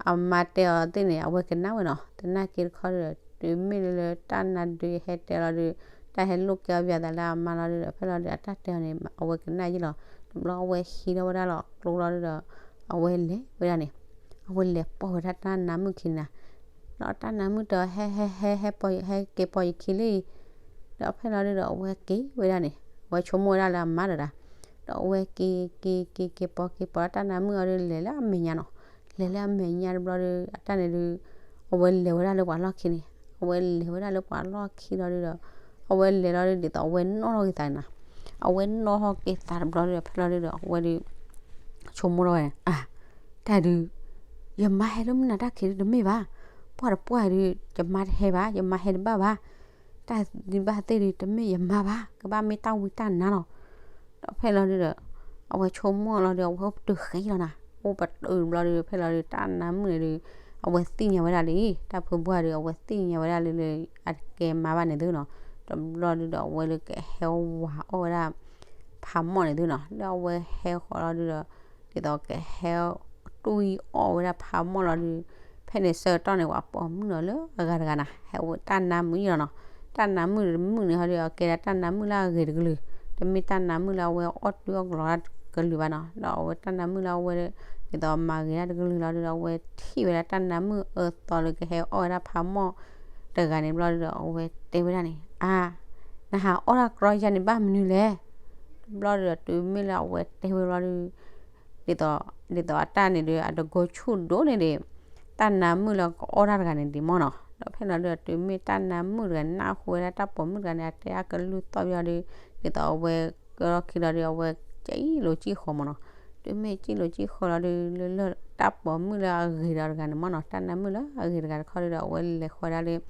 အမါတဲအီၤသ့ၣ်န့ၣ် အဝဲကနၣ်ဝဲနီၤ, သနာ်က့တခီဒီး တုၤမ့ၢ်လၢတၢ်နါဒုးဟဲတဲလီၤဒုး, တၢ်ဟဲလိာ်ကဲအီၤဘၣ်သးလၢအမါလီၤဒုဒီး ဖဲလီၤဒုဒီး အတၢ်တဲအီၤန့ၣ် အဝဲကနၣ်ယ့ၣ်လီၤ, တဘျီအဝဲဟံးထီၣ်ဝဲဒၣ်လီၤကျိလီၤဒုဒီး အဝဲလဲၤဝဲဒၣ်န့ၣ်, အဝဲလဲၤပိာ်ဝဲဒၣ်တၢ်နါမုၣ်ခံန့ၣ်, ဒီးတၢ်နါမုၣ်တဲအီၤ ဟဲ ဟဲ ဟဲ ဟဲက့ၤပိာ်ယခံလံ, ဒီးဖဲလီၤဒုဒီး အဝဲက့ၤဝဲဒၣ်န့ၣ်, အဝဲဆိကမိၣ်ဝဲဒၣ်လၢအမါဒီးဒၣ်, ဒီးအဝဲက့ၤ က့ၤ က့ၤ က့ၤပိာ် က့ၤပိာ်တၢ်နါမုၣ်အီၤဒုး လဲၤလၢအမဲာ်ညါနီၤ, လဲၤလၢအမဲာ်ညါတဘျီဒုး အတၢ်န့ၣ်ဒုး အဝဲလဲၤဝဲဒၣ်လၢပှၤလီၢ်ခံန့ၣ်, အဝဲလဲၤဝဲဒၣ်လၢပှၤလီၢ်ခံလီၤဒုဒီး အဝဲလဲၤလီၤဒုး ဒ်သိးအဝဲနီၣ်ထီၣ်က့ၤသးန့ၣ်နီၤ, အဝဲနီၣ်ထီၣ်က့ၤသးတဘျီဒုဒီး ဖဲလီၤဒုဒီး အဝဲဒုး ဆိကမိၣ်ထီၣ်ဝဲန့ၣ် အါ တၢ်ဒုး ယမါဟဲလၢမုၢ်နၤတၢ်ခံးဒုးတမ့ၢ်ဘၣ်, ပှၢ်တပှၢ်ဒုး ယမါတဟဲဘၣ်, ယမါဟဲတဘၣ်ဘၣ်, တၢ်ဒုးဘၣ်သ့ၣ်ဒုးတမ့ၢ်ယမါဘၣ်, ကဘၣ်မ့ၢ်တၢ်ဝံတၢ်နါလီၤ. ဒီးဖဲလီၤဒုဒီး အဝဲဆိကမိၣ်လီၤဒုး အဝဲအိၣ်ပတုာ်ဃဲလီၤနၤ, အိၣ်ပတုာ်တဘျီဒုး ဖဲလီၤဒုး တၢ်နါမုၣ်န့ၣ်ဒုး အဝဲသ့ၣ်ညါဝဲဒၣ်လံ, တၢ်ဖုဘှၢ်ဒုး အဝဲသ့ၣ်ညါဝဲဒၣ်လၢလၢ အတကဲမါဘၣ်န့ၣ်သုနီၤ, တဘျီဒုဒီး အဝဲလၢကဟဲဝၤအီၣ်ဝဲဒၣ် ဖးမီၣ်န့ၣ်သုနီၤ, လၢအဝဲဟဲဃီၤလီၤဒုဒီး ဒ်သိးကဟဲ တွံၢ်အီၣ်ဝဲဒၣ်ဖးမီၣ်လီၤဒုး, ဖဲန့ၣ်ဆၢကတီၢ်န့ၣ် ပှၤပိာ်မုၣ်ဒီးလၢအဂၤတဂၤနၤ ဟဲဝဲတၢ်နါမုၣ်လီၤနီၤ, တၢ်နါမုၣ်တမုၣ်န့ၣ်ဟီဒုး အကဲဒၣ်တၢ်နါမုၣ်လၢအဂ့ၤတကလုာ်, တမ့ၢ်တၢ်နါမုၣ်လၢအဝဲအီၣ်တွံၢ်အီၣ်ကလီတၢ်တကလုာ်ဘၣ်နီၤ, ဒီးအဝဲတၢ်နါမုၣ်လၢအဝဲ ဒ်သိးမၤဂ့ၤတၢ်တကလုာ်လီၤဒုဒီး အဝဲထံၣ်ဝဲဒၣ်တၢ်နါမုၣ်အၢသီလၢကဟဲအီၣ်ဝဲဒၣ်ဖးမီၣ်တဂၤန့ၣ်ဘျီဒုဒီး အဝဲတဲဝဲဒၣ်န့ၣ်, အါ နဟးအီၣ်တၢ်ကြီယါန့ၣ်ဘၣ်မနုၤလဲၣ်, တဘျီဒုဒီး တုၤမ့ၢ်လၢအဝဲတဲဝဲဘျီဒုး ဒ်သိး ဒ်သိးအတၢ်န့ၣ်ဒုး အတကိဆူၣ်ဒိၣ်န့ၢ်ဒံး တၢ်နါမုၣ်လၢကအီၣ်တၢ်တဂၤန့ၣ်ဒံးမီၢ်နီၤ, ဒီးဖဲလီၤဒုးဒီး တုၤမ့ၢ်တၢ်နါမုၣ်တဂၤန့ၣ် နၢ်ဟူဝဲဒၣ်တၢ်ပိာ်မုၣ်တဂၤန့ၣ် အတဲအကလုၢ်သီၣ်ဘျီဒုး ဒ်သိးအဝဲကဲထီၣ်ခံလီၤဒုး အဝဲစံၣ်လိၤစံၣ်ဃီမီၢ်နီၤ, တုၤမ့ၢ်စံၣ်လိၤစံၣ်ဃီလီၤဒုး လၢလၢတၢ်ပိာ်မုၣ်လၢအဂ့ၤဒီးတဂၤန့ၣ်မီၢ်နီၤ, တၢ်နါမုၣ်လၢအဂ့ၤတဂၤတခီဒုးဒီး အဝဲလဲၤဃီဒၣ်လၢ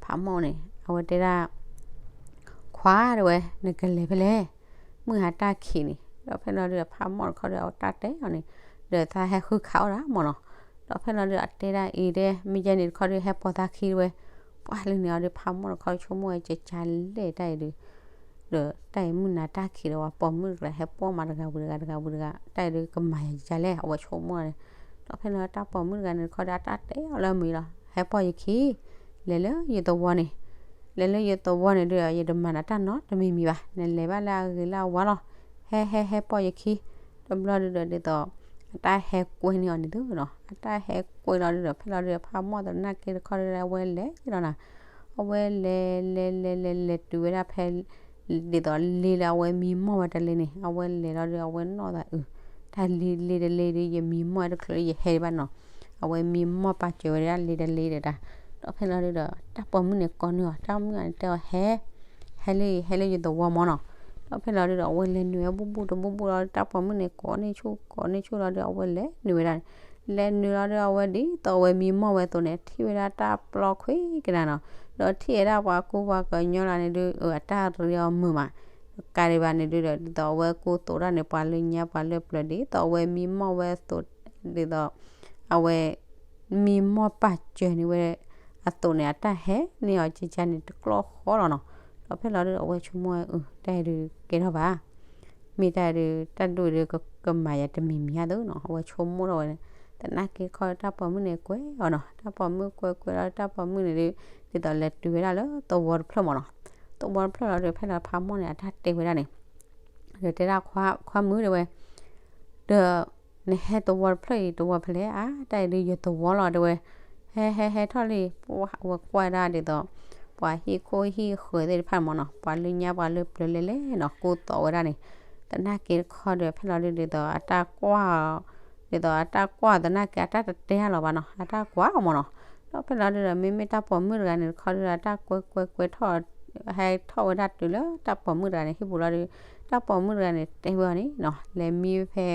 ဖးမီၣ်န့ၣ် အဝဲတဲဒၣ် ခွါတဲဝဲ နကလဲၤဖဲလဲၣ်, မုၢ်ဟါတၢ်ခံးန့ၣ် ဒီးဖဲလီၤဒုးဒီး ဖးမီၣ်တခီဒီး အတၢ်တဲအီၤန့ၣ် ဒီးသးဟဲဃုခးအီၣ်ဒၣ်မီၢ်နီၤ, ဒီးဖဲလီၤဒုးဒီး အတဲဒၣ်အံၤတဲ မ့ၢ်ယဲန့ၣ်တခီဒုး ဟဲပိာ်သးခံတဲဝဲ, ပှၢ်လၢန့ၣ်အီၤဒီး ဖးမီၣ်တခီဆိကမိၣ်ဝဲ ကကါလဲၣ်တၢ်အံၤဒုး ဒီးတၢ်အံၤမုၢ်နၤတၢ်ခံးဒီး ပှၤပိာ်မုၣ်တဂၤဟဲပိာ်မၤတဂၤဝံၤတဂၤ တဂၤဝံၤတဂၤ တၢ်အံၤဒုးကမၤယၤလဲၣ် အဝဲဆိကမိၣ်န့ၣ်, ဒီးဖဲလီၤတၢ်ပိာ်မုၣ်တဂၤန့ၣ်တခီဒီး အတၢ်တဲအီၤလၢအမုာ်လီၤ ဟဲပိာ်ယခံ လဲၤလၢယသဝီန့ၣ်, လဲၤလၢယသဝီန့ၣ်ဒုး ယတမၤနၤတၢ်နီတမံၤမံၤဘၣ်, နလဲၤဘၣ်လၢအဂ့ၤလၢအဝါလီၤ, ဟဲဟဲဟဲပိာ်ယခံ, တဘျီဒုးဒီးဒ်သိး အတၢ်ဟဲကွဲန့ၢ်အီၤန့ၣ်သုနီၤ, အတၢ်ဟဲကွဲလီၤဒုးဒီး ဖဲလီၤဒုးဒီး ဖးမီၣ်သနာ်က့တခီဒုးဒီး အဝဲလဲၤလီၤနၤ, အဝဲလဲၤလဲၤလဲၤလဲၤလဲၤတုၤဝဲဒၣ်ဖဲ ဒ်သိးလ့လၢအဝဲမံမီၢ်ဝဲတလ့န့ၣ်, အဝဲလဲၤလီၤဒုး အဝဲနီၣ်သးအုး, တၢ်လ့လ့တလ့ဒုး ယမံမီၢ်ဝဲတချုးလၢယဟဲဒံးဘၣ်နီၤ, အဝဲမံမီၢ်ပာ်စၢၤဝဲဒၣ်လ့တလ့ဒီးတၢ်, ဒီးဖဲလီၤဒုးဒီး တၢ်ပိာ်မုၣ်န့ၣ်ကိးန့ၢ်အီၤ, တၢ်ပိာ်မုၣ်န့ၣ်တဲအီၤ ဟဲ ဟဲလၢ ဟဲလၢယသဝီမီၢ်နီၤ, ဒီးဖဲလီၤဒုးဒီး အဝဲလဲၤနုာ်ဝဲဘူးဘူးတဘူးဘူးလီၤ, တၢ်ပိာ်မုၣ်န့ၣ်ကိးန့ၢ်ဆူၣ်ကိးန့ၢ်ဆူၣ်လီၤဒုး အဝဲလဲၤနုာ်ဝဲဒၣ်န့ၣ်, လဲၤနုာ်လီၤဒုး အဝဲဒ်သိးအဝဲမံမီၢ်ဝဲအသိးန့ၣ် ထံၣ်ဝဲဒၣ်တၢ်ပျီခွံကနၤနီၤ, ဒီးထံၣ်ဝဲဒၣ်ပှၤကူပှၤကညီလၢန့ၣ်ဒုး အတၢ်ရ့အီၤမုာ်မး, ကါဒံးဘၣ်န့ၣ်ဒုးဒီး ဒ်သိးအဝဲကူသိးတၢ်န့ၣ် ပှၤလၢညါပှၤလၢပျၢၤ ဒ်သိးအဝဲမံမီၢ်ဝဲအသိး, ဒ်သိး အဝဲ မံမီၢ်ပာ်စၢၤန့ၢ်ဝဲအသိးန့ၣ် အတၢ်ဟဲန့ၢ်အီၤကကါန့ၣ် တကျီၢ်ဃီလီၤနီၤ, ဒီးဖဲလီၤဒုးဒီး အဝဲဆိကမိၣ်ဝဲ အၢ တၢ်အံၤဒုးကဲထီၣ်ဘၣ်, မ့ၢ်တၢ်အံၤဒုး တၢ်ဒိၣ်အံၤဒုး ကမၤယၤတမံၤမံၤဧါသ့နီၤ, အဝဲဆိကမိၣ်ထီၣ်ဝဲန့ၣ်, သနာ်က့တခီဒီး တၢ်ပိာ်မုၣ်န့ၣ်ကွဲးအီၤနီၤ, တၢ်ပိာ်မုၣ်ကွဲးကွဲးလီၤ တၢ်ပိာ်မုၣ်န့ၣ်ဒုး ဒ်သိးလဲၤတုၤဝဲဒၣ်လၢသဝီတဖျၢၣ်မီၢ်နီၤ, သဝီတဖျၢၣ်လီၤဒုး ဖဲလီၤဖးမီၣ်န့ၣ် အတၢ်တဲဝဲဒၣ်န့ၣ် ဒီးတဲဒၣ် ခွါမုၣ်တဲဝဲ, ဒီး နဟဲသဝီတဖျၢၣ်အံၤ သဝီဖဲလဲၣ်ဧါ, တၢ်အံၤဒုးယသဝီလီၤတဲဝဲ, ဟဲဟဲဟဲထီၣ်လံ, ပှၢ်အဝဲကွၢ်ဒၣ်ဒ်သိး ပှၤဟံၣ်ခိၣ်ဟံၣ်ဃၢၤသ့ၣ်တဖၣ်မီၢ်နီၤ, ပှၤလၢညါပှၤလၢပျၢၤလဲၤလဲၤနီၤ ကူသိးဝဲဒၣ်န့ၣ်, သနာ်က့တခီဒီး ဖဲလီၤဒုးဒ်သိးအတၢ်ကွၢ် ဒ်သိးအတၢ်ကွၢ်သနာ်က့ အတၢ်တတဲအလီၤဘၣ်နီၤ, အတၢ်ကွၢ်အီၤမီၢ်နီၤ, ဒီးဖဲလီၤဒုးဒီး မ့မ့ၢ်တၢ်ပိာ်မုၣ်တဂၤန့ၣ်တခီဒုးဒီး အတၢ်ကွဲးကွဲးကွဲးထီၣ် ဟဲထီၣ်ဝဲဒၣ်တုၤလၢတၢ်ပိာ်မုၣ်တဂၤန့ၣ် ဟံၣ်ပူၤလီၤဒုး, တၢ်ပိာ်မုၣ်တဂၤန့ၣ် တဲဝဲအီၤန့ၣ်နီၤ, လဲၤမံဖဲ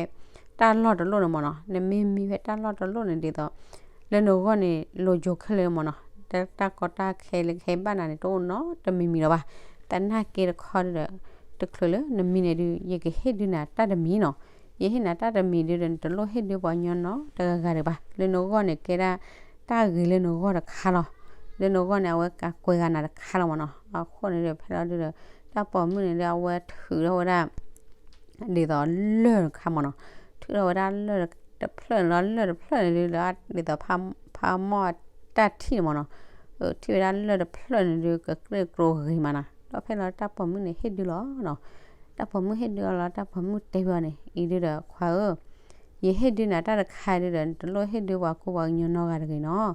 တၢ်လီၢ်တလီၢ်န့ၣ်မီၢ်နီၤ, နမ့ၢ်မံဖဲတၢ်လီၢ်တလီၢ်န့ၣ်ဒ်သိး လၢနဂီၢ်န့ၣ် လိၤကၠိခဲလၢာ်မီၢ်နီၤ, တၢ်ကီတၢ်ခဲလၢကဟဲဘၣ်နၤန့ၣ် တအိၣ်နီတမံၤမံၤလီၤဘၣ်, သနာ်က့တခီဒုးဒီး တချုးလၢနမံန့ၣ်ဒုး ယကဟ့ၣ်ဒုးနၤတၢ်တမံၤနီၤ, ယဟ့ၣ်နၤတၢ်တမံၤဒုးဒီး နတလိၣ်ဟ့ၣ်ဒုးပှၤကညီနီတဂၤဂၤဒံးဘၣ်, လၢနဂီၢ်န့ၣ်ကဲဒၣ် တၢ်ဂ့ၤလၢနဂီၢ်တခါလီၤ, လၢနဂီၢ်န့ၣ် အဝဲကးကွဲးဂၤနၤတခါလီၤမီၢ်နီၤ, အဃိန့ၣ်ဒီး ဖဲလီၤဒုးဒီး တၢ်ပိာ်မုၣ်န့ၣ်ဒီး အဝဲထုးထီၣ်ဝဲဒၣ် ဒ်သိးလၢၢ်တခါမ့ၢ်နီၤ, ထုးထီၣ်ဝဲဒၣ်လၢၢ်တဖျၢၣ်န့ၣ်လီၤ. လၢၢ်တဖျၢၣ်န့ၣ်ဒုး ဒ်သိးဖးမီၢ်တၢ်ထံၣ်န့ၣ်မ့ၢ်နီၤ, ထံၣ်ဝဲဒၣ်လၢၢ်တဖျၢၣ်န့ၣ်ဒုး ကကြ့ၢ်ကြိဂ့ၤမးနီၤ. ဒီးဖဲလီၤတၢ်ပိာ်မုၣ်န့ၣ်ဟ့ၣ်ဒုးလီၤနီၤ. တၢ်ပိာ်မုၣ်ဟ့ၣ်ဒုးအီၤလီၤ, တၢ်ပိာ်မုၣ်တဲဝဲအီၤန့ၣ် အံၤဒုးဒီး ခွါဧၢ, ယဟ့ၣ်ဒုးနၤတၢ်တခါဒုးဒီး နတလိၣ်ဟ့ၣ်ဒုးပှၤကူပှၤကညီနီတဂၤတဂ့ၤနီၤ.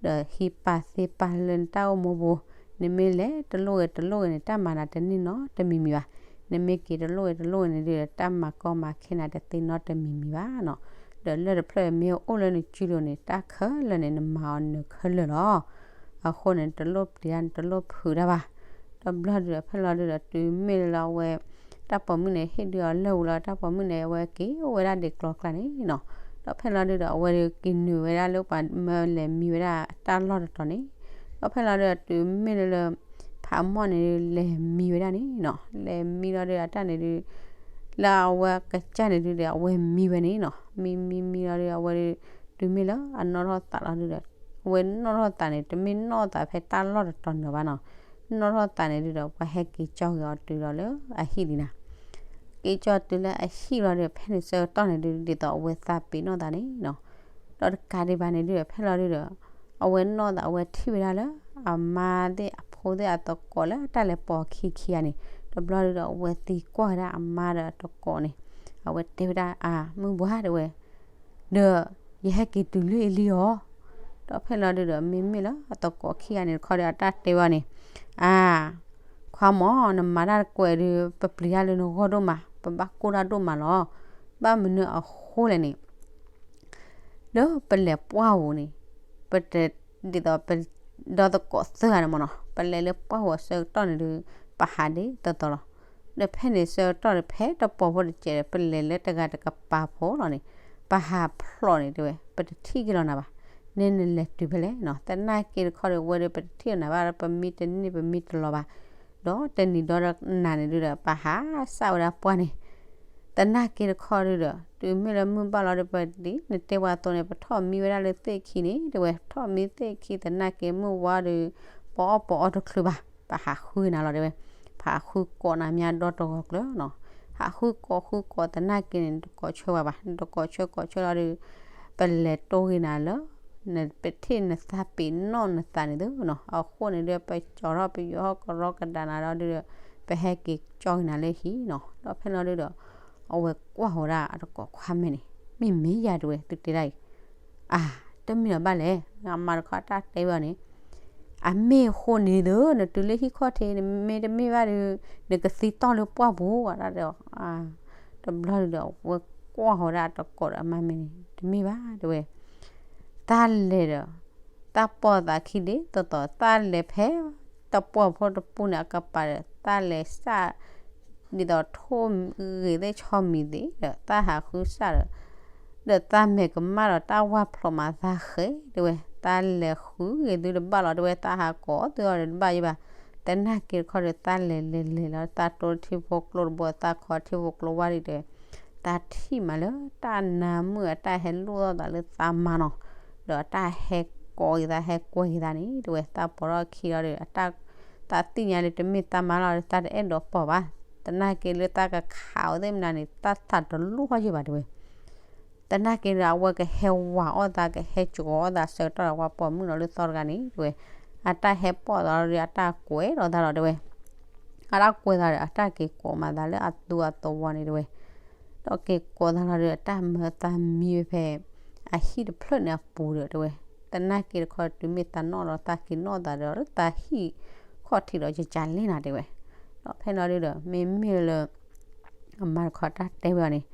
ဒီးဟံးပာ်သ့ပာ်လၢနတၢ်အိၣ်မူပူၤ, နမ့ၢ်လဲၤတလိၣ်ဂ့ၤတလိၣ်ဂ့ၤန့ၣ် တၢ်မၤနၤတန့ၢ်နီတမံၤမံၤဘၣ်. နမ့ၢ်က့ၤတလိၣ်ဂ့ၤတလိၣ်ဂ့ၤန့ၣ်ဒုးဒီး တၢ်မၤကီမၤခဲနၤတသ့နီတမံၤမံၤဘၣ်နီၤ. ဒီးလၢၢ်တဖျၢၣ်မ့ၢ်အိၣ်လၢနစုလိၤန့ၣ် တၢ်ခဲလၢာ်န့ၣ် နမၤအီၤနၢၤခဲလၢာ်လီၤ. အဃိန့ၣ် နတလိၣ်ပျံၤတၢ် နတလိၣ်ဖုးတၢ်ဘၣ်. ဒီးဘျီဒုးဒီး ဖဲလီၤဒုးဒီး တုၤမ့ၢ်လၢအဝဲ တၢ်ပိာ်မုၣ်န့ၣ် ဟ့ၣ်ဒုးအီၤလၢၢ်ဝံၤလီၤ, တၢ်ပိာ်မုၣ်န့ၣ် အဝဲက့ၤအိၣ်ဝဲဒၣ်ဒံးကျီကျါန့ၣ်နီၤ. ဒီးဖဲလီၤဒုးဒီး အဝဲဒုးက့ၤနုာ်ဝဲဒၣ်လၢပှၤမၢလဲၤမံဝဲဒၣ်တၢ်လီၢ်တတီၤန့ၣ်, ဒီးဖဲလီၤဒုးဒီး တုၤမ့ၢ်လၢလၢ ဖးမီၢ်န့ၣ်ဒုး လဲၤမံဝဲဒၣ်န့ၣ်နီၤ, လဲၤမံလီၤဒုးဒီး အတၢ်န့ၣ်ဒုး လၢအဝဲကစၢ်န့ၣ်ဒုးဒီး အဝဲမံဝဲန့ၣ်နီၤ, မံမံမံလီၤဒုး အဝဲဒုး တုၤမ့ၢ်လၢအနီၣ်ထီၣ်သးလီၤဒုးဒီး အဝဲနီၣ်ထီၣ်သးန့ၣ် တမ့ၢ်နီၣ်သးဖဲတၢ်လီၢ်တတီၤန့ၣ်ဘၣ်နီၤ, နီၣ်ထီၣ်သးန့ၣ်ဒုးဒီး ပှၤဟဲက့ၤကၠီက့ၤအီၤတုၤဒီးလၢအဟံၣ်လံနၤ. က့ၤကၠီတုၤလၢအဟံၣ်လီၤဒီး ဖဲန့ၣ်ဆၢကတီၢ်န့ၣ်ဒုး ဒ်သိးအဝဲသးပ့ၤနီၣ်သးန့ၣ်နီၤ, ဒီးတကးဒံးဘၣ်န့ၣ်ဒုးဒီး ဖဲလီၤဒုးဒီး အဝဲနီၣ်သး အဝဲထံၣ်ဝဲဒၣ်လၢ အမါသ့ၣ်အဖိသ့ၣ်အသကိးလၢတၢ်လဲၤပိာ်အခံခံဂၤန့ၣ်, တဘျီဒုးဒီး အဝဲသံကွၢ်ဝဲဒၣ်အမါဒီးအသကိးန့ၣ်, အဝဲတဲဝဲဒၣ် အါ မုၢ်ဘှါတဲဝဲ ဒီးယဟဲက့ၤတုၤလၢအံၤလံအီၤ, ဒီးဖဲလီၤဒုးဒီး မ့မ့ၢ်လၢအသကိးခံဂၤန့ၣ်တခီဒီး အတၢ်တဲဝဲအီၤန့ၣ်, အါ ခွါမၢ် နမၤတၢ်တကွဲးဒုး ပပျံၤတၢ်လၢနဂီၢ်ဒိၣ်မး, ပဘၣ်ကိၢ်တၢ်ဒိၣ်မးလီၤ. ဘၣ်မနုၤအဃိလဲၣ်န့ၣ် လၢပလဲၤပှၢ်ဧိၤန့ၣ် ပတ ဒ်သိးပ ဒီသကိးသၢဂၤန့ၣ်မ့ၢ်နီၤ, ပလဲၤလၢပှၢ်ဧိၤအဆၢကတီၢ်န့ၣ်ဒုး ပဟးဒ်သိးသိးလီၤ. ဒီးဖဲန့ၣ်ဆၢကတီၢ်ဒီး ဖဲတပိာ်ဖိတစဲးဒီး ပလဲၤလၢတဂၤတကပၤဖိလီၤန့ၣ်, ပဟးဖျိးန့ၣ်တဲဝဲ ပတထံၣ်က့ၤလီၤနၤဘၣ်. နဲနလဲၤတုၤဖဲလဲၣ်နီၤ, သနာ်က့တခီဒီး ဝဲဒီးပတထံၣ်လီၤနၤဘၣ်ဒီး ပမံတန့ၢ်ပမံတလီၤဘၣ်. ဒီးတနံၤဒီးနၤန့ၣ်ဒုးဒီး ပဟးစၢ်ဝဲဒၣ်ပှၢ်န့ၣ် သနာ်က့တခီဒုးဒီး တုၤမ့ၢ်လၢမုၢ်ဘၣ်လီၤဒီး ပဒ်နတဲပှၤအသိးန့ၣ် ပထီၣ်မံဝဲဒၣ်လၢသ့ၣ်ခံန့ၣ် တဲဝဲ ထီၣ်မံသ့ၣ်ခံ သနာ်က့မုၢ်ဝါဒီး ပအီၣ်ပအီတချုးဘၣ်, ပဟးဃုနၤလီၤတဲဝဲ, ပဟးဃုကိးနၤမ့ၢ်ဒီတဂီၤကျၢၤနီၤ, ဟးဃုကိးဃုကိးသနာ်က့န့ၣ် နတကိးဆၢဝဲဘၣ်, နတကိးဆၢကိးဆၢလီၤဒီး ပလဲၤတိၢ်ဂ့ၤနၤလၢ နပထံၣ်နသးပ့ၤနီၣ်နသးန့ၣ်သုနီၤ, အဃိန့ၣ်ဒီး ပကၠီထီၣ်ပယီၤဟီၣ်ကရီကဒါနၤဒီးဒုးဒီး ပဟဲက့ၤကၠီဂ့ၤနၤလၢဟံၣ်နီၤ, ဒီးဖဲလီၤဒုးဒီး အဝဲကွၢ်ဝဲဒၣ်အတကိးခွါမဲာ်န့ၣ် မ့ၢ်မ့ၢ်ယၤတဲဝဲ သုတဲဒၣ်အံၤ, အါ တမ့ၢ်လီၤဘၣ်လဲၣ်, အမါတခီတၢ်တဲဝဲအီၤန့ၣ်, အမ့ၢ်အဃိန့ၣ်သု နတုၤလၢဟံၣ်ခီၣ်ထံး နမ့ၢ်တမ့ၢ်ဘၣ်ဒီး နကသံတီၢ်လၢပှၢ်ပူၤ ဝဲဒၣ်ဒီး တဘျီဒုးဒီး အဝဲကွၢ်ဃီၤဒၣ်အတကိးဒီးအမါမဲာ်န့ၣ် တမ့ၢ်ဘၣ်တဲဝဲ, တၢ်လဲၤဒီး တၢ်ပိာ်သးခံဒ်သိးသိး တၢ်လဲၤဖဲ တပိာ်ဖိတပူၤန့ၣ် အကပၤဒီး တၢ်လဲၤစၢ် ဒ်သိးထိၣ်ဂ့ၤသ့ၣ်ဆီမံၤသ့ၣ်ဒီး တၢ်ဟးဃုစၢ်ဒီး ဒီးတၢ်မဲာ်ကမၣ်ဒီးတၢ်ဝၢ်ဖျိးမးသးဃဲတဲဝဲ, တၢ်လဲၤဃုဂ့ၤသုတဘၣ်လီၤတဲဝဲ, တၢ်ဟးကိးသုအီၤဒီးတဘၣ်ယံၤဘၣ်, သနာ်က့တခီဒီး တၢ်လဲၤလဲၤလဲၤလီၤ တၢ်တိထံဖိကျိတဘိ တၢ်ခီထံဖိကျိ ဝါဒံးတဲဝဲ, တၢ်ထံၣ်မးလၢတၢ်နါမုၣ်အတၢ်ဟဲလိၣ်ထီၣ်သးလၢသးမါနီၤ, ဒီးတၢ်ဟဲကိးဂ့ၤသး ဟဲကွဲဂ့ၤသးန့ၣ်တဲဝဲ, တၢ်ပိာ်ထီၣ်ခံလီၤဒီး တၢ်သ့ၣ်ညါလၢတမ့ၢ်တၢ်မါလီၤဒီး တၢ်တအဲၣ်ဒိးပိာ်ဘၣ်, သနာ်က့လၢတၢ်ကခးအီၤသ့ၣ်မနုၤန့ၣ် တၢ်သးတလိၣ်ထီၣ်ယံၤဘၣ်တဲဝဲ သနာ်က့ဒီး အဝဲကဟဲဝးအီၣ်သး ကဟဲကီၤအီၣ်သးဆၢကတီၢ်ဒီး ပှၤပိာ်မုၣ်ဒီးလၢသီတဂၤန့ၣ်တဲဝဲ, အတၢ်ဟဲပိာ်သးလီၤဒီး အတၢ်ကွဲးဒီးသးလီၤတဲဝဲ, အတၢ်ကွဲးသးဒီး အတၢ်က့ၤကိးမးသးလၢအသူအသဝီန့ၣ်တဲဝဲ, ဒီးက့ၤကိးသးလီၤဒီး အတၢ်မၢသးမံဝဲဖဲ အဟံၣ်တဖျၢၣ်န့ၣ်အပူၤဒီးတဲဝဲ, သနာ်က့တခီတုၤမ့ၢ်သးနီၣ်ဒီး သးက့ၤနီၣ်သးဒီးလၢသးဟံၣ်ခီၣ်ထံးဒီး ကကလဲၣ်နၤတဲဝဲ, ဒီးဖဲလီၤဒုးဒီး မ့မ့ၢ်လၢ အမါတခီတၢ်တဲဝဲအီၤန့ၣ်,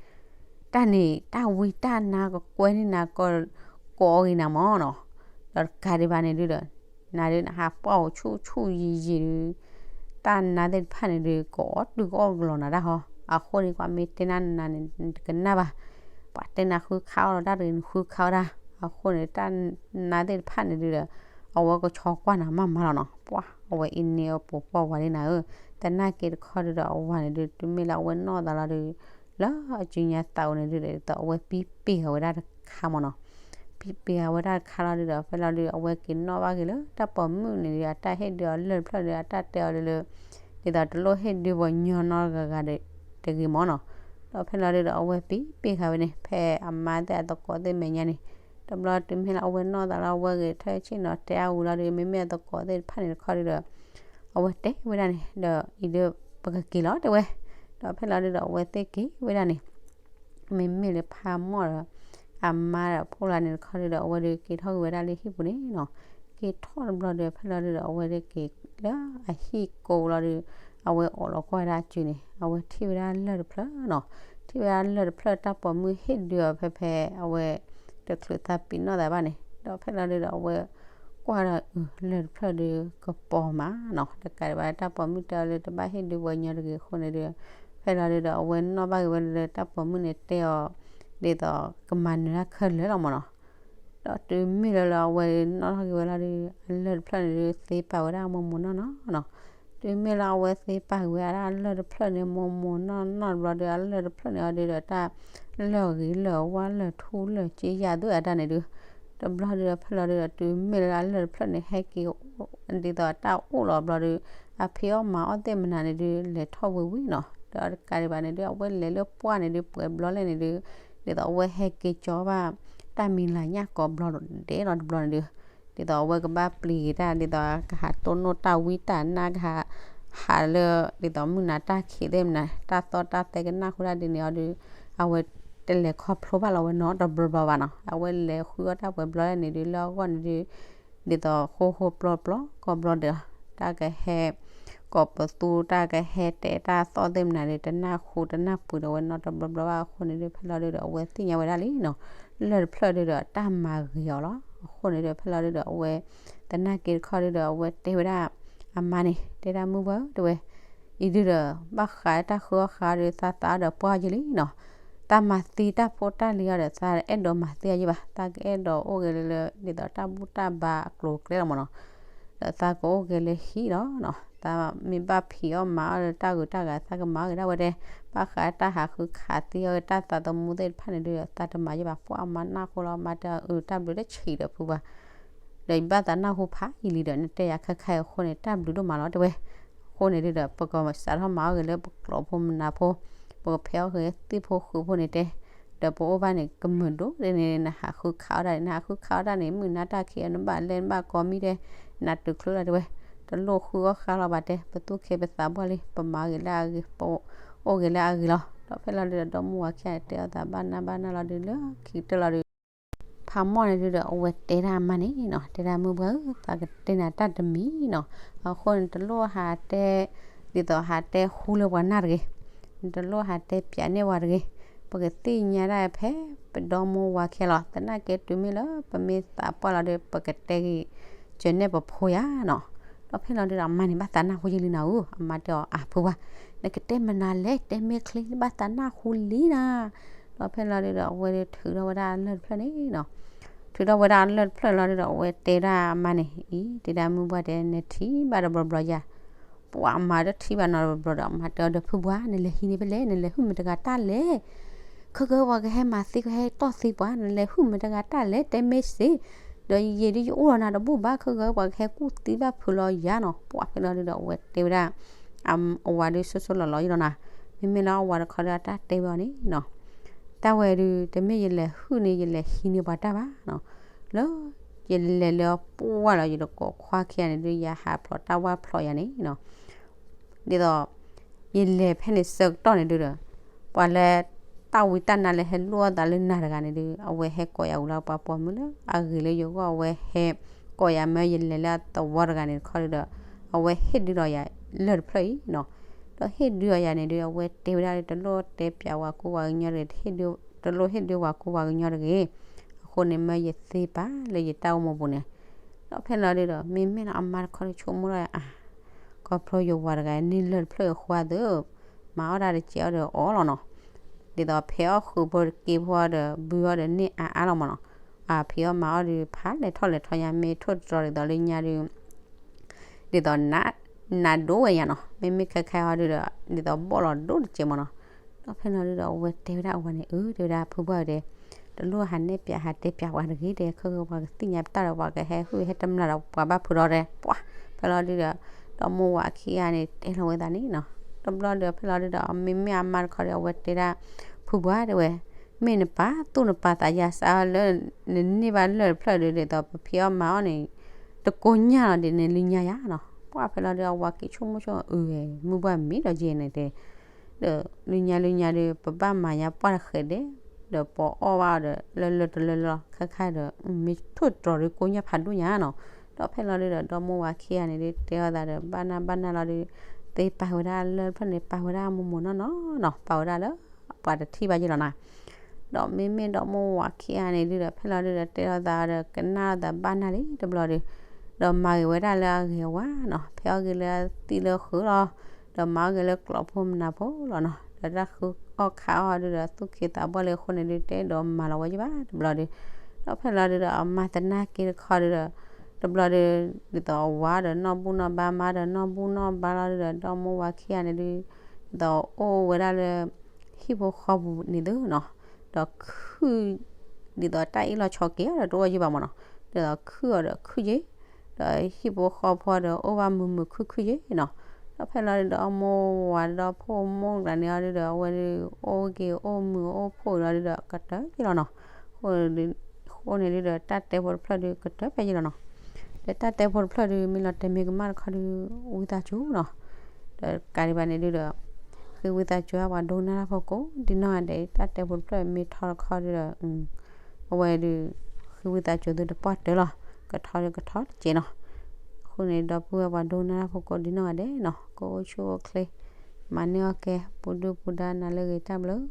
တၢ်န့ၣ် တၢ်ဝံတၢ်နါကကွဲန့ၢ်နၤ ကိးဂ့ၤနၤမၢ်နီၤ, ဒီးတကးဒံးဘၣ်န့ၣ်ဒုးဒီး နၤဒုးနဟးပှၢ်အိၣ်ဆူၣ်ဆူၣ်ယံာ်ယံာ်ဒုး တၢ်နါသ့ၣ်တဖၣ်န့ၣ်ဒုး ကအီၣ်တုၤကအီၣ်ကလီၤနၤတၢ်ဟီ, အဃိန့ၣ် ပှၤမ့ၢ်တဲနၤနၤန့ၣ် နတကနၣ်ဘၣ်, ပှၤတဲနၤဃုခးအီၣ်လီၤတၢ်တဂ့ၤ နဃုခးအီၣ်တၢ်, အဃိန့ၣ် တၢ်နါသ့ၣ်တဖၣ်န့ၣ်ဒုးဒီး အဝဲကဆီကွၢ်နၤမးမးလီၤနီၤ, ပှၤ အဝဲအံၤန့ၣ်အပိာ်ပှၢ်ဝၤလံနၤဧၢ, သနာ်က့တခီဒုးဒီး အဝၤန့ၣ်ဒုး တုၤမ့ၢ်လၢအဝဲနီၣ်သးလီၤဒုး လၢအစုညါသးအိၣ်န့ၣ်ဒုးဒီး အဝဲပံပ့ၤဃာ်ဝဲဒၣ်တခါမၢ်နီၤ, ပံပ့ၤဃာ်ဝဲဒၣ်တခါလီၤဒုးဒီး ဖဲလီၤဒုး အဝဲက့ၤနီၣ်ဘၣ်က့ၤလၢတၢ်ပိာ်မုၣ်န့ၣ်ဒုး အတၢ်ဟ့ၣ်ဒုးအီၤလၢၢ်တဖျၢၣ်ဒုး အတၢ်တဲအီၤလၢလၢ ဒ်သိးတလိၣ်ဟ့ၣ်ဒုးပှၤညီနီတဂၤဂၤတဂ့ၤမၢ်နီၤ, ဒီးဖဲလီၤဒုဒီးအဝဲပံပ့ၢ်ဃာ်ဝဲန့ၣ် ဖဲအမါသ့ၣ်အသကိးသ့ၣ်မဲာ်ညါန့ၣ်, တဘျီတုၤမ့ၢ်လၢအဝဲနီၢ်သးလီၤ အဝဲဂဲၤထၢၣ်ဆ့ၣ်နီၤတဲအဝံၤလီၤဒီး မ့မ့ၢ်အသကိးသ့ၣ်တဖၣ်န့ၣ်တခီဒုဒီး အဝဲတဲဝဲဒၣ်န့ၣ် ဒီးအံၤဒုး ပကက့ၤလီၤတဲဝဲ, ဒီးဖဲလီၤဒုဒီးအဝဲသ့ၣ်က့ၤဝဲဒၣ်န့ၣ် မ့မ့ၢ်လၢဖးမီၢ်ဒီး အမါဒီးဖိလၢန့ၣ်တခီဒုဒီး အဝဲဒုးက့ၤထီၣ်က့ၤဝဲဒၣ်လၢဟံၣ်ပူၤန့ၣ်နီၤ, က့ၤထီၣ်တဘျီဒီး ဖဲလီၤဒုဒီး အဝဲဒုးက့ၤလၢအဟံၣ်ကိးလီၤဒီး အဝဲအိးလီၤကွၢ်ဝဲဒၣ်အစုန့ၣ် အဝဲထံၣ်ဝဲဒၣ်လၢၢ်တဖျၢၣ် တၢ်ပိာ်မုၣ်ဟ့ၣ်ဒုအီၤဖဲဖဲ အဝဲတချုးသးပ့ၤနီၣ်သးဘၣ်န့ၣ်, ဒီးဖဲလီၤဒုဒီး အဝဲကွၢ်ဒီး အၢ လၢၢ်တဖျၢၣ်ဒုကပီၤမးနီၤ, တကးဒံးဘၣ် တၢ်ပိာ်မုၣ်တဲအီၤလၢတဘၣ်ဟ့ၣ်ဒုပှၤကညီတဂ့ၤအဃိန့ၣ်ဒုး ဖဲလီၤဒုဒီး အဝဲနီၣ်ဘၣ်က့ၤဝဲလၢတၢ်ပိာ်မုၣ်န့ၣ်တဲအီၤ ဒ်သိးကမၤနၢၤတၢ်ခဲလၢာ်လီၤမးနီၤ, ဒီးတုၤမ့ၢ်လၢလၢအဝဲနီၣ်ထီၣ်က့ၤဝဲလီၤဒုး အလၢၢ်တဖျၢၣ်န့ၣ်ဒုး သ့ပာ်ဝဲဒၣ်မိၢ်မိၢ်နီၢ်နီၢ်နီၤ, တုၤမ့ၢ်လၢအဝဲသ့ပာ်က့ၤဝဲဒၣ်အလၢၢ်တဖျၢၣ်န့ၣ် မိၢ်မိၢ်နီၢ်နီၢ်တဘျီဒီး အလၢၢ်တဖျၢၣ်န့ၣ်အီၤဒုဒီး တၢ်လၢၢ်ဂ့ၤလၢၢ်ဝါလၢၢ်ထူလၢၢ်က့ယၢ်ဒိၣ်အတၢ်န့ၣ်ဒုး တဘျီဒုဒီး ဖဲလီၤဒုဒီး တုၤမ့ၢ်လၢအလၢၢ်တဖျၢၣ်န့ၣ် ဟဲက့ၤ ဒ်သိးတၢ်အိၣ်လီၤဘျီဒုး အဖံးအီၣ်မၤအီၣ်သ့ၣ်မနုၤန့ၣ်ဒုး လဲၤထီၣ်ဝံၤဝံၤနီၤ, ဒီးတကးဒံးဘၣ်န့ၣ်ဒုး အဝဲလဲၤလၢပှၢ်န့ၣ်ဒုး ပှဲၤဘျီလဲၣ်န့ၣ်ဒုး ဒ်သိးအဝဲဟဲက့ၤကၠီဘၣ် တၢ်မံၤလၤညၣ်ကိးဘျီဒဲးလီၤတဘျီန့ၣ်ဒုး ဒ်သိးအဝဲကဘၣ်ပျံၤက့ၤတၢ် ဒ်သိးကဟးတိၢ်နီၣ်တၢ်ဝံတၢ်နါ ကဟး ဟးလၢ ဒ်သိးမုၢ်နၤတၢ်ခံးသ့ၣ်မနုၤ တၢ်သီၣ်တၢ်သဲကနၣ်ဃုာ်တၢ်ဒ်န့ၣ်အီၤဒုး အဝဲတလဲၤခီဖျိဘၣ်လီၤဝဲနီတဘျီဘျီဘၣ်နီၤ, အဝဲလဲၤဃုအီၣ်တၢ်ပှဲၤဘျီလဲၣ်န့ၣ်ဒုး လၢအဂီၢ်န့ၣ်ဒုး ဒ်သိးဃိဃိပျီပျီကိးဘျီဒဲးလီၤ, တၢ်ကဟဲ ကိးပသူ တၢ်ကဟဲတဲတၢ်သီၣ်သ့ၣ်မနုၤဒီး တနၢ်ဟူတနၢ်ပှ့ၤဒီးဝဲနီတဘျီဘျီဘၣ်အဃိန့ၣ်ဒုး ဖဲလီၤဒုဒီး အဝဲသ့ၣ်ညါဝဲဒၣ်လံနီၤ, လၢၢ်တဖျၢၣ်ဒုဒီး တၢ်မၤဂ့ၤအီၤလီၤ. အဃိန့ၣ်ဒီး ဖဲလီၤဒုဒီး အဝဲ သနာ်က့တခီဒုဒီး အဝဲတဲဝဲဒၣ် အမါန့ၣ် တဲဒၣ်မုၢ်ပှၢ်ဧၢ တဲဝဲ အံၤဒုဒီး ဘၣ်ဃးတၢ်ဃုအီၣ်ဃုအီဒီး သးသးအီၤဒီးပှၢ်ယလံနီၤ, တၢ်မၤသံတၢ်ဖိတၢ်လံၤအီၤဒီး သးအဲၣ်ဒိးမၤသံအီၤယဘၣ်, သးကအဲၣ်ဒိးအိၣ်ဂဲၤလၢ ဒ်သိးတၢ်ဘူၣ်တၢ်ဘါအကျိၤအကျဲလီၤမးနီၤ, ဒီးသးကအိၣ်ဂဲၤလၢဟံၣ်လီၤနီၤ, သးမ့ၢ်ဘၣ်ဖံးအီၣ်မၤအီၣ်လၢတၢ်ဂုၤတၢ်ဂၤ သးကမၤအီၣ်ဂ့ၤဒၣ်ဝဲဒဲး, ဘၣ်ဃးတၢ်ဟးဃုခးသံအီၤတၢ်သးသမူသ့ၣ်တဖၣ်န့ၣ်ဒုဒီး သးတမၤယဘၣ်, ပှၢ်အမါနၢ်ဃိလီၤ, အမါတဲအီၤ အၢ တၢ်ဘျုးတဆံးဒီးဖုပှၢ် ဒီးယဘၣ်သးနၢ်ဟူဖးယံာ်လံဒီး နတဲယၤခဲခါအံၤအဃိန့ၣ် တၢ်ဘျုးဒိၣ်မးလီၤတဲဝဲ, အဃိန့ၣ်ဒုဒီး ပကစးထီၣ်မၤအီၣ်ဂ့ၤလၢပကျိာ်ဖိမနုၤဖိ, ပကဖဲးအီၣ်ဂ့ၤသ့ၣ်ဖိဃုာ်ဖိန့ၣ်တဲ, ဒီးပအိၣ်ဘၣ်န့ၣ် ကမုာ်ဒိၣ်ဒ်န့ၣ် နဟးဃုခးအီၣ်တၢ်န့ၣ် နဟးဃုခးအီၣ်တၢ်န့ၣ် မုၢ်နၤတၢ်ခံးအီၤ နဘၣ်လဲၤနဘၣ်ကိးမံၤဒဲး, နတုၤချုးလီၤတဲဝဲ, တလိၣ်ဃုအီၣ်ဃုအီလီၤဘၣ်တဲ, ပသူၣ်ခ့ပသးဘှၢ်လံ, ပမၤဂ့ၤလၢအဂ့ၤ, ပအိၣ်ဂ့ၤလၢအဂ့ၤလီၤ. ဒီးဖဲလီၤဒုဒီး ဒီမါဝၤခံဂၤန့ၣ် တဲအီၤသးဘၣ်နၢ်ဘၣ်နၢ်လီၤဒု လၢခံကတၢၢ်လီၤဒု ဖးမီၢ်န့ၣ်ဒုဒီး အဝဲတဲဒၣ်အမါန့ၣ်နီၤ, တဲဒၣ်မုၢ်ပှၢ်ဧၢ, သးကတဲနၤတၢ်တမံၤနီၤ, အဃိန့ၣ် တလိၣ်ဟးတဲ ဒ်သိးဟးတဲဟူလၢပှၤနၢ်တဂ့ၤ, တလိၣ်ဟးတဲပၠးန့ၢ်ပှၤတဂ့ၤ, ပကသ့ၣ်ညါဒၣ်ဖဲ ပဒီမါဝၤခံဂၤလီၤ. သနာ်က့တုၤမ့ၢ်လၢပမ့ၢ်သးပှၢ်လီၤဒီး ပကတဲဂ့ၤ စၢၤနဲၣ်ပဖိယၤနီၤ. ဒီးဖဲလီၤဒုဒီး အမါန့ၣ် ဘၣ်သးနၢ်ဟူယလံနၤဧၢ, အမါတဲအီၤ အၢ ဖုပှၢ်, နကတဲမနုၤလဲၣ်, တဲမ့ၢ်ချ့ နဘၣ်သးနၢ်ဟူလံနၤ. ဒီးဖဲလီၤဒုဒီး အဝဲဒုးထုးထီၣ်ဝဲဒၣ်အလၢၢ်တဖျၢၣ်န့ၣ်နီၤ, ထုးထီၣ်ဝဲဒၣ်အလၢၢ်တဖျၢၣ်လီၤဒုဒီး အဝဲတဲဒၣ်အမါန့ၣ် အံၤ တဲဒၣ်မုၢ်ပှၢ်တဲ နထံၣ်ဘၣ်တဘျီဘျီယၤ, ပှၤအမါတထံၣ်ဘၣ်နီတဘျီဒီး အမါတဲအီၤဒီး ဖုပှၢ် နလဲၤဟံးန့ၢ်ဖဲလဲၣ်, နလဲၤဟုၣ်မ့ၢ်တဂၤတၢ်လဲၣ် ခဲကပှၤကဟဲမၤသံ ကဟဲတီၢ်သံပှၤ နလဲၤဟုၣ်မ့ၢ်တဂၤတၢ်လဲၣ်, တဲမ့ၢ်စ့ၢ်, ဒီးယဲဒုးယအိၣ်ဒီးနၤတဘူၣ်ဘၣ်, ခဲကပှၤကဟဲကူၣ်သံဘၣ်ဖုးလီၤယၤနီၤ. ပှၤဖဲလီၤဒုဒီး အဝဲတဲဝဲဒၣ် အဝၤဒုးဆိၣ်ဆိၣ်လီၤလီၤယၤနီၤနၤ, မ့မ့ၢ်လၢအဝၤတခီဒီး အတၢ်တဲဝဲအီၤန့ၣ်နီၤ, တၢ်ဝဲဒုး တမ့ၢ်ယလဲၤဟုၣ်န့ၢ် ယလဲၤဟံးန့ၢ်ပှၤတၢ်ဘၣ်နီၤ, လၢ ယလဲၤလၢပှၢ်လီၤ ယတကိးခွါခံဂၤန့ၣ်ဒုး ယဟးဖျိးတၢ်ဝၢ်ဖျိးယၤန့ၣ်နီၤ ဒ်သိး ယလဲၤဖဲန့ၣ်ဆၢကတီၢ်န့ၣ်ဒုးဒီး ပှၤလၢ တၢ်ဝံတၢ်နါလၢဟဲလိၣ်အသးလၢနၤတဂၤန့ၣ်ဒုး အဝဲဟဲကိးယၤဝံၤလီၤ ပှၤပိာ်မုၣ်လၢအဂ့ၤလၢယဂီၢ် အဝဲဟဲကိးယၤမၢယလဲၤလၢအသဝီတဂၤန့ၣ်တခီဒုးဒီး အဝဲဟ့ၣ်ဒုးဒီးယၤလၢၢ်တဖျၢၣ်အံၤနီၤ ဒီးဟ့ၣ်ဒုးဒီးယၤန့ၣ်ဒုး အဝဲတဲဝဲဒၣ်လၢ တလိၣ်တဲပၠးဝၤကိးဝၤကညီတဂ့ၤ, တလိၣ်ဟ့ၣ်ဒုးဝၤကိးဝၤကညီတဂ့ၤ, အဃိန့ၣ် မၢယသ့ပာ်လၢယတၢ်အိၣ်မူပူၤန့ၣ်, ဒီးဖဲလီၤဒုးဒီး မ့မ့ၢ်လၢအမါတခီဒုး ဆိကမိၣ်ထီၣ်ယၤ အါ, ခီဖျိယဝၤတဂၤန့ၢ်လၢၢ်တဖျၢၣ်အဃိသ့ၣ်, မၤအီၣ်တၢ်တစဲးအီၣ်ဒီးအီၤလီၤနီၤ, ဒ်သိးဖဲးအီၣ်ဃုာ်ဖိတက့ဖိအီၤဒီး ဘုအီၤဒီးန့ၢ်အါအါလီၤမးနီၤ, အဖံးအီၣ်မၤအီၣ်ဒုး ဖးလဲၤထီၣ်လဲၤထီညါ မ့ၢ်ထိၣ်တတြီၤဒ်သိးလၢညါဒုး ဒ်သိး နးဒိၣ်ဝဲညါနီၤ, မ့မ့ၢ်ခဲခါအီၤဒုးဒီး ဒ်သိးဘီၣ်လီၤဒိၣ်တစဲးမးနီၤ, ဒီးဖဲလီၤဒုးဒီး အဝဲတဲဝဲဒၣ်အဝၤန့ၣ် အၢ တဲဝဲဒၣ် ဖုပှၢ်ဝဲတဲ, တလိၣ်ဟးနဲၣ်ပၠးဟးတဲပၠးပှၤတဂ့ၤတဲ ခဲကပှၤကသ့ၣ်ညါပတၢ်ဒီး ပှၤကဟဲဟုၣ်ဟဲတမျၢ်ဒီး ပှၤဘၣ်ဖုးထီၣ်တဲ ပှၤ ဖဲလီၤဒုးဒီး ဒီမိၢ်ဝၤခံဂၤန့ၣ် တဲလီၤဝဲသးန့ၣ်နီၤ တဘျီဒီးဖဲလီၤဒုဒီး မ့မ့ၢ်အမါတခီဒီး အဝဲတဲဒၣ် ဖုပှၢ်တဲဝဲ, မ့ၢ်နပာ်သူၣ်နပာ်သးယၤစးလၢ နန့ၢ်ဘၣ်လၢၢ်တဖျၢၣ်ဒီး ဒ်သိးပဖံးအီၣ်မၤအီၣ်န့ၣ် တကိညၢ်လီၤဒီး နလၢညါယၤနီၤ. ပှၢ်ဖဲလီၤဒုး အဝၤခံဆိကမိၣ်ဆိကမိၣ် အၢ မုၢ်ပှၢ်မ့ၢ်ဒီးယဲန့ၣ်တဲ ဒီးလၢညါလၢညါဒီး ပဘၣ်မၤညါပှၢ်တဃဲးဒဲး, ဒီးပအီၣ်ဘၣ်အီၤဒီး လၢလၢတလၢလီၤ ခဲခါဒီး မ့ၢ်ထိၣ်တြီၤဒီးကိညၢ်ဖးဒိၣ်ညါနီၤ. ဒီးဖဲလီၤဒုဒီး ဒီမိၢ်ဝၤခံဂၤန့ၣ်ဒု တဲအီၤသးဒီး ဘၣ်နၢ်ဘၣ်နၢ်လီၤဒု သ့ပာ်ဝဲဒၣ်လၢၢ်ဖျၢၣ်န့ၣ် ပာ်ဝဲဒၣ်မိၢ်မိၢ်နီၢ်နီၢ်နီၤ, ပာ်ဝဲဒၣ်လၢ ပှၤတထံၣ်ဘၣ်ယဲလီၤနီၤ. ဒီးမ့မ့ၢ်ဒီမိၢ်ဝၤခံဂၤန့ၣ်ဒုဒီး ဖဲလီၤဒုဒီး တဲအီၤသးဒီး ကနၣ်အီၤသးဘၣ်နၢ်လံတဘျီဒီး ဒီးမၤဂ့ၤဝဲဒၣ်လၢအဂ့ၤအဝါနီၤ, ဖဲအီၣ်ဂ့ၤလၢသံလၢဃုာ်လီၤ, ဒီးမၤအီၣ်ဂ့ၤလၢကျိးဖိမနၤဖိလီၤနီၤ, ဒီးတၢ်ဃုအီၣ်ခးအီၣ်ဒုဒီး သူၣ်က့သးဘီၣ်လၢအဃိန့ၣ်ဒု တဲဒီးမၤလီၤဝဲယဘၣ်တဘျီဒီး, ဒီးဖဲလီၤဒုဒီး အမၤသနာ်က့တခီဒုဒီး တဘျီဒီး ဒ်သိးအဝၤဒီးနီၢ်ဘူၣ်နီၢ်ဘါမါဒီးနီၢ်ဘူၣ်နီၢ်ဘါလီၤဒုဒီး ဒီမိၢ်ဝၤခံဂၤန့ၣ်ဒု ဒ်သိးအိၣ်ဝဲဒၣ်လၢ ဟံၣ်ဖိဃီပူၤန့ၣ်သုနီၤ, ဒီးခုၣ် ဒ်သိးတၢ်အ့ၣ်လိာ်ဆိးက့ၤအီၤဒီးတအိၣ်ယံာ်ဘၣ်မးနီၤ, ဒ်သိးခုၣ်အီၤဒီးခုၣ်ယံာ်, ဒီးဟံၣ်ဖိဃီဖိဒီးအိၣ်ဘၣ်မုာ်မုာ်ခုၣ်ခုၣ်ယံာ်နီၤ. ဒီးဖဲလီၤဒုဒီး အမိၢ်ဝၤဒီးဖိမိၢ်ကျါန့ၣ်အီၤဒုဒီး အဝဲဒု အိၣ်က့ၤအိၣ်မုာ်အိၣ်ဖှိၣ်လီၤဒုဒီး ကတၢၢ်ယံာ်လီၤနီၤ. အဃိန့ၣ်ဒုဒီး တၢ်တဲဖိတဖျၢၣ်ဒု ကတၢၢ်ဖဲယံာ်လီၤနီၤ. ဒီးတၢ်တဲဖိတဖျၢၣ်ဒု မ့ၢ်လီၤတဲာ်မ့ၢ်ကမၣ်တခီဒု ဝံသးစူၤနီၤ. ဒီးကးဒံးဘၣ်န့ၣ်ဒုဒီး ဃ့ဝံသးစူၤပှၤဒိကနၣ်တၢ်ဖိကိးဒ်နီၢ်ဂၤဒဲး, တၢ်တဲဖိတဖျၢၣ်မ့ၢ်ထီတခီဒုဒီး အဝဲဒု ဃ့ဝံသးစူၤသုတပှၢ်တၢၢ်လီၤ. ကထီဒုကထီတက့ၢ်နီၤ. အဃိန့ၣ် ဒီပုၢ်ဝဲၢ်ပှၤဒိကနၣ်တၢ်ဖိကိးဒ်နီၢ်ဂၤဒဲးနီၤ, ကအိၣ်ဆူၣ်အိၣ်ချ့ မၤန့ၢ်အီၣ်ကဲ ပူၤဒုၣ်ပူၤဒါနၤလၢအဂ့ၤ တၢ်ဘျုး